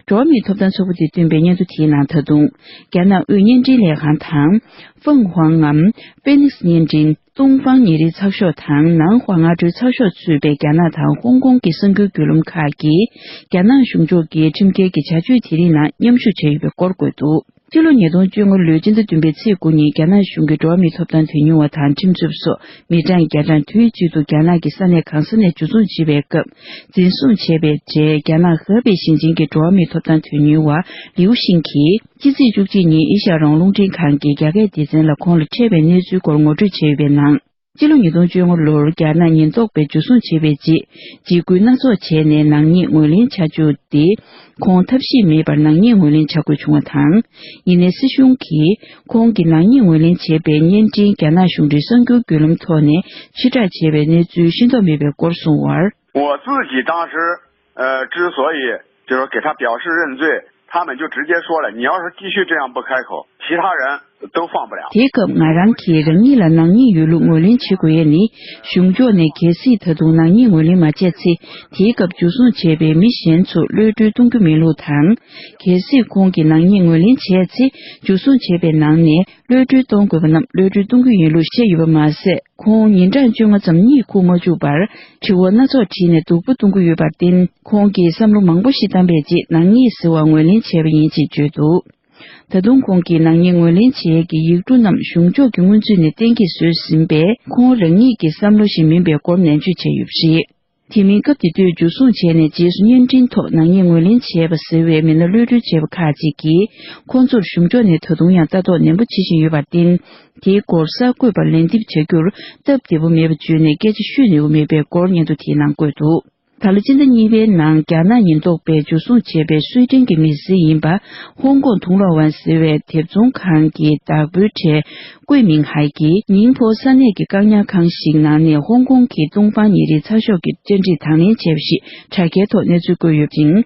འགྲོ་བ་མིའི་ཐོབ་ཐང་ཚོགས་པ་དེས་བཏོན་པའི་སྙན་ཐོ་དེའི་ནང་། ད་དུང་རྒྱ་ནག་དབུས་བརྙན་འཕྲིན་ལས་ཁང་དང་། ཧྥང་ཧུའང་ངམ། ཧྥེ་ནིག་སི་བརྙན་འཕྲིན། ཏུང་ཧྥང་ཉེ་རིང་ཚགས་ཤོག་དང་ནང་ཧྭ་སྔ་དྲོའི་ཚགས་ཤོག་ཚུད་པའི་རྒྱ་ནག་དང་ཧོང་ཀོང་གི་གསར་འགྱུར་བརྒྱུད་ལམ་ཁག་གིས། རྒྱ་ནག་གཞུང་ཕྱོགས་ཀྱིས་ཁྲིམས་འགལ་གྱི་བྱ་སྤྱོད་དེ་རིགས་ནང་མཉམ་ཞུགས་བྱས་ཡོད་པའི་སྐོར་བཀོད་འདུག། ཕྱི་ལོ་ཉིས་སྟོང་བཅོ་ལྔ་ལོའི་སྤྱི་ཟླ་བདུན་པའི་ཚེས་དགུ་ཉིན་རྒྱ་ནག་གཞུང་གིས་འགྲོ་བ་མིའི་ཐོབ་ཐང་དོན་གཉེར་བ་དང་ཁྲིམས་རྩོད་པ་སོགས་མི་གྲངས་བརྒྱ་གྲངས་དུས་གཅིག་ཏུ་རྒྱ་ནག་གི་ས་གནས་གང་ས་ནས་འཇུ་བཟུང་བྱས་པའི་སྐབས། འཛིན་བཟུང་བྱས་པའི་རྗེས། རྒྱ་ནག་ཧེ་པེ་ཞིང་ཆེན་གྱི་འགྲོ་བ་མིའི་ཐོབ་ཐང་དོན་གཉེར་བ་ལིའུ་ཤིང་གིས། ཕྱི་ཚེས་བཅུ་གཅིག་ཉིན་ཨེ་ཤ་ཡ་རང་དབང་རླུང་འཕྲིན་ཁང་གི་རྒྱ་སྐད་སྡེ་ཚན་ལ་ཁོང་ལ་འཕྲད་པའི་གནས་ཚུལ་སྐོར་ངོ་སྤྲོད་བྱས་ཡོད་པའི་ནང་། སྤྱི་ལོ་ཉིས་སྟོང་བཅོ་ལྔ་ལོར་རྒྱ་ནག་ཉེན་རྟོག་པས་འཇུ་བཟུང་བྱས་པའི་རྗེས། འཇིགས་སྐུལ་སྣ་ཚོགས་བྱས་ནས་ནག་ཉེས་ངོས་ལེན་བྱ་བཅུག་སྟེ། ཁོང་ཐབས་ཤེས་མེད་པར་ནག་ཉེས་ངོས་ལེན་བྱ་དགོས་བྱུང་བ་དང་། ཡིན་ནའི་སྲིད་གཞུང་གིས་ཁོང་གི་ནག་ཉེས་ངོས་ལེན་བྱས་པའི་བརྙན་འཕྲིན་རྒྱ་ནག་གཞུང་འབྲེལ་གསར་འགྱུར་བརྒྱུད་ལམ་ཐོག་ནས་ཕྱིར་བསྒྲགས་བྱས་པའི་གནས་ཚུལ་ཤེས་རྟོགས་མེད་པའི་སྐོར་གསུངས་པར། 我自己当时，呃，之所以就是给他表示认罪，他们就直接说了，你要是继续这样不开口，其他人都放不了。 དེའི་སྐབས་ང་རང་གིས་རང་ཉིད་ལ་ནག་ཉེས་ཡོད་ལུགས་ངོས་ལེན་བྱེད་དགོས་ཡས་ནི། གཞུང་ཕྱོགས་ནས་གལ་སྲིད་ད་དུང་ནག་ཉེས་ངོས་ལེན་མ་བྱས་ཚེ། དེའི་སྐབས་འཇུ་བཟུང་བྱས་པའི་མི་གཞན་ཚོ་གློད་གྲོལ་གཏོང་རྒྱུ་མིན་ལུགས་དང་། གལ་སྲིད་ཁོང་གིས་ནག་ཉེས་ངོས་ལེན་བྱས་ཚེ། འཇུ་བཟུང་བྱས་པའི་ནང་ནས་གློད་གྲོལ་གཏོང་དགོས་པ་རྣམས་གློད་གྲོལ་གཏོང་གི་ཡིན་ལུགས་བཤད་ཡོད་པ་མ་ཟད། ཁོང་ཉིན་གྲངས་བཅོ་ལྔ་ཙམ་གཉིད་ཁུག་མ་བཅུག་པར། དྲི་བ་སྣ་ཚོགས་དྲིས་ནས་སྡུག་པོ་གཏོང་གི་ཡོད་པར་བརྟེན། ཁོང་གིས་བསམ་བློ་མང་པོ་ཞིག་བཏང་པའི་རྗེས། ནག་ཉེས་ཟེར་བ་ངོས་ལེན་བྱས་པ་ཡིན་ཅེས་བརྗོད་འདུག། ད་དུང་ཁོང་གིས་ནག་ཉེས་ངོས་ལེན་བྱེད་ཡས་ཀྱི་ཡིག་འབྲུ་རྣམས་གཞུང་ཕྱོགས་ཀྱི་སྔོན་ཚུད་ནས་གཏན་འཁེལ་བཟོས་ཟིན་པས། ཁོང་རང་ཉིད་ཀྱི་བསམ་བློ་ཞིག་མིན་པའི་སྐོར་ནན་བརྗོད་བྱས་ཡོད་པ་རེད། དེ་མིན་སྐབས་དེ་དུས་འཇུ་བཟུང་བྱས་ནས་རྗེས་སུ་བརྙན་འཕྲིན་ཐོག་ནག་ཉེས་ངོས་ལེན་བྱས་པ་ཟེར་བའི་མི་སྣ་གློད་གྲོལ་བྱས་པ་ཁག་ཅིག་གིས། ཁོང་ཚོར་གཞུང་ཕྱོགས་ནས་ད་དུང་ཡང་ལྟ་རྟོག་ནན་པོ་བྱེད་བཞིན་ཡོད་པར་བརྟེན། དེའི་སྐོར་གསར་འགོད་པར་ལན་འདེབས་བྱ་རྒྱུར་སྟབས་བདེ་པོ་མེད་པ་བརྗོད་ནས་སྐད་ཆ་ཤོད་ནུས་པ་མེད་པའི་སྐོར་སྙན་ཐོ་དེའི་ནང་བཀོད་འདུག། ད་ལོ་སྤྱི་ཟླ་གཉིས་པའི་ནང་རྒྱ་ནག་ཉེན་རྟོག་པས་འཇུ་བཟུང་བྱས་པའི་སུའེ་ཏེན་གྱི་མི་སེར་ཡིན་པ། ཧོང་ཀོང་དུང་ལོ་ཝན་ཟེར་བའི་དེབ་ཚོང་ཁང་གི་བདག་པོའི་གྲས་ཀུའེ་མིང་ཧའེ་གྱིས། ཉིང་ཕོ་ས་གནས་ཀྱི་བཀག་ཉར་ཁང་ཞིག་ནང་ནས་ཧོང་ཀོང་གི་ཏུང་ཧྥང་ཉེ་རིང་ཚགས་ཤོག་གི་བཅར་འདྲིར་དང་ལེན་བྱས་པ་ཞིག་དྲ་རྒྱའི་ཐོག་གནས་ཚུལ་བཀོད་ཡོད་ཅིང་།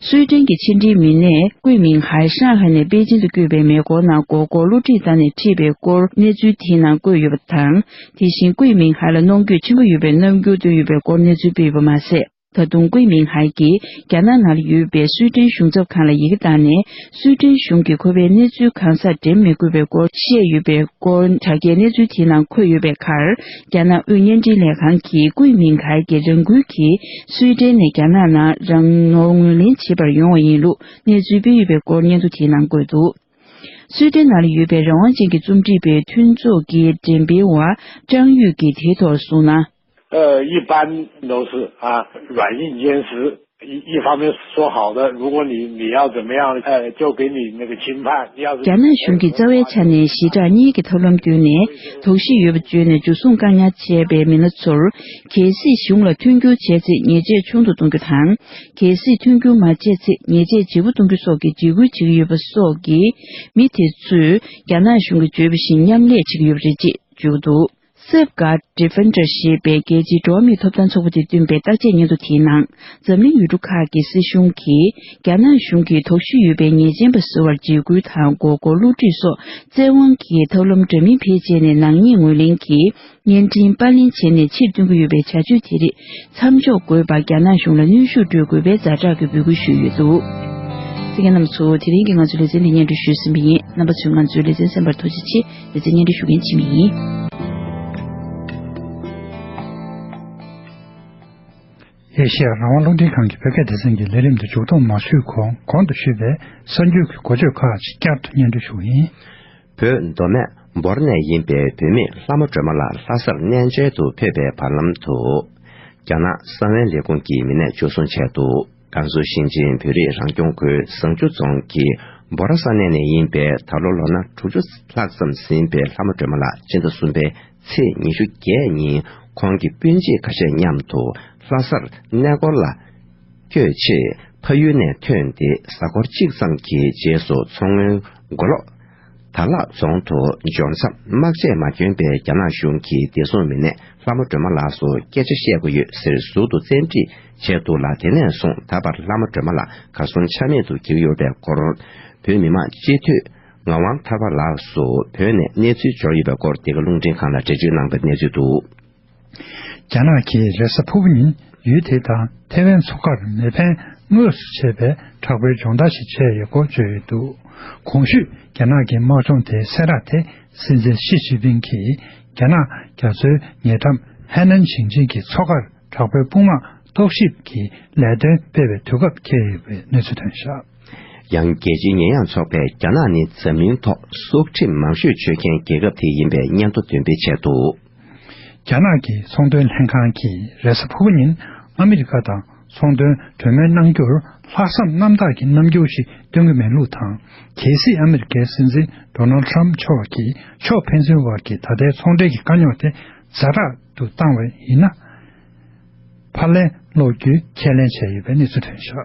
སུའེ་ཏེན་གྱི་ཕྱི་འབྲེལ་མི་སྣས་ཀུའེ་མིང་ཧའེ་ཧྲང་ཧའེ་ནས་པེ་ཅིན་དུ་བསྐྱོད་པའི་མེ་འཁོར་ནང་མགོ་སྐོར་གློ་བཀྲིས་བཏང་ནས་ཁྲིད་པའི་སྐོར་གནས་ཚུལ་དེའི་ནང་བཀོད་ཡོད་པ་དང་། དེ་བཞིན་ཀུའེ་མིང་ཧའེ་ལ་གནོང་འགྱོད་ཆེན་པོ་ཡོད་པའི་རྣམ་འགྱུར་བཏོན་ཡོད་པའི་སྐོར་གནས་ཚུལ་སྤེལ་ཡོད་པ་མ་ཟད། ད་དུང་ཀུའེ་མིང་ཧའེ་གྱིས་རྒྱ་ནག་ནང་ལ་ཡོད་པའི་སུའེ་ཏེན་གཞུང་ཚབ་ཁང་ལ་ཡི་གེ་བཏང་ནས། སུའེ་ཏེན་གཞུང་གིས་ཁོ་པའི་གནས་ཚུལ་གང་ཟག་འགྲེམས་མི་དགོས་པའི་སྐོར་བཤད་ཡོད་པའི་སྐོར་དྲ་རྒྱའི་གནས་ཚུལ་དེའི་ནང་འཁོད་ཡོད་པའི་ཁར། རྒྱ་ནག་དབུས་བརྙན་འཕྲིན་ལས་ཁང་གིས་ཀུའེ་མིང་ཧའེ་གྱིས་རང་འགུལ་གྱིས་སུའེ་ཏེན་ནས་རྒྱ་ནག་ནང་རང་ནོར་ངོས་ལེན་བྱེད་པར་ཡོང་བ་ཡིན་ལུགས་གནས་ཚུལ་སྤེལ་ཡོད་པའི་སྐོར་སྙན་ཐོ་དེའི་ནང་བཀོད་འདུག། སུའེ་ཏེན་ནང་ལ་ཡོད་པའི་རང་དབང་ཅན་གྱི་རྩོམ་སྒྲིག་པའི་མཐུན་ཚོགས་ཀྱི་འགྲེམས་སྤེལ་བ་ཀྲང་ཡུས་ཀྱིས་དེའི་ཐོག་གསུངས་ན། 呃，一般都是啊，软硬兼施。一一方面说好的，如果你你要怎么样，呃，就给你那个轻判；你要是 རྒྱ་ནག་གཞུང་གིས་རྩ་བའི་ཆ་ནས་ཞི་དྲག་གཉིས་ཀྱི་ཐབས་ལམ་བཏོན་ནས། དོགས་གཞི་ཡོད་པ་བརྗོད་ནས་འཇུ་བཟུང་བཀག་ཉར་བྱས་པའི་མི་སྣ་ཚོར། གལ་སྲིད་གཞུང་ལ་མཐུན་འགྱུར་བྱས་ཚེ། ཉེས་ཆད་ཆུང་དུ་གཏོང་རྒྱུ་དང་། གལ་སྲིད་མཐུན་འགྱུར་མ་བྱས་ཚེ། ཉེས་ཆད་ལྗིད་པོ་གཏོང་རྒྱུ་སོགས་ཀྱི་འཇིགས་སྐུལ་བྱེད་ཀྱི་ཡོད་པ་སོགས་ཀྱིས། མི་དེ་ཚོས་རྒྱ་ནག་གཞུང་གིས་བརྗོད་པ་བཞིན་མཉམ་ལས་བྱེད་ཀྱི་ཡོད་པ་རེད་ཅེས་བརྗོད་འདུག། Safeguard Defender ཞེས་པའི་རྒྱལ་སྤྱིའི་འགྲོ་བ་མིའི་ཐོབ་ཐང་ཚོགས་པ་དེས་བཏོན་པའི་བརྟག་དཔྱད་སྙན་ཐོ་དེའི་ནང་། འཛམ་གླིང་ཡུལ་གྲུ་ཁག་གི་སྲིད་གཞུང་གིས། རྒྱ་ནག་གཞུང་གིས་དོགས་གཞི་ཡོད་པའི་ཉེས་ཅན་པ་ཟེར་བར་འཇིགས་སྐུལ་དང་། མགོ་སྐོར་གློད་བཀྲིས་སོགས་བཙན་དབང་གིས་ཐབས་ལམ་འདྲ་མིན་བེད་སྤྱད་ནས་ནག་ཉེས་ངོས་ལེན་གྱིས། བརྙན་འཕྲིན་པར་ལེན་བྱས་ནས་ཕྱིར་བཏོན་གྱི་ཡོད་པའི་བྱ་སྤྱོད་དེ་རིགས་མཚམས་འཇོག་དགོས་པར་རྒྱ་ནག་གཞུང་ལ་གནོན་ཤུགས་སྤྲོད་དགོས་པའི་ཛ་དྲག་གི་འབོད་སྐུལ་ཞུས་ཡོད་འདུག། གསན་མཁན་རྣམ་པ་ཚོ། དེ་རིང་གི་ང་ཚོའི་ལེ་ཚན་འདི་སྙན་སྒྲོན་ཞུས་ཟིན་པ་ཡིན། རྣམ་པ་ཚོས་ང་ཚོའི་ལེ་ཚན་གསན་པར་ཐུགས་རྗེ་ཆེ། ལེ་ཚན་སྙན་སྒྲོན་ཞུ་མཁན་འཆི་མེད་ཡིན། ཨེ་ཤེ་ཡ་རང་དབང་རླུང་འཕྲིན་ཁང་གི་བོད་སྐད་སྡེ་ཚན་གྱི་ལས་རིམ་འདི་མཇུག་སྡོམ་མ་ཞུས་གོང་གོང་དུ་ཞུས་པའི་གསར་འགྱུར་གྱི་འགོ་བརྗོད་ཁག་ཅིག་བསྐྱར་དུ་སྙན་སྒྲོན་ཞུ་གི་ཡིན། བོད་མདོ་སྨད་འབོར་ནས་ཡིན་པའི་བོད་མི་ལྷ་མོ་སྒྲོལ་མ་ལགས་ལྷ་སར་གནས་མཇལ་དུ་ཕེབས་པའི་བར་ལམ་དུ། རྒྱ་ནག་གསང་བའི་ལས་ཁུངས་ཀྱི་མི་སྣས་འཇུ་བཟུང་བྱས་འདུག་ཀན་སུའུ་ཞིང་ཆེན་བོད་རིགས་རང་སྐྱོང་ཁུལ་ཟངས་ཆུ་རྫོང་གི་འབོ་ར་ས་གནས་ནས་ཡིན་པའི་ད་ལོ་ལོ་ན་དྲུག་ཅུ་ལྷག་ཙམ་ཟིན་པའི་ལྷ་མོ་སྒྲོལ་མ་ལགས་སྤྱི་ཟླ་གསུམ་པའི་ཚེས་ཉི་ཤུ་བརྒྱད་ཉིན་ཁོང་གི་སྤུན་མཆེད་ཁ་ཤས་མཉམ་དུ་ལྷ་སར་གནས་སྐོར་ལ་བསྐྱོད་ཆེད་ཕ་ཡུལ་ནས་ཐོན་ཏེ་གཟའ་འཁོར་གཅིག་ཙམ་གྱི་རྗེས་སུ་མཚོ་སྔོན་མགོ་ལོག་དར་ལག་རྫོང་དུ་འབྱོར་མཚམས་དམག་ཆས་མ་གྱོན་པའི་རྒྱ་ནག་གཞུང་གི་བདེ་སྲུང་མི་སྣས་ལྷ་མོ་སྒྲོལ་མ་ལགས་སུ་སྐད་ཆ་བཤད་དགོས་ཡོད་ཟེར་ཟུར་དུ་བཙན་ཁྲིད་བྱས་འདུག་ལ། དེ་ནས་བཟུང་ད་བར་ལྷ་མོ་སྒྲོལ་མ་ལགས་གར་སོང་ཆ་མེད་དུ་གྱུར་ཡོད་པའི་སྐོར་བོད་མི་མང་སྤྱི་འཐུས་ངག་དབང་ཐར་པ་ལགས་སུ་བོད་ནས་གནས་ཚུལ་འབྱོར་ཡོད་པའི་སྐོར་འདི་ག་རླུང་འཕྲིན་ཁང་ལ་འགྲེལ་བརྗོད་གནང་པའི་གནས་ཚུལ་འདུག་རྒྱ་ནག་གིས་རེས་གཟའ་ཕུར་བུ་ཉིན་ཡུལ་དེ་དང་ཐེ་ཝན་མཚོ་ཁར་མེ་འཕེན་དངོས་སུ་བྱས་པའི་དྲག་པོའི་སྦྱོང་བརྡར་ཞིག་བྱས་ཡོད་སྐོར་བརྗོད་ཡོད་འདུག་གོང་ཞུས་རྒྱ་ནག་གི་དམག་སྦྱོང་དེའི་གསལ་བསྒྲགས་དེ་སྲིད་འཛིན་ཞི་ཅིན་ཕིང་གིས་རྒྱ་ནག་རྒྱ་མཚོའི་ཉེ་འགྲམ་ཧེ་ནན་ཞིང་ཆེན་གྱི་མཚོ་ཁར་དྲག་པོའི་དཔུང་དམག་རྟོག་ཞིབ་ཀྱི་ལས་དོན་སྤེལ་བའི་དུས་སྐབས་འཁེལ་ཡོད་པའི་གནས་ཚུལ་ཐོན་བཞག་ཡང་རྒྱལ་སྤྱིའི་ཉེས་ཡངས་ཚོགས་པས་རྒྱ་ནག་ནི་འཛམ་གླིང་ཐོག་སྲོག་ཁྲིམས་མང་ཤོས་གཅོད་མཁན་རྒྱལ་ཁབ་དེ་ཡིན་པའི་སྙན་ཐོ་འདོན་སྤེལ་བྱས་འདུག་རྒྱ་ནག་གི་ཚོང་དོན་ལྷན་ཁང་གིས་རེས་གཟའ་ཕུར་བུ་ཉིན་ཨ་མི་རི་ཀ་དང་ཚོང་དོན་གྲོས་མོལ་གནང་རྒྱུར་ལྷག་བསམ་རྣམ་དག་གི་རྣམ་འགྱུར་ཞིག་སྟོན་གྱི་མེད་ལུགས་དང་། གལ་སྲིད་ཨ་མི་རི་ཀའི་སྲིད་འཛིན་ཌོ་ནལ་ཌི་ཊརམ་མཆོག་གིས་ཕྱོགས་ཕན་ཚུན་བར་གྱི་ད་ལྟའི་ཚོང་འབྲེལ་གྱི་དཀའ་རྙོག་དེ་ཛ་དྲག་ཏུ་བཏང་བ་ཡིན་ན། ཕར་ལན་སློག་རྒྱུའི་ཁས་ལེན་བྱས་ཡོད་པའི་གནས་ཚུལ་ཐོན་བཞག་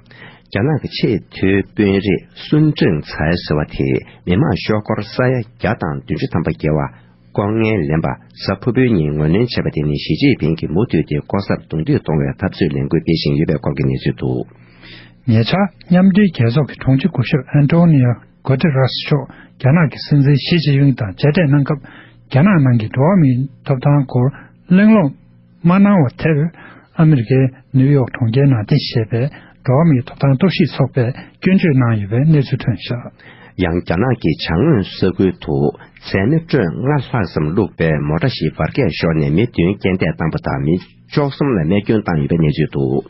རྒྱ་ནག་གི་ཆེས་མཐོའི་དཔོན་རིགས་སུན་ཀྲེང་ཚའེ་ཟེར་བ་དེས་མི་མང་ཤོག་སྒོར་ས་ཡ་བརྒྱ་དང་བདུན་ཅུ་ཐམ་པ་བརྒལ་བ་ལྐོག་རྔན་ལེན་པ་གཟའ་ཕུར་བུའི་ཉིན་ངོས་ལེན་བྱས་པ་དེ་ནི་ཞི་ཅིན་ཕིང་གིས་མུ་མཐུད་དེ་ལྐོག་ཟ་རྡུང་རྡེག་གཏོང་བའི་འཐབ་རྩོད་ལས་འགུལ་སྤེལ་བཞིན་ཡོད་པའི་སྐོར་གྱི་གནས་ཚུལ་འདུག་ཉེ་ཆར་མཉམ་འབྲེལ་རྒྱལ་ཚོགས་ཀྱི་དྲུང་ཆེ་སྐུ་ཞབས་ཨན་ཏོ་ནི་ཡོ་གོ་ཏི་རེས་མཆོག་རྒྱ་ནག་གི་སྲིད་འཛིན་ཞི་ཅིན་ཕིང་དང་མཇལ་འཕྲད་གནང་སྐབས། རྒྱ་ནག་ནང་གི་འགྲོ་བ་མིའི་ཐོབ་ཐང་སྐོར་གླེང་སློང་མ་གནང་བ་དེར། ཨ་མི་རི་ཀའི་ནིའུ་ཡོག་གྲོང་ཁྱེར་ནང་དེ་ཞེས་པའི་འགྲོ་བ་མིའི་ཐོབ་ཐང་གཏོར་བཤིག་ཚོགས་པས་སྐྱོན་བརྗོད་གནང་ཡོད་པའི་གནས་ཚུལ་ཐོན་བཞག་ཡང་རྒྱ་ནག་གི་བྱང་ངོས་ས་ཁུལ་དུ་རྫས་མེ་སྤྲོད་ལྔ་ལྷག་ཙམ་བླུགས་པའི་མོ་ཊ་ཞིག་འབར་གས་ཤོར་ནས་མི་བདུན་རྐྱེན་འདས་བཏང་པ་དང་། མི་བཅུ་གསུམ་ལ་རྨས་སྐྱོན་བཏང་ཡོད་པའི་གནས་ཚུལ་འདུག་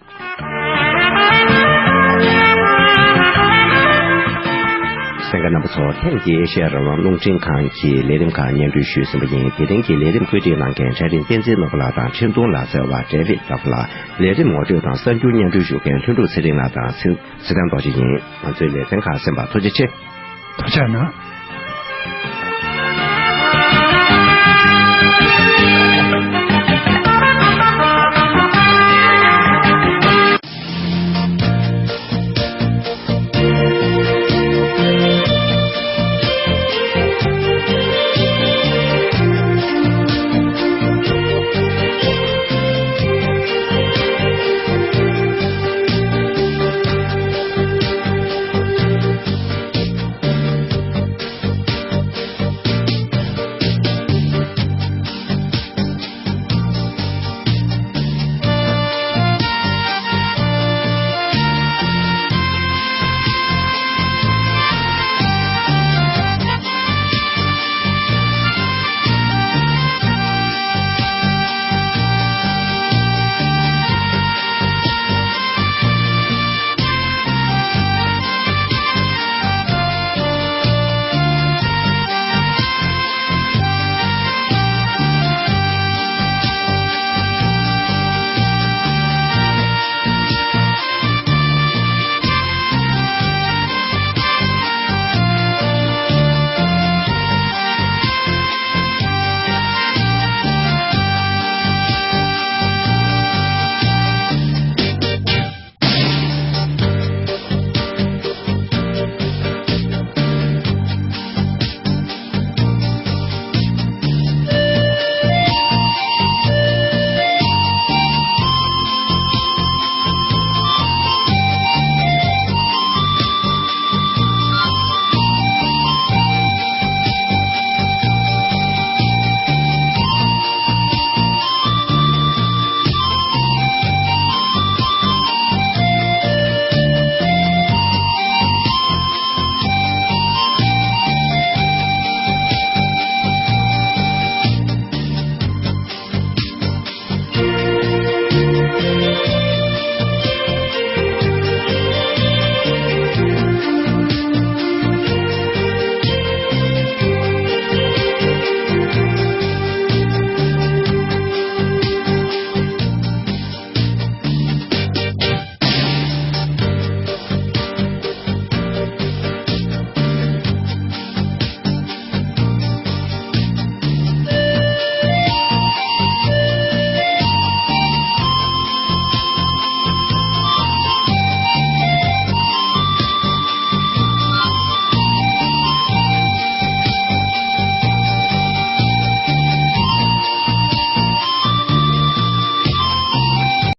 གསན་མཁན་རྣམ་པ་ཚོ། ཐེངས་འདིའི་ཨེ་ཤེ་ཡ་རང་དབང་རླུང་འཕྲིན་ཁང་གི་ལས་རིམ་ཁག་སྙན་སྒྲོན་ཞུས་ཟིན་པ་ཡིན། དེ་རིང་གི་ལས་རིམ་བཀོད་སྒྲིག་གནང་མཁན་གྲལ་རིམ་བསྟན་འཛིན་ནོར་བུ་ལགས་དང་འཕྲིན་གཏོང་ལག་རྩལ་བ་ཌེ་བིད་ལགས་ལ། ལས་རིམ་ངོ་སྤྲོད་དང་གསར་འགྱུར་སྙན་སྒྲོན་ཞུ་མཁན་ལྷུན་གྲུབ་ཚེ་རིང་ལགས་དང་ཚེ་ཚེ་བརྟན་རྡོ་རྗེ་ཡིན། ང་ཚོའི་ལེ་ཚན་ཁག་གསན་པར་ཐུགས་རྗེ་ཆེ། ཐུགས་རྗེ་གནང་།